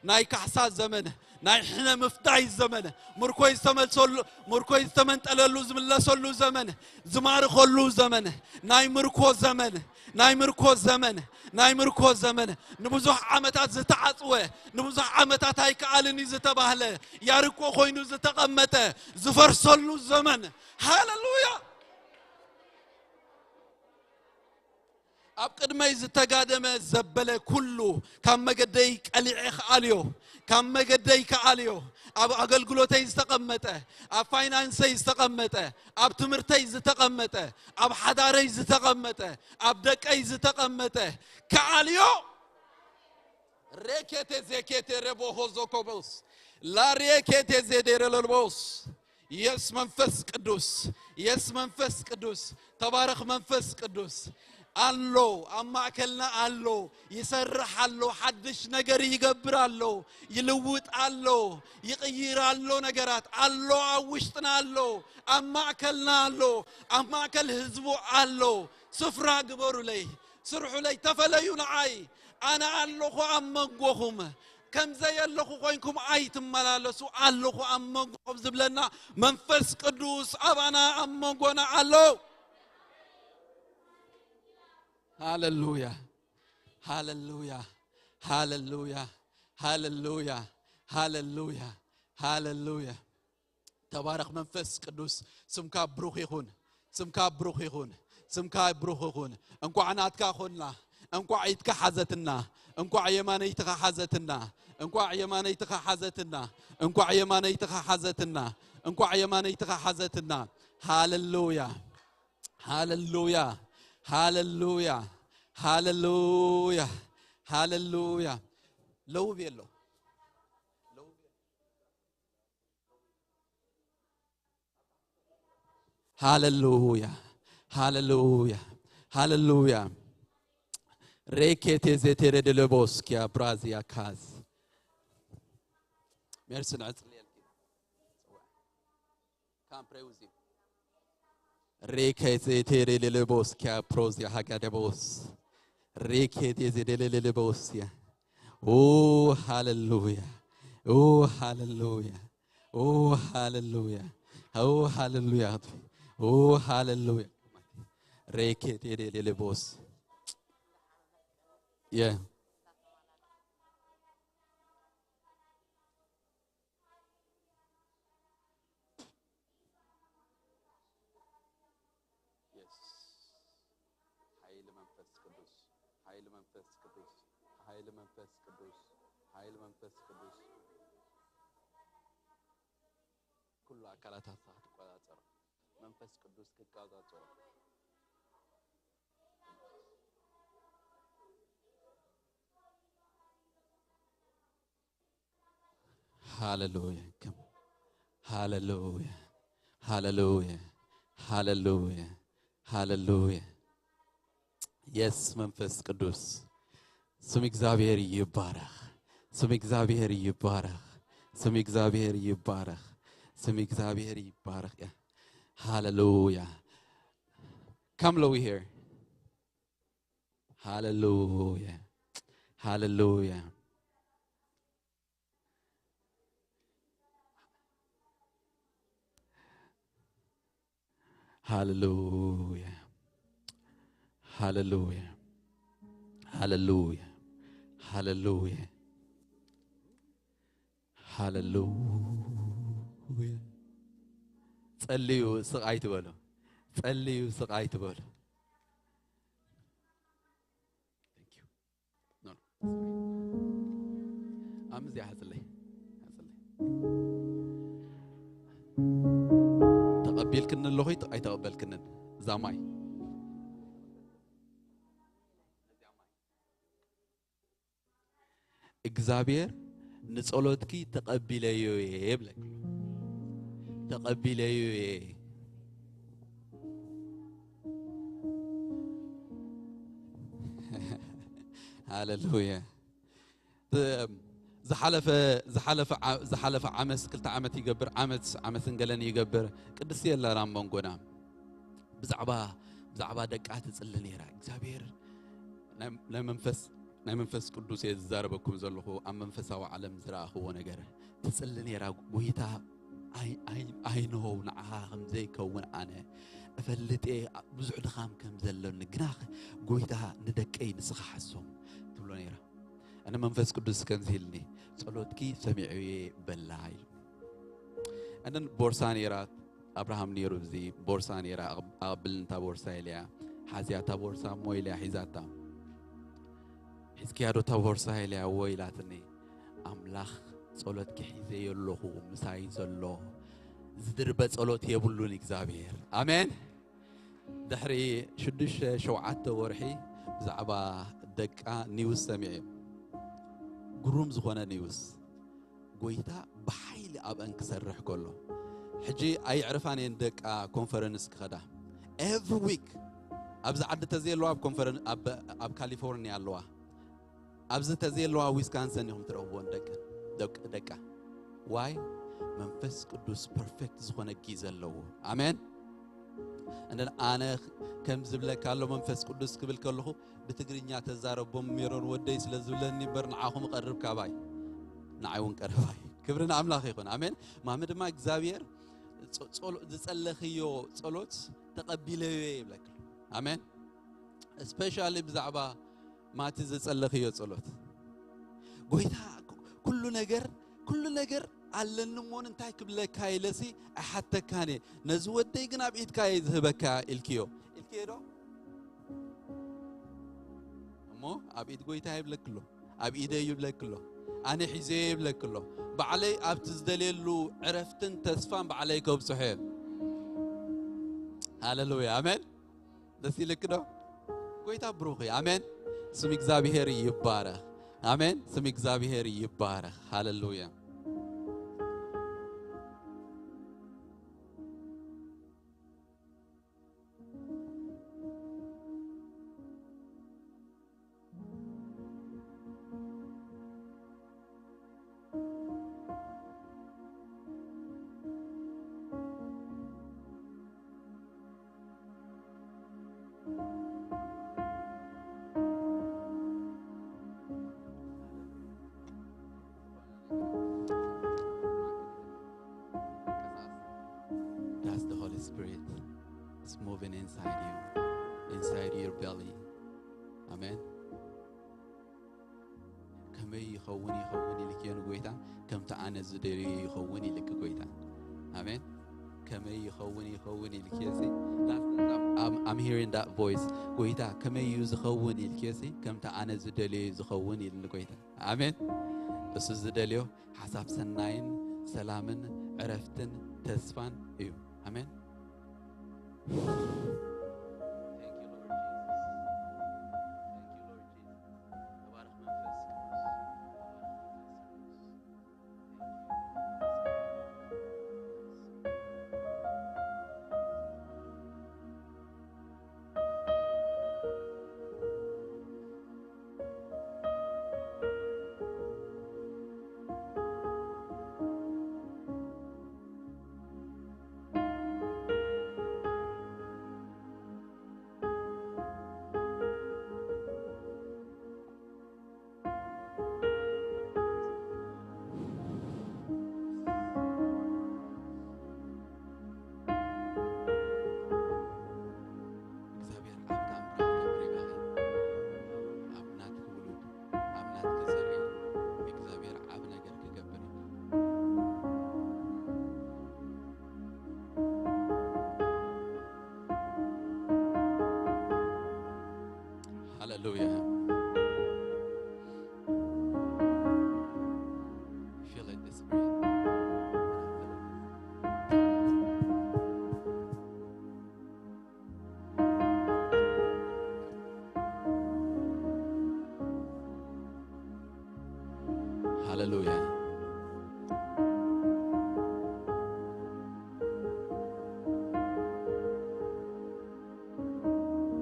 ናይ ካሕሳ ዘመን፣ ናይ ሕነ ምፍዳይ ዘመን፣ ምርኮይ ዝተመልሰሉ፣ ምርኮይ ዝተመንጠለሉ ዝምለሰሉ ዘመን፣ ዝማርኸሉ ዘመን፣ ናይ ምርኮ ዘመን፣ ናይ ምርኮ ዘመን፣ ናይ ምርኮ ዘመን፣ ንብዙሕ ዓመታት ዝተዓጽወ፣ ንብዙሕ ዓመታት ኣይከኣልን እዩ ዝተባህለ፣ ያርቆ ኮይኑ ዝተቐመጠ፣ ዝፈርሰሉ ዘመን። ሃለሉያ። ኣብ ቅድመይ ዝተጋደመ ዘበለ ኩሉ ካብ መገደይ ቀሊዐ ክኣልዮ፣ ካብ መገደይ ክኣልዮ። ኣብ ኣገልግሎተይ ዝተቐመጠ፣ ኣብ ፋይናንሰይ ዝተቐመጠ፣ ኣብ ትምህርተይ ዝተቐመጠ፣ ኣብ ሓዳረይ ዝተቐመጠ፣ ኣብ ደቀይ ዝተቐመጠ ክኣልዮ። ሬኬቴ ዜኬቴ ረቦሆ ዞኮቦስ ላሬኬቴ ዜዴረለልቦስ የስ መንፈስ ቅዱስ፣ የስ መንፈስ ቅዱስ፣ ተባረኽ መንፈስ ቅዱስ። ኣሎ፣ ኣብ ማእከልና ኣሎ፣ ይሰርሕ ኣሎ፣ ሓድሽ ነገር ይገብር ኣሎ፣ ይልውጥ ኣሎ፣ ይቕይር ኣሎ፣ ነገራት ኣሎ፣ ኣብ ውሽጥና ኣሎ፣ ኣብ ማእከልና ኣሎ፣ ኣብ ማእከል ህዝቡ ኣሎ። ስፍራ ግበሩለይ፣ ስርሑለይ፣ ተፈለዩ ንዓይ፣ ኣነ ኣለኹ ኣብ መንጎኹም። ከም ዘየለኹ ኮይንኩም ኣይትመላለሱ፣ ኣለኹ ኣብ መንጎኹም ዝብለና መንፈስ ቅዱስ ኣባና ኣብ መንጎና ኣሎ። ሃሌሉያ፣ ሃሌሉያ፣ ሃሌሉያ፣ ሃሌሉያ፣ ሃሌሉያ፣ ሃሌሉያ። ተባረኽ መንፈስ ቅዱስ፣ ስምካ ብሩኽ ይኹን፣ ስምካ ብሩኽ ይኹን፣ ስምካ ብሩኽ ይኹን። እንኳዕ ናትካ ኾንና፣ እንኳዕ ኢድካ ሓዘትና፣ እንኳዕ የማነይትኻ ሓዘትና፣ እንኳዕ የማነይትኻ ሓዘትና፣ እንኳዕ የማነይትኻ ሓዘትና፣ እንኳዕ የማነይትኻ ሓዘትና። ሃሌሉያ፣ ሃሌሉያ፣ ሃሌሉያ፣ ሃሌሉያ፣ ሃሌሉያ። ለውብ የሎ። ሃሌሉያ፣ ሃሌሉያ፣ ሃሌሉያ። ሬኬቴ ዜቴሬ ደለቦስኪያ ብራዚያ ካዝ። ሜርሲ ንዕጽልየልኪ። ካም ፕሬውዚ። ሬኬቴ ዜቴሬ ደለቦስኪያ ፕሮዚያ ሃጋደቦስ። ሬኬቴ ዜደለለቦስያ። ኦ ሃሌሉያ፣ ኦ ሃሌሉያ፣ ኦ ሃሌሉያ፣ ኦ ሃሌሉያ፣ ኦ ሃሌሉያ። ሬኬቴ ዴሌሌቦስ። የ የስ። ሓይሊ መንፈስ ቅዱስ፣ ሓይሊ መንፈስ ቅዱስ፣ ሓይሊ መንፈስ ቅዱስ፣ ሓይሊ መንፈስ ቅዱስ። ኩሉ ኣካላታትካ ክትቆጻጸሮ፣ መንፈስ ቅዱስ ክቆጻጸሮ። ሃሌሉያ። ከም ሃሌሉያ፣ ሃሌሉያ፣ ሃሌሉያ፣ ሃሌሉያ። የስ መንፈስ ቅዱስ ስም እግዚኣብሔር ይባረኽ። ስም እግዚኣብሔር ይባረኽ። ስም እግዚኣብሔር ይባረኽ። ስም እግዚኣብሔር ይባረኽ። ሃሌሉያ። Come low here. ሃሌሉያ። ሃሌሉያ። ሃሌሉያ። ሃሌሉያ። ሃሌሉያ። ሃሌሉያ። ሃሌሉያ። ጸልዩ ስቕ ኣይትበሉ። ጸልዩ ስቕ ኣይትበሉ። Thank you. No, no. ኣምዚ ሓጽለይ። ሓጽለይ። ተቐቢልክኒ ኣለኹ ኣይተቐበልክንን? እዛ ማይ። እግዚኣብሔር ንጸሎትኪ ተቐቢለዮ እየ ይብለኪ። ተቐቢለዮ እየ። ሃሌሉያ። ብ-፣ ዝሓለፈ፣ ዝሓለፈ ዓ-፣ ዝሓለፈ ዓመት፣ ክልተ ዓመት ይገብር፣ ዓመት፣ ዓመትን ገለን ይገብር፣ ቅድስቲ የላ ኣብ መንጎና። ብዛዕባ፣ ብዛዕባ ደቃ ትጽሊ ነይራ። እግዚኣብሔር ናይ፣ ናይ መንፈስ፣ ናይ መንፈስ ቅዱስ እየ ዝዛረበኩም ዘለኹ፣ ኣብ መንፈሳዊ ዓለም ዝረኣኽዎ ነገር። ትጽሊ ነይራ፣ "ጎይታ፣ I፣ I፣ I know ንዓኻ ከም ዘይከውን ኣነ እፈልጥ እየ፣ ብዙሕ ድኻም ከም ዘለኒ፣ ግና ኸ ጎይታ ንደቀይ ንስኻ ሓሶም" ትብሎ ነይራ። ኣነ መንፈስ ቅዱስ ከምዚ ኢልኒ፣ "ጸሎትኪ ሰሚዑ እየ" በላ ኢሉ። ኣነን ቦርሳ ነይራ፣ ኣብርሃም ነይሩ፣ እዚ ቦርሳ ነይራ፣ ኣቐብ-፣ ኣቐብልን እታ ቦርሳ ኢለያ፣ ሓዝያ እታ ቦርሳ እሞ ኢለያ ሒዛታ። "ሒዝክያ ዶ እታ ቦርሳ?" ኢለያ፣ "እወ" ኢላትኒ። ኣምላኽ ጸሎትኪ ሒዘዮ ኣለኹ፣ ምሳይ ዘሎ። ዝድርበ ጸሎት የብሉን እግዚኣብሔር። ኣሜን። ድሕሪ ሽዱሽተ ሸውዓተ ወርሒ ብዛዕባ ደቃ ኒውስ ሰሚዐ። ግሩም ዝኾነ ኒውስ። ጎይታ ብሓይሊ ኣብአን ክሰርሕ ከሎ፣ ሕጂ ኣይዕርፋን እየን ደቃ ኮንፈረንስ ክኸዳ። ኤቭሪ ዊክ ኣብዚ ዓዲ ተዘየለዋ ኣብ ኮንፈረን ኣብ ኣብ ካሊፎርኒያ ኣለዋ። ኣብዚ ተዘየለዋ ዊስካንሰን ኢኹም ትረኽብዎን ደቀ ደቅ ደቃ ዋይ መንፈስ ቅዱስ ፐርፌክት ዝኾነ ጊ ዘለዎ። ኣሜን። እንደ ኣነ ከም ዝብለካ ኣሎ መንፈስ ቅዱስ ክብል ከለኹ ብትግርኛ ተዛረቦም ሜሮን ወደይ ስለ ዝብለኒ እምበር ንዓኹም እቐርብ ካባይ ንዓይ እውን ቀረባይ። ክብሪ ንኣምላኽ ይኹን። ኣሜን። ማሚ ድማ እግዚኣብሔር ጸ- ጸሎ- ዝጸለኽዮ ጸሎት ተቐቢለዮ ይብለካ። ኣሜን። ስፔሻሊ ብዛዕባ ማቲ ዝጸለኽዮ ጸሎት ጎይታ ኩሉ ነገር ኩሉ ነገር ኣለኒ እሞ እንታይ ክብለካ ኢለሲ ኣይሓተካን እየ። ነዚ ወደይ ግን ኣብ ኢድካ እየ ዝህበካ ኢልክዮ ኢልክዮ ዶ? እሞ ኣብ ኢድ ጎይታ ይብለክሎ ኣብ ኢደ ይብለክሎ ኣነ ሒዘ ይብለክሎ ባዕለይ ኣብቲ ዝደልየሉ ዕረፍትን ተስፋን ባዕለይ ከብፅሖ እየ። ሃሌሉያ ኣሜን። ደስ ይልክ ዶ? ጎይታ ብሩኽ እዩ። ኣሜን። ስም እግዚኣብሔር ይባረኽ። ኣሜን። ስም እግዚኣብሔር ይባረኽ። ሃሌሉያ። That's the Holy Spirit. It's moving inside you, inside your belly. Amen. ከመይ ይኸውን ይኸውን ኢልክዮ ንጎይታ ከምቲ ኣነ ዝደልዮ ይኸውን ኢልክ ጎይታ። ኣሜን። ከመይ ይኸውን ይኸውን ኢልክዮ ሲ I'm hearing that voice. ጎይታ ከመይ እዩ ዝኸውን ኢልክዮ ሲ ከምቲ ኣነ ዝደልዮ እዩ ዝኸውን ኢልኒ ጎይታ። ኣሜን። እሱ ዝደልዮ ሓሳብ ሰናይን ሰላምን ዕረፍትን ተስፋን እዩ። ኣሜን። Thank you, Lord Jesus. Thank you, Lord Jesus. ተባረኽ መንፈስ ቅዱስ። ተባረኽ መንፈስ ቅዱስ። እግዚኣብሔር ኣብ ተኣምራት ክገብር ይባርክ። ኣብ ናትኪ ውሉድ፣ ኣብ ናትኪ ዘርኢ እግዚኣብሔር ዓቢ ነገር ክገብር እዩ። ሃሌሉያ። Feel it, the Spirit. ሃሌሉያ።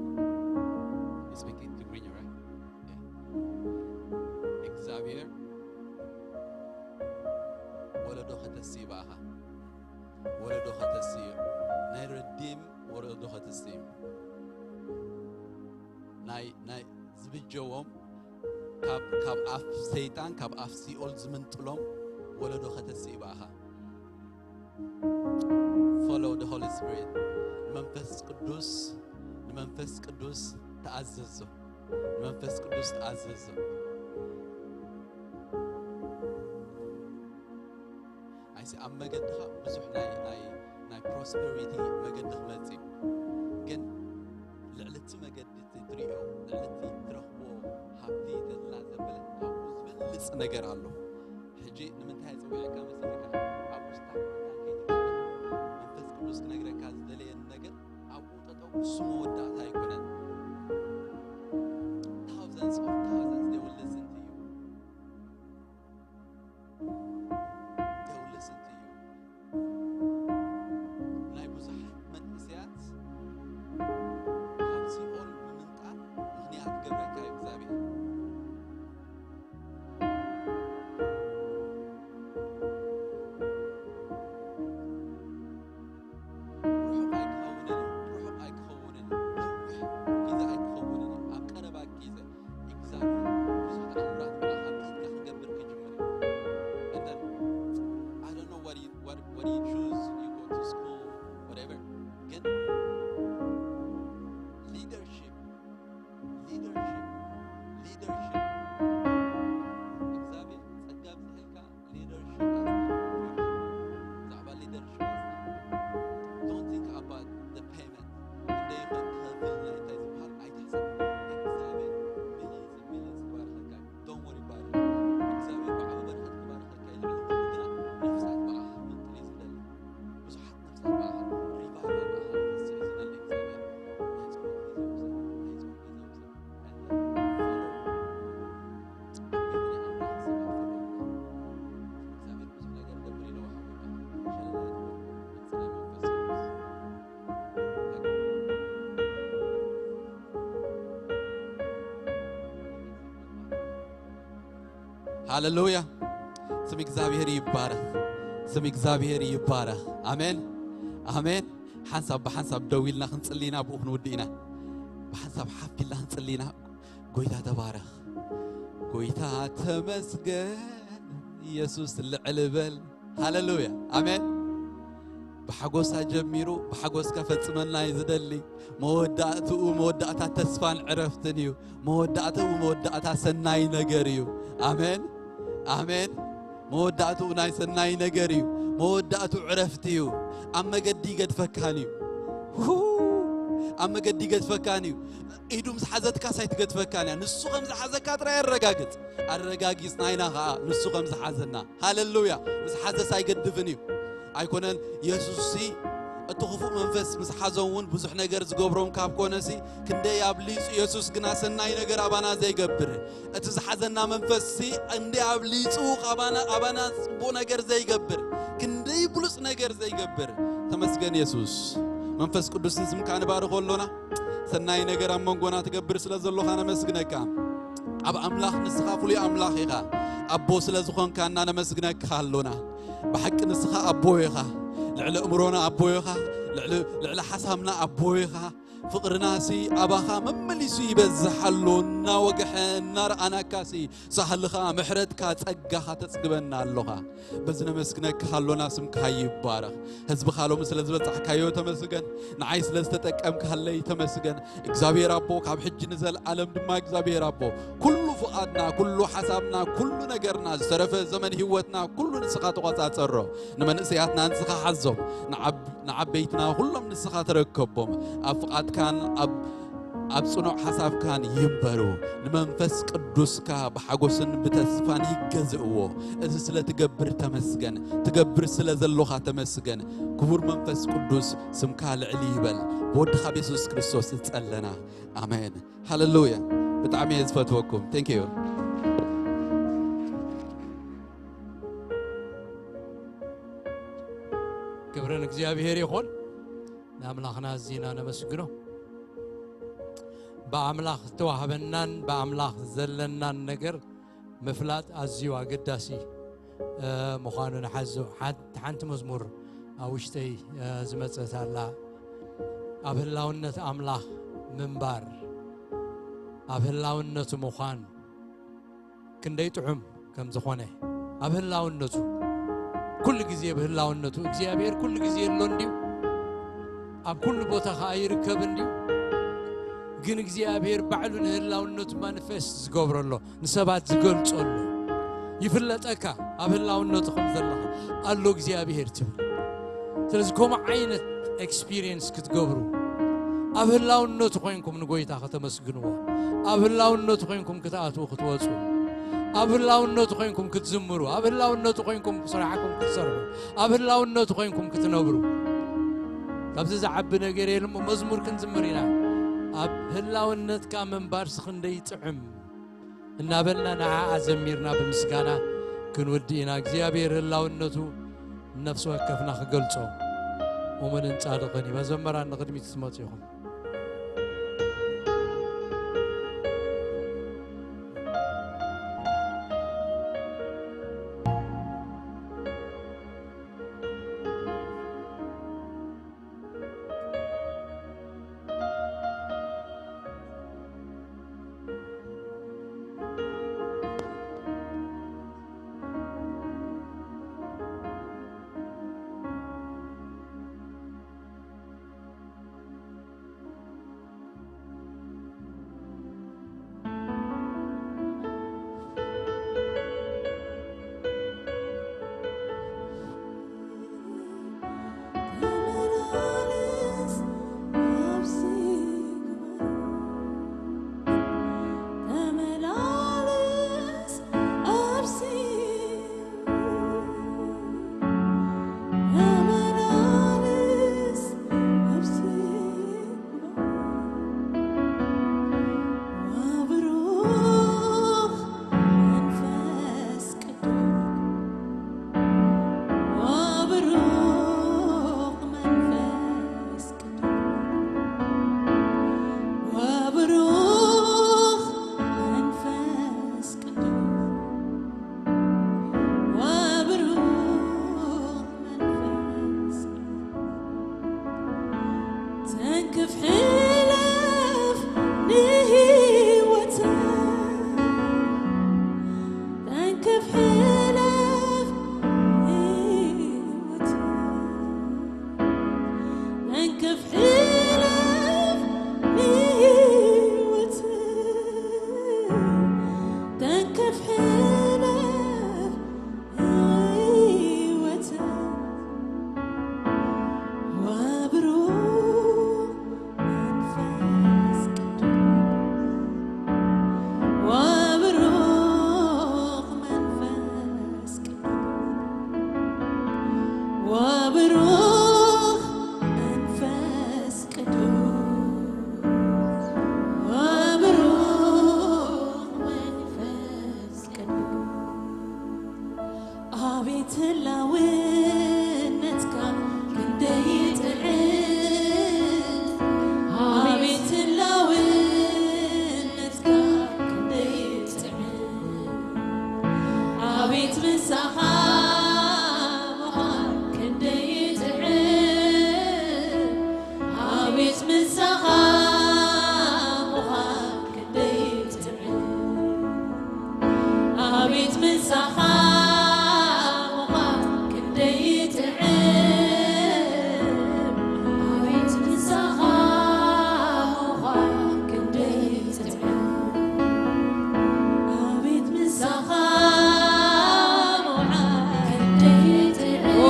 You speaking Tigrinya, right? Yeah. እግዚኣብሔር ወለዶ ከተሲ ይባእኻ። ወለዶ ከተሲ እዩ። ናይ ረዲም ወለዶ ከተሲ እዩ። ናይ ናይ ዝብጀዎም ካብ ካብ ኣፍ ሰይጣን ካብ ኣፍ ሲኦል ዝምንጥሎም ወለዶ ከተሲ ይባእኻ። Follow the Holy Spirit. ንመንፈስ ቅዱስ ንመንፈስ ቅዱስ ተኣዘዞ። ንመንፈስ ቅዱስ ተኣዘዞ። ኣይሲ ኣብ መገድኻ ብዙሕ ናይ ናይ ናይ ፕሮስፐሪቲ መገዲ ክመጽእ እዩ። ግን ልዕሊ እቲ መገዲ እቲ ትሪኦ ልዕሊ እቲ ትረኽቦ ሃብቲ ተድላ ዘበለ ካብኡ ዝበልጽ ነገር ኣሎ። ሕጂ ንምንታይ ጸዊዐካ መሲልካ ኣብ ውሽጣ ከይትገብር መንፈስ ቅዱስ ክነግረካ ዝደለየኒ ነገር ኣብኡ ጠጠው እሱ መወዳእታ ኣይኮነን። Thousands of thousands they will listen to you. They will listen to you. ሃሌሉያ። ስም እግዚኣብሔር ይባረኽ። ስም እግዚኣብሔር ይባረኽ። ኣሜን፣ ኣሜን። ሓንሳብ ብሓንሳብ ደው ኢልና ክንጽሊ ኢና፣ ብኡ ክንውድእ ኢና። ብሓንሳብ ሓፍ ኢልና ክንጽሊ ኢና። ጎይታ ተባረኽ። ጎይታ ተመስገን። ኢየሱስ ልዕል በል። ሃሌሉያ፣ ኣሜን። ብሓጎሳ ጀሚሩ ብሓጎስ ከፈጽመና እዩ ዝደሊ። መወዳእትኡ መወዳእታ ተስፋን ዕረፍትን እዩ። መወዳእትኡ መወዳእታ ሰናይ ነገር እዩ። ኣሜን፣ ኣሜን። መወዳእትኡ ናይ ሰናይ ነገር እዩ። መወዳእትኡ ዕረፍቲ እዩ። ኣብ መገዲ ይገድፈካን እዩ። ሁ፣ ኣብ መገዲ ይገድፈካን እዩ። ኢዱ ምስ ሓዘትካስ ኣይትገድፈካን እያ። ንሱ ከም ዝሓዘካ ጥራይ ኣረጋግጽ። ኣረጋጊጽና ኢና ኸኣ ንሱ ከም ዝሓዘና። ሃሌሉያ። ምስ ሓዘስ ኣይገድፍን እዩ። ኣይኮነን፣ የሱስሲ እቲ ክፉእ መንፈስ ምስ ሓዞም እውን ብዙሕ ነገር ዝገብሮም ካብ ኮነሲ፣ ክንደይ ኣብሊጹ የሱስ ግና ሰናይ ነገር ኣባና ዘይገብር። እቲ ዝሓዘና መንፈስሲ እንደ ኣብሊጹ ኣባና፣ ኣባና ጽቡቕ ነገር ዘይገብር፣ ክንደይ ብሉጽ ነገር ዘይገብር። ተመስገን የሱስ። መንፈስ ቅዱስ ንስምካ ንባርኾ ኣሎና። ሰናይ ነገር ኣብ መንጎና ትገብር ስለ ዘሎኻ ነመስግነካ። ኣብ ኣምላኽ ንስኻ ፍሉይ ኣምላኽ ኢኻ። ኣቦ ስለ ዝኾንካና ነመስግነካ ኣሎና። ብሓቂ ንስኻ ኣቦ ኢኻ። ልዕሊ እምሮና ኣቦ ኢኻ። ልዕሊ፣ ልዕሊ ሓሳብና ኣቦ ኢኻ። ፍቕርናሲ ኣባኻ መመሊሱ ይበዝሕ ኣሎ። እናወግሐ እናረኣናካሲ ሳህልኻ ምሕረትካ ጸጋኻ ተጽግበና ኣሎኻ። በዚ ነመስግነካ ኣሎና፣ ስምካ ይባረኽ። ህዝብኻ ሎሚ ስለ ዝበጻሕካዮ ተመስገን። ንዓይ ስለ ዝተጠቀምካለይ ተመስገን። እግዚኣብሔር ኣቦ፣ ካብ ሕጂ ንዘለኣለም ድማ እግዚኣብሔር ኣቦ፣ ኩሉ ፍቓድና፣ ኩሉ ሓሳብና፣ ኩሉ ነገርና፣ ዝተረፈ ዘመን ህይወትና ኩሉ ንስኻ ተቖጻጸሮ። ንመንእሰያትና ንስኻ ሓዞም። ንዓብ-፣ ንዓበይትና ኩሎም ንስኻ ተረከቦም። ኣብ ፍቓድካን ኣብ ኣብ ጽኑዕ ሓሳብካን ይንበሩ። ንመንፈስ ቅዱስካ ብሓጎስን ብተስፋን ይገዝእዎ። እዚ ስለ ትገብር ተመስገን። ትገብር ስለ ዘሎኻ ተመስገን። ክቡር መንፈስ ቅዱስ፣ ስምካ ልዕል ይበል። ብወድኻ ብየሱስ ክርስቶስ ዝጸለና። ኣሜን። ሃሌሉያ። ብጣዕሚ እየ ዝፈትወኩም። Thank you። ክብሪ ንእግዚኣብሔር ይኹን። ንኣምላኽና ኣዚና ነመስግኖ። ብኣምላኽ ዝተዋህበናን ብኣምላኽ ዘለናን ነገር ምፍላጥ ኣዝዩ ኣገዳሲ፣ እ፣ ምዃኑ ንሓዞ። ሓንቲ፣ ሓንቲ መዝሙር ኣብ ውሽጠይ፣ እ፣ ዝመጸት ኣላ። ኣብ ህላውነት ኣምላኽ ምንባር፣ ኣብ ህላውነቱ ምዃን፣ ክንደይ ጥዑም ከም ዝኾነ፣ ኣብ ህላውነቱ፣ ኩሉ ግዜ ብህላውነቱ፣ እግዚኣብሔር ኩሉ ግዜ ኣሎ እንድዩ፣ ኣብ ኩሉ ቦታ ኸኣ ይርከብ እንድዩ። ግን እግዚኣብሔር ባዕሉ ንህላውነቱ ማኒፌስት ዝገብረሎ፣ ንሰባት ዝገልጸሉ፣ ይፍለጠካ ኣብ ህላውነቱ ከም ዘለኻ ኣሎ እግዚኣብሔር ትብል። ስለዚ ከምኡ ዓይነት ኤክስፒሪየንስ ክትገብሩ፣ ኣብ ህላውነቱ ኮይንኩም ንጎይታ ከተመስግንዎ፣ ኣብ ህላውነቱ ኮይንኩም ክትኣትዉ ክትወጹ፣ ኣብ ህላውነቱ ኮይንኩም ክትዝምሩ፣ ኣብ ህላውነቱ ኮይንኩም ስራሕኩም ክትሰርሑ፣ ኣብ ህላውነቱ ኮይንኩም ክትነብሩ። ካብዚ ዝዓቢ ነገር የለን እሞ መዝሙር ክንዝምር ኢና። ኣብ ህላውነትካ ምንባርስ ክንደይ ይጥዕም። እናበልና ንዓኣ ዘሚርና ብምስጋና ክንውድእ ኢና። እግዚኣብሔር ህላውነቱ ነፍሲ ወከፍና ክገልጾ እሙንን ጻድቕን እዩ። መዘመራን ንቕድሚት ክትመጹ ኢኹም። ሕለፍ ንህይወት፣ ተንክፍ ሕለፍ ንህይወት፣ ተንክፍ ሕለፍ ንህይወት፣ ተንክፍ ሕለፍ ህይወት ወብሩኽ መንፈስ ቅዱስ፣ ወብሩኽ መንፈስ ቅዱስ፣ ወብሩኽ መንፈስ ቅዱስ፣ ወብሩኽ መንፈስ ቅዱስ። ኣቤት ህላውነትካ ክንደይ ይጥዕም፣ ኣቤት ህላውነትካ ክንደይ ይጥዕም፣ ኣቤት ምሳኻ ምዃን ክንደይ ይጥዕም፣ ኣቤት ምሳኻ ምዃን ክንደይ ይጥዕም፣ ኣቤት ምሳኻ ምዃን ክንደይ ይጥዕም፣ ኣቤት ምሳኻ ምዃን ክንደይ ይጥዕም፣ ኣቤት ምሳኻ ምዃን ክንደይ ይጥዕም፣ ኦ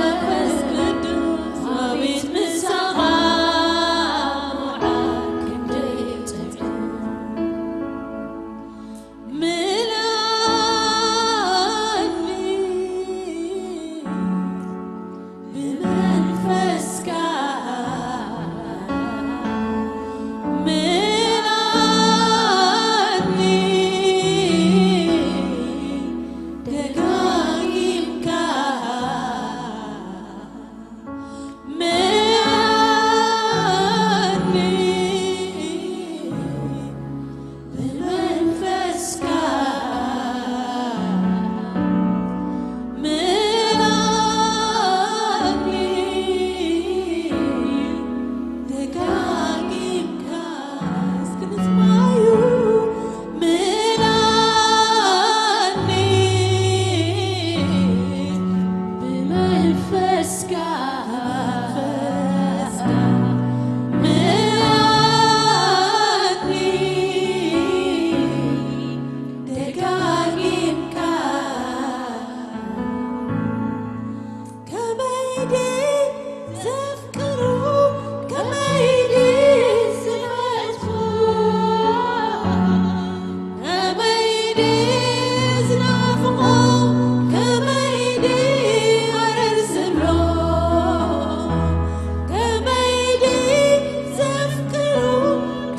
መንፈስ ቅዱስ፣ ኣቤት ምሳኻ ምዃን ክንደይ ይጥዕም። ምልኣኒ ብመንፈስካ፣ ምልኣኒ ደጋጊምካ፣ ምልኣኒ ብመንፈስካ፣ ምልኣኒ ደጋጊምካ። እስኪ ንስማዩ። ምልኣኒ ብመንፈስካ፣ ምልኣኒ ደጋጊምካ። ከመይ ድየ ዘፍቅሮ፣ ከመይ ድየ ዝፈትዎ፣ ከመይ ድየ ዝናፍቖ፣ ከመይ ድየ ሃረር ዝብሎ፣ ከመይ ድየ ዘፍቅሮ፣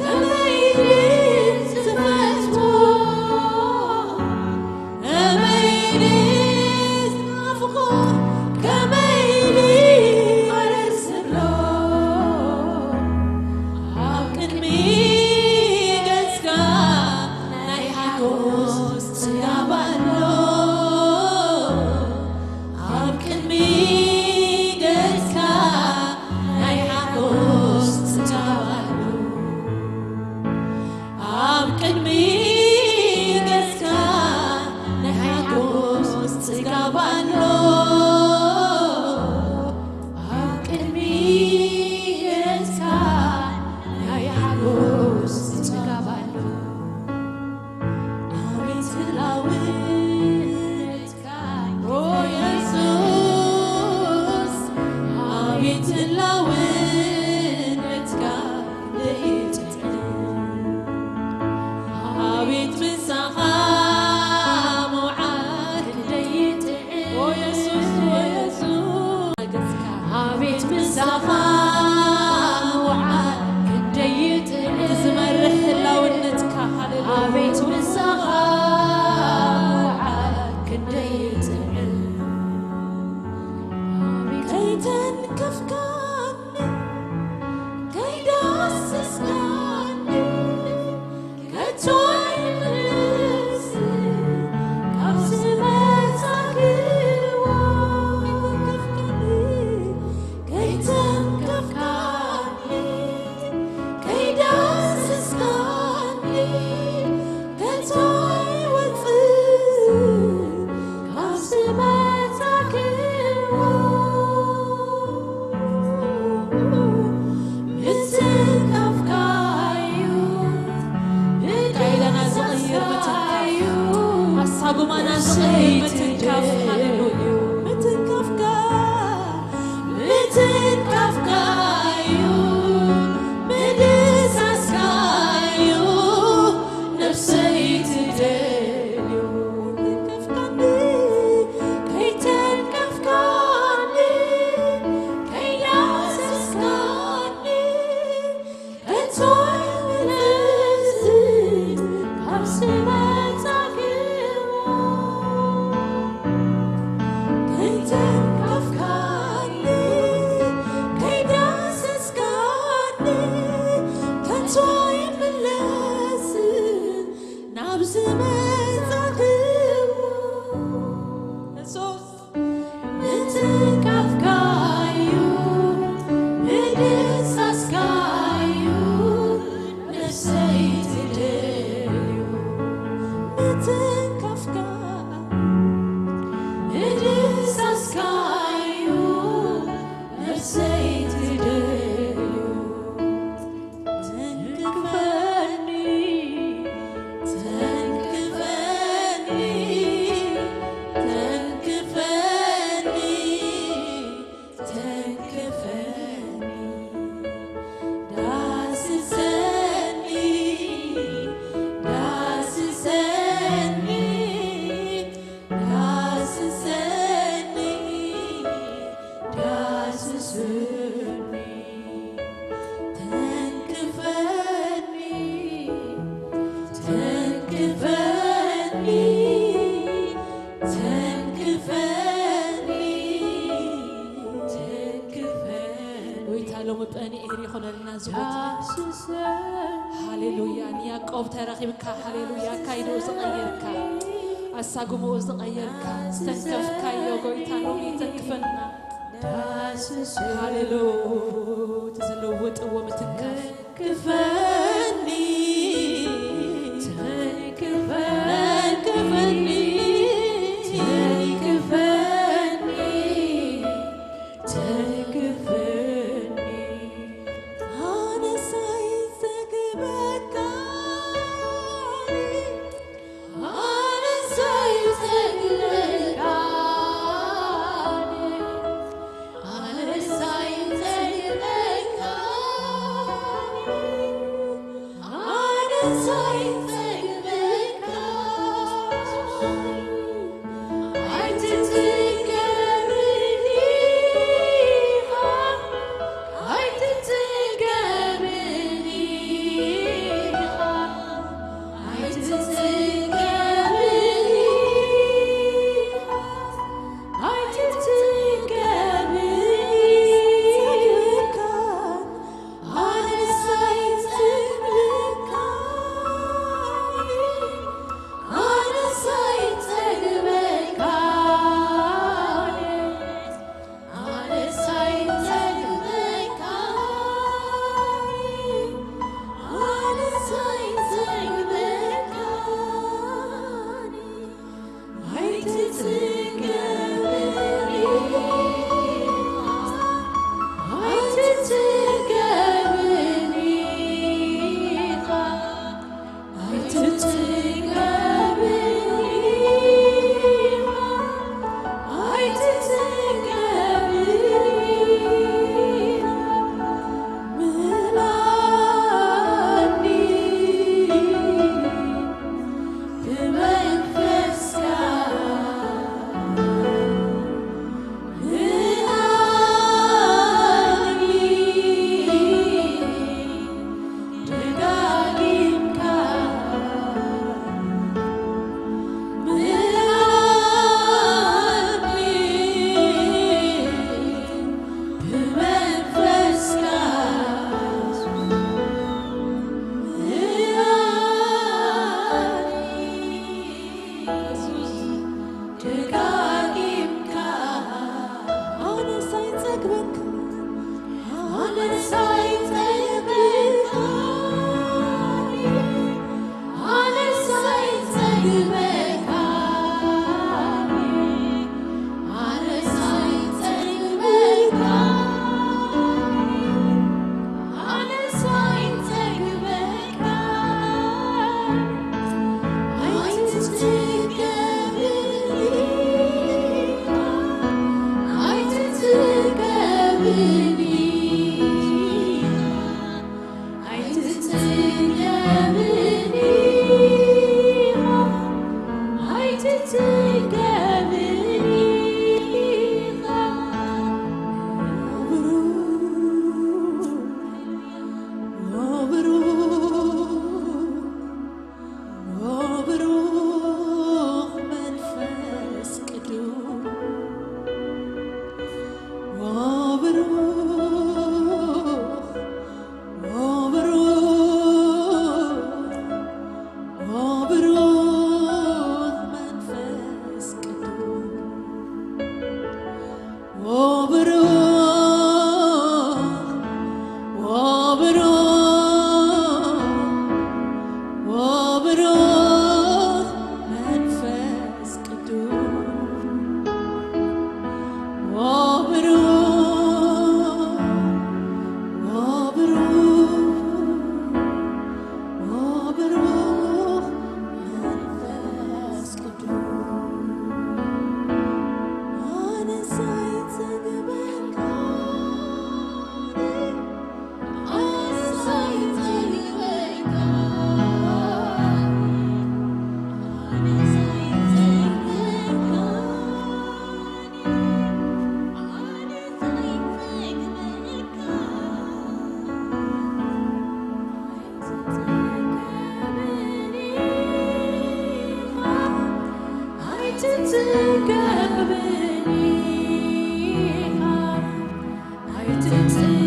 ከመይ ድየ ዝፈትዎ፣ ከመይ ድየ ዝናፍቖ፣ ከመይ ድየ ሃረር ዝብሎ፣ ኣብ ቅድሚ ገጽካ ናይ ሓጎስ ጽጋብ ኣሎ። ኣብ ቅድሚ ገጽካ ናይ ሓጎስ ጽጋብ ኣሎ። ኣብ ቅድሚ ገጽካ ናይ ሓጎስ ጽጋብ ኣሎ። ኣብ ቅድሚ ገጽካ ናይ ሓጎስ ጽጋብ ኣሎ። ኣቤት ህላውነትካ ኦ የሱስ፣ ኣቤት ህላውነትካ ክንደይ ይጥዕም፣ ኣቤት ምሳኻ ምውዓል ክንደይ ይጥዕም ኦ የሱስ፣ ኦ የሱስ። ኣቤት ምሳኻ ምውዓል ክንደይ ይጥዕም። ዝመርሕ ህላውነትካ፣ ሃሌሉያ። ኣቤት ምሳኻ ምውዓል ክንደይ ይጥዕም። ከይተንከፍካኒ፣ ከይዳሰስካኒ፣ ከቶ ኣይምለስን ካብ ዝመጻእክዎ። ከይተንከፍካኒ፣ ከይተንከፍካኒ፣ ስኒ ተንክፈኒ፣ ተንክፈኒ፣ ተንክፈኒ፣ ተንክፈኒ። ጎይታ ሎሚ ጳንኤል ይኹነልና ዝጎታ። ሃሌሉያ። ንያዕቆብ ተረኺብካ፣ ሃሌሉያ፣ ኣካይድኡ ዝቐየርካ፣ ኣሳጉምኡ ዝቐየርካ፣ ዝተንከፍካዮ ጎይታ ሎሚ ተንክፈና። ሃሌሉያ። እቲ ዝልውጥዎ ምትንካፍ። ተንክፈኒ፣ ተንክፈኒ፣ ተንክፈኒ፣ ተንክፈኒ። ኣነሳይ ዘግበካ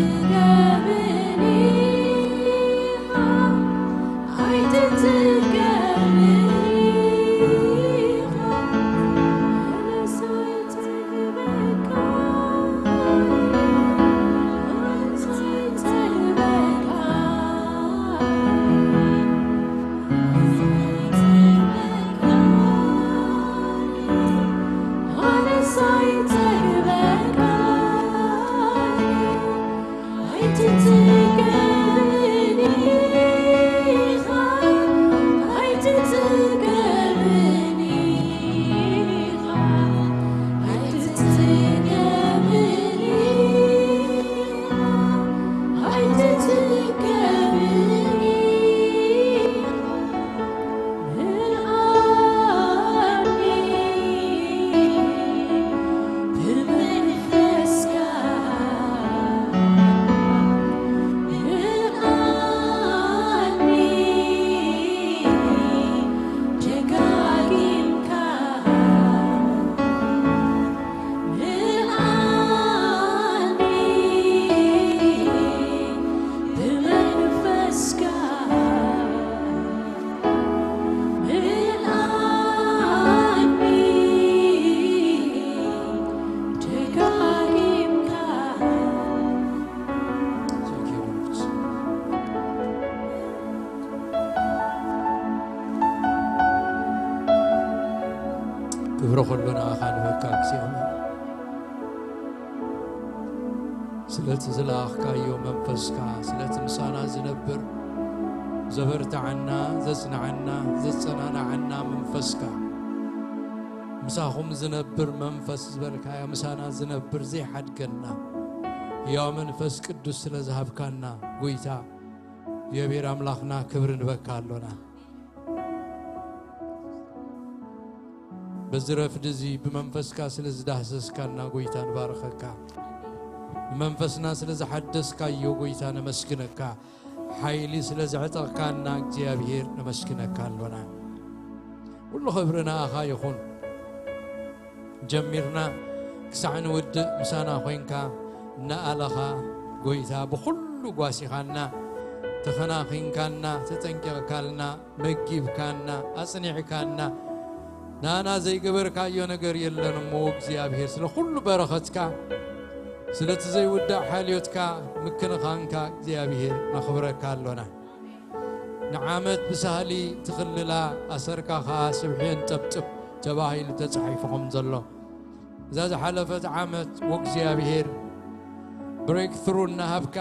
ኣይትጽገብን ኢኻ፣ ኣይትጽገብን ኢኻ፣ ኣነስ ኣይጸግበካ፣ ኣነስ ኣይጸግበካ፣ ኣነስ ኣይጸግበካ፣ ኣነስ ኣይጸግበካ። ኣይትጽገብን ኢኻ፣ ኣይትጽገብን ኢኻ፣ ኣይትጽገብን ኢኻ፣ ኣይትጽገብን ኢኻ። ምልኣኒ ብመንፈስካ፣ ምልኣኒ ደጋጊምካ፣ ምልኣኒ ብመንፈስካ። ምልኣኒ ደጋጊምካ። Thank you, Lord. ክብሪ ኩሉ ንኣኻ ንበካ እግዚኣብሔር። ስለቲ ዝለኣኽካዮ መንፈስካ፣ ስለቲ ምሳና ዝነብር፣ ዘበርትዓና፣ ዘጽንዓና፣ ዘጸናንዓና መንፈስካ፣ ምሳኹም ዝነብር መንፈስ ዝበልካዮ፣ ምሳና ዝነብር ዘይሓድገና ሕያው መንፈስ ቅዱስ ስለ ዝሃብካና፣ ጎይታ እግዚኣብሔር ኣምላኽና ክብሪ ንበካ ኣሎና። በዚ ረፍዲ እዚ ብመንፈስካ ስለ ዝዳህሰስካና ጎይታ ንባርኸካ። ብመንፈስና ስለ ዝሓደስካዮ ጎይታ ነመስግነካ። ሓይሊ ስለ ዘዕጠቕካና እግዚኣብሔር ነመስግነካ ኣሎና። ኩሉ ክብሪ ንኣኻ ይኹን። ጀሚርና ክሳዕ ንውድእ ምሳና ኮይንካ እናኣለኻ ጎይታ ብኹሉ ጓሲኻና፣ ተኸናኺንካና፣ ተጠንቂቕካልና፣ መጊብካና፣ ኣጽኒዕካና፣ ንኣና ዘይገበርካዮ ነገር የለን እሞ እግዚኣብሔር፣ ስለ ኩሉ በረኸትካ፣ ስለቲ ዘይውዳእ ሓልዮትካ፣ ምክንኻንካ እግዚኣብሔር ነኽብረካ ኣሎና። ንዓመት ብሳህሊ ትኽልላ፣ ኣሰርካ ኸኣ ስብሒ የንጠብጥብ ተባሂሉ ተጻሒፉ ከም ዘሎ፣ እዛ ዝሓለፈት ዓመት ወእግዚኣብሔር ብሬክ ትሩ እናሃብካ፣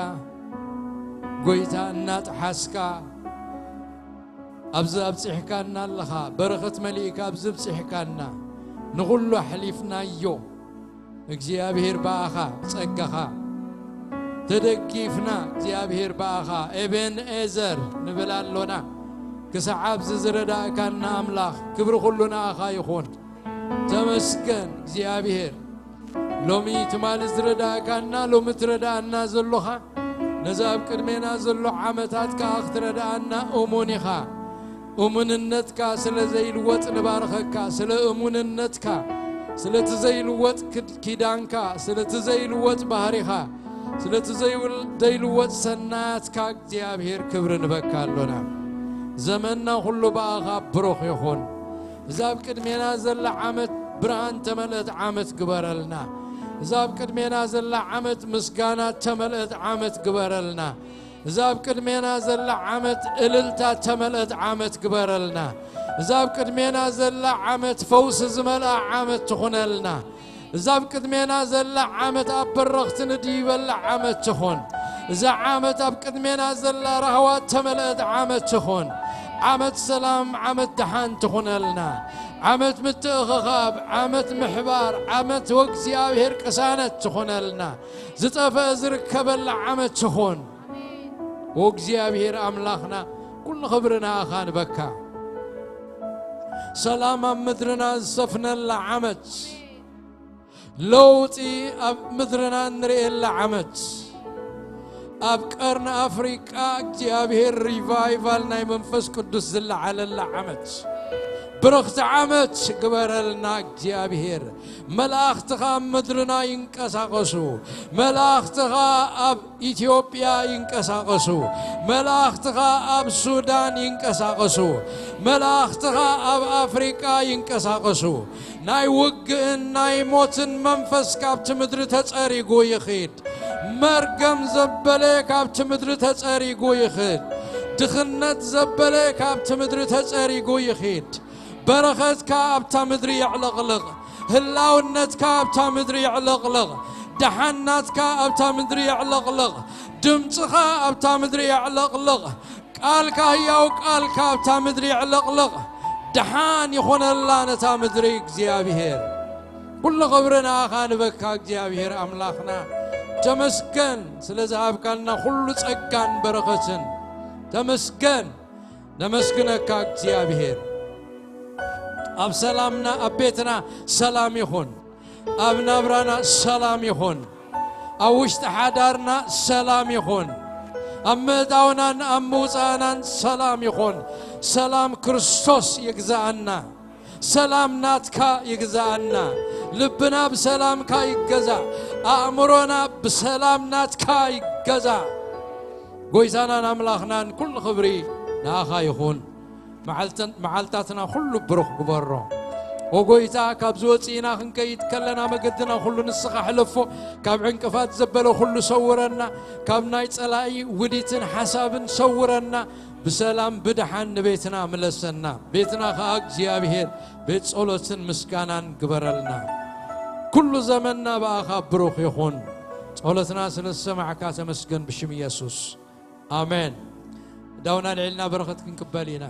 ጎይታ እናጥሓስካ፣ ኣብዚ ኣብጺሕካና ኣለኻ፣ በረኸት መሊእካ ኣብዚ ኣብጺሕካና፣ ንኹሉ ኣሕሊፍናዮ። እግዚኣብሔር ብኣኻ ጸጋኻ ተደጊፍና፣ እግዚኣብሔር ብኣኻ ኤቤን ኤዘር ንብል ኣሎና። ክሳዕ ኣብዚ ዝረዳእካና ኣምላኽ፣ ክብሪ ኩሉ ንኣኻ ይኹን። ተመስገን እግዚኣብሔር። ሎሚ ትማሊ ዝረዳእካና፣ ሎሚ ትረዳእና ዘሎኻ፣ ነዚ ኣብ ቅድሜና ዘሎ ዓመታት ከኣ ክትረዳእና እሙን ኢኻ። እሙንነትካ ስለ ዘይልወጥ ንባርኸካ፣ ስለ እሙንነትካ፣ ስለቲ ዘይልወጥ ክድ-፣ ኪዳንካ፣ ስለቲ ዘይልወጥ ባህሪኻ፣ ስለቲ ዘይውል-፣ ዘይልወጥ ሰናያትካ እግዚኣብሔር ክብሪ ንበካ ኣሎና። ዘመንና ኩሉ ብኣኻ ብሩኽ ይኹን። እዛ ኣብ ቅድሜና ዘላ ዓመት ብርሃን ተመልአት ዓመት ግበረልና። እዛ ኣብ ቅድሜና ዘላ ዓመት ምስጋና ተመልአት ዓመት ግበረልና። እዛ ኣብ ቅድሜና ዘላ ዓመት እልልታ ተመልአት ዓመት ግበረልና። እዛ ኣብ ቅድሜና ዘላ ዓመት ፈውሲ ዝመልኣ ዓመት ትኹነልና። እዛ ኣብ ቅድሜና ዘላ ዓመት ኣብ በረኽቲ ንድይበላ ዓመት ትኹን። እዛ ዓመት ኣብ ቅድሜና ዘላ ራህዋ ተመልአት ዓመት ትኹን። ዓመት ሰላም፣ ዓመት ደሓን ትኹነልና። ዓመት ምትእኽኻብ፣ ዓመት ምሕባር፣ ዓመት ወእግዚኣብሔር ቅሳነት ትኹነልና። ዝጠፍአ ዝርከበላ ዓመት ትኹን። ወእግዚኣብሔር ኣምላኽና፣ ኩሉ ክብሪ ንኣኻ ንበካ። ሰላም ኣብ ምድርና ዝሰፍነላ ዓመት፣ ለውጢ ኣብ ምድርና እንርእየላ ዓመት፣ ኣብ ቀርኒ ኣፍሪቃ እግዚኣብሔር ሪቫይቫል ናይ መንፈስ ቅዱስ ዝለዓለላ ዓመት፣ ብርኽቲ ዓመት ግበረልና እግዚኣብሔር። መላእኽትኻ ኣብ ምድርና ይንቀሳቐሱ። መላእኽትኻ ኣብ ኢትዮጵያ ይንቀሳቐሱ። መላእኽትኻ ኣብ ሱዳን ይንቀሳቐሱ። መላእኽትኻ ኣብ ኣፍሪቃ ይንቀሳቐሱ። ናይ ውግእን ናይ ሞትን መንፈስ ካብቲ ምድሪ ተጸሪጉ ይኺድ። መርገም ዘበለ ካብቲ ምድሪ ተጸሪጉ ይኺድ። ድኽነት ዘበለ ካብቲ ምድሪ ተጸሪጉ ይኺድ። በረኸትካ ኣብታ ምድሪ የዕለቕልቕ። ህላውነትካ ኣብታ ምድሪ የዕለቕልቕ። ደሓናትካ ኣብታ ምድሪ የዕለቕልቕ። ድምፅኻ ኣብታ ምድሪ የዕለቕልቕ። ቃልካ ህያው ቃልካ ኣብታ ምድሪ የዕለቕልቕ። ደሓን ይኾነላ ነታ ምድሪ እግዚኣብሔር። ኩሉ ኽብሪ ንኣኻ ንበካ እግዚኣብሔር ኣምላኽና። ተመስገን ስለ ዝሃብካልና ኩሉ ጸጋን በረኸትን። ተመስገን። ነመስግነካ እግዚኣብሔር። ኣብ ሰላምና ኣብ ቤትና ሰላም ይኹን። ኣብ ናብራና ሰላም ይኹን። ኣብ ውሽጢ ሓዳርና ሰላም ይኹን። ኣብ ምእታውናን ኣብ ምውፃእናን ሰላም ይኹን። ሰላም ክርስቶስ ይግዛኣና። ሰላም ናትካ ይግዛኣና። ልብና ብሰላምካ ይገዛእ። ኣእምሮና ብሰላም ናትካ ይገዛእ። ጎይታናን ኣምላኽናን ኩሉ ኽብሪ ንኣኻ ይኹን። መዓልተን-፣ መዓልታትና ኩሉ ብሩኽ ግበሮ። ኦ ጎይታ፣ ካብ ዝወፅእና ክንከይድ ከለና መገድና ኩሉ ንስኻ ሕለፎ። ካብ ዕንቅፋት ዘበለ ኩሉ ሰውረና። ካብ ናይ ጸላኢ ውዲትን ሓሳብን ሰውረና። ብሰላም ብደሓን ንቤትና ምለሰና። ቤትና ኸኣ እግዚኣብሔር ቤት ጸሎትን ምስጋናን ግበረልና። ኩሉ ዘመንና ብኣኻ ብሩኽ ይኹን። ጸሎትና ስለ ዝሰማዕካ ተመስገን ብሽም ኢየሱስ። ኣሜን። ዳውና ልዕልና በረኸት ክንቅበል ኢና።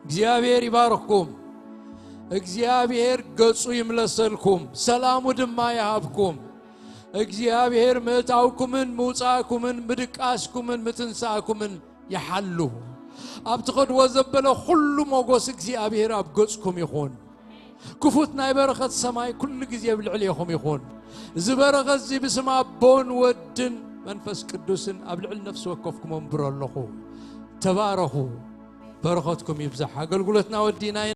እግዚኣብሔር ይባርኽኩም። እግዚኣብሔር ገጹ ይምለሰልኩም፣ ሰላሙ ድማ ይሃብኩም። እግዚኣብሔር ምእታውኩምን ምውጻእኩምን ምድቃስኩምን ምትንሳእኩምን ይሓሉ። ኣብ ትኸድዎ ዘበለ ኩሉ ሞጎስ እግዚኣብሔር ኣብ ገጽኩም ይኹን። ክፉት ናይ በረኸት ሰማይ ኩሉ ግዜ ኣብ ልዕሌኹም ይኹን። እዚ በረኸት እዚ ብስም ኣቦን ወድን መንፈስ ቅዱስን ኣብ ልዕሊ ነፍሲ ወከፍኩም ኣንብሮ ኣለኹ። ተባረኹ። በረኸትኩም ይብዛሕ። ኣገልግሎትና ወዲና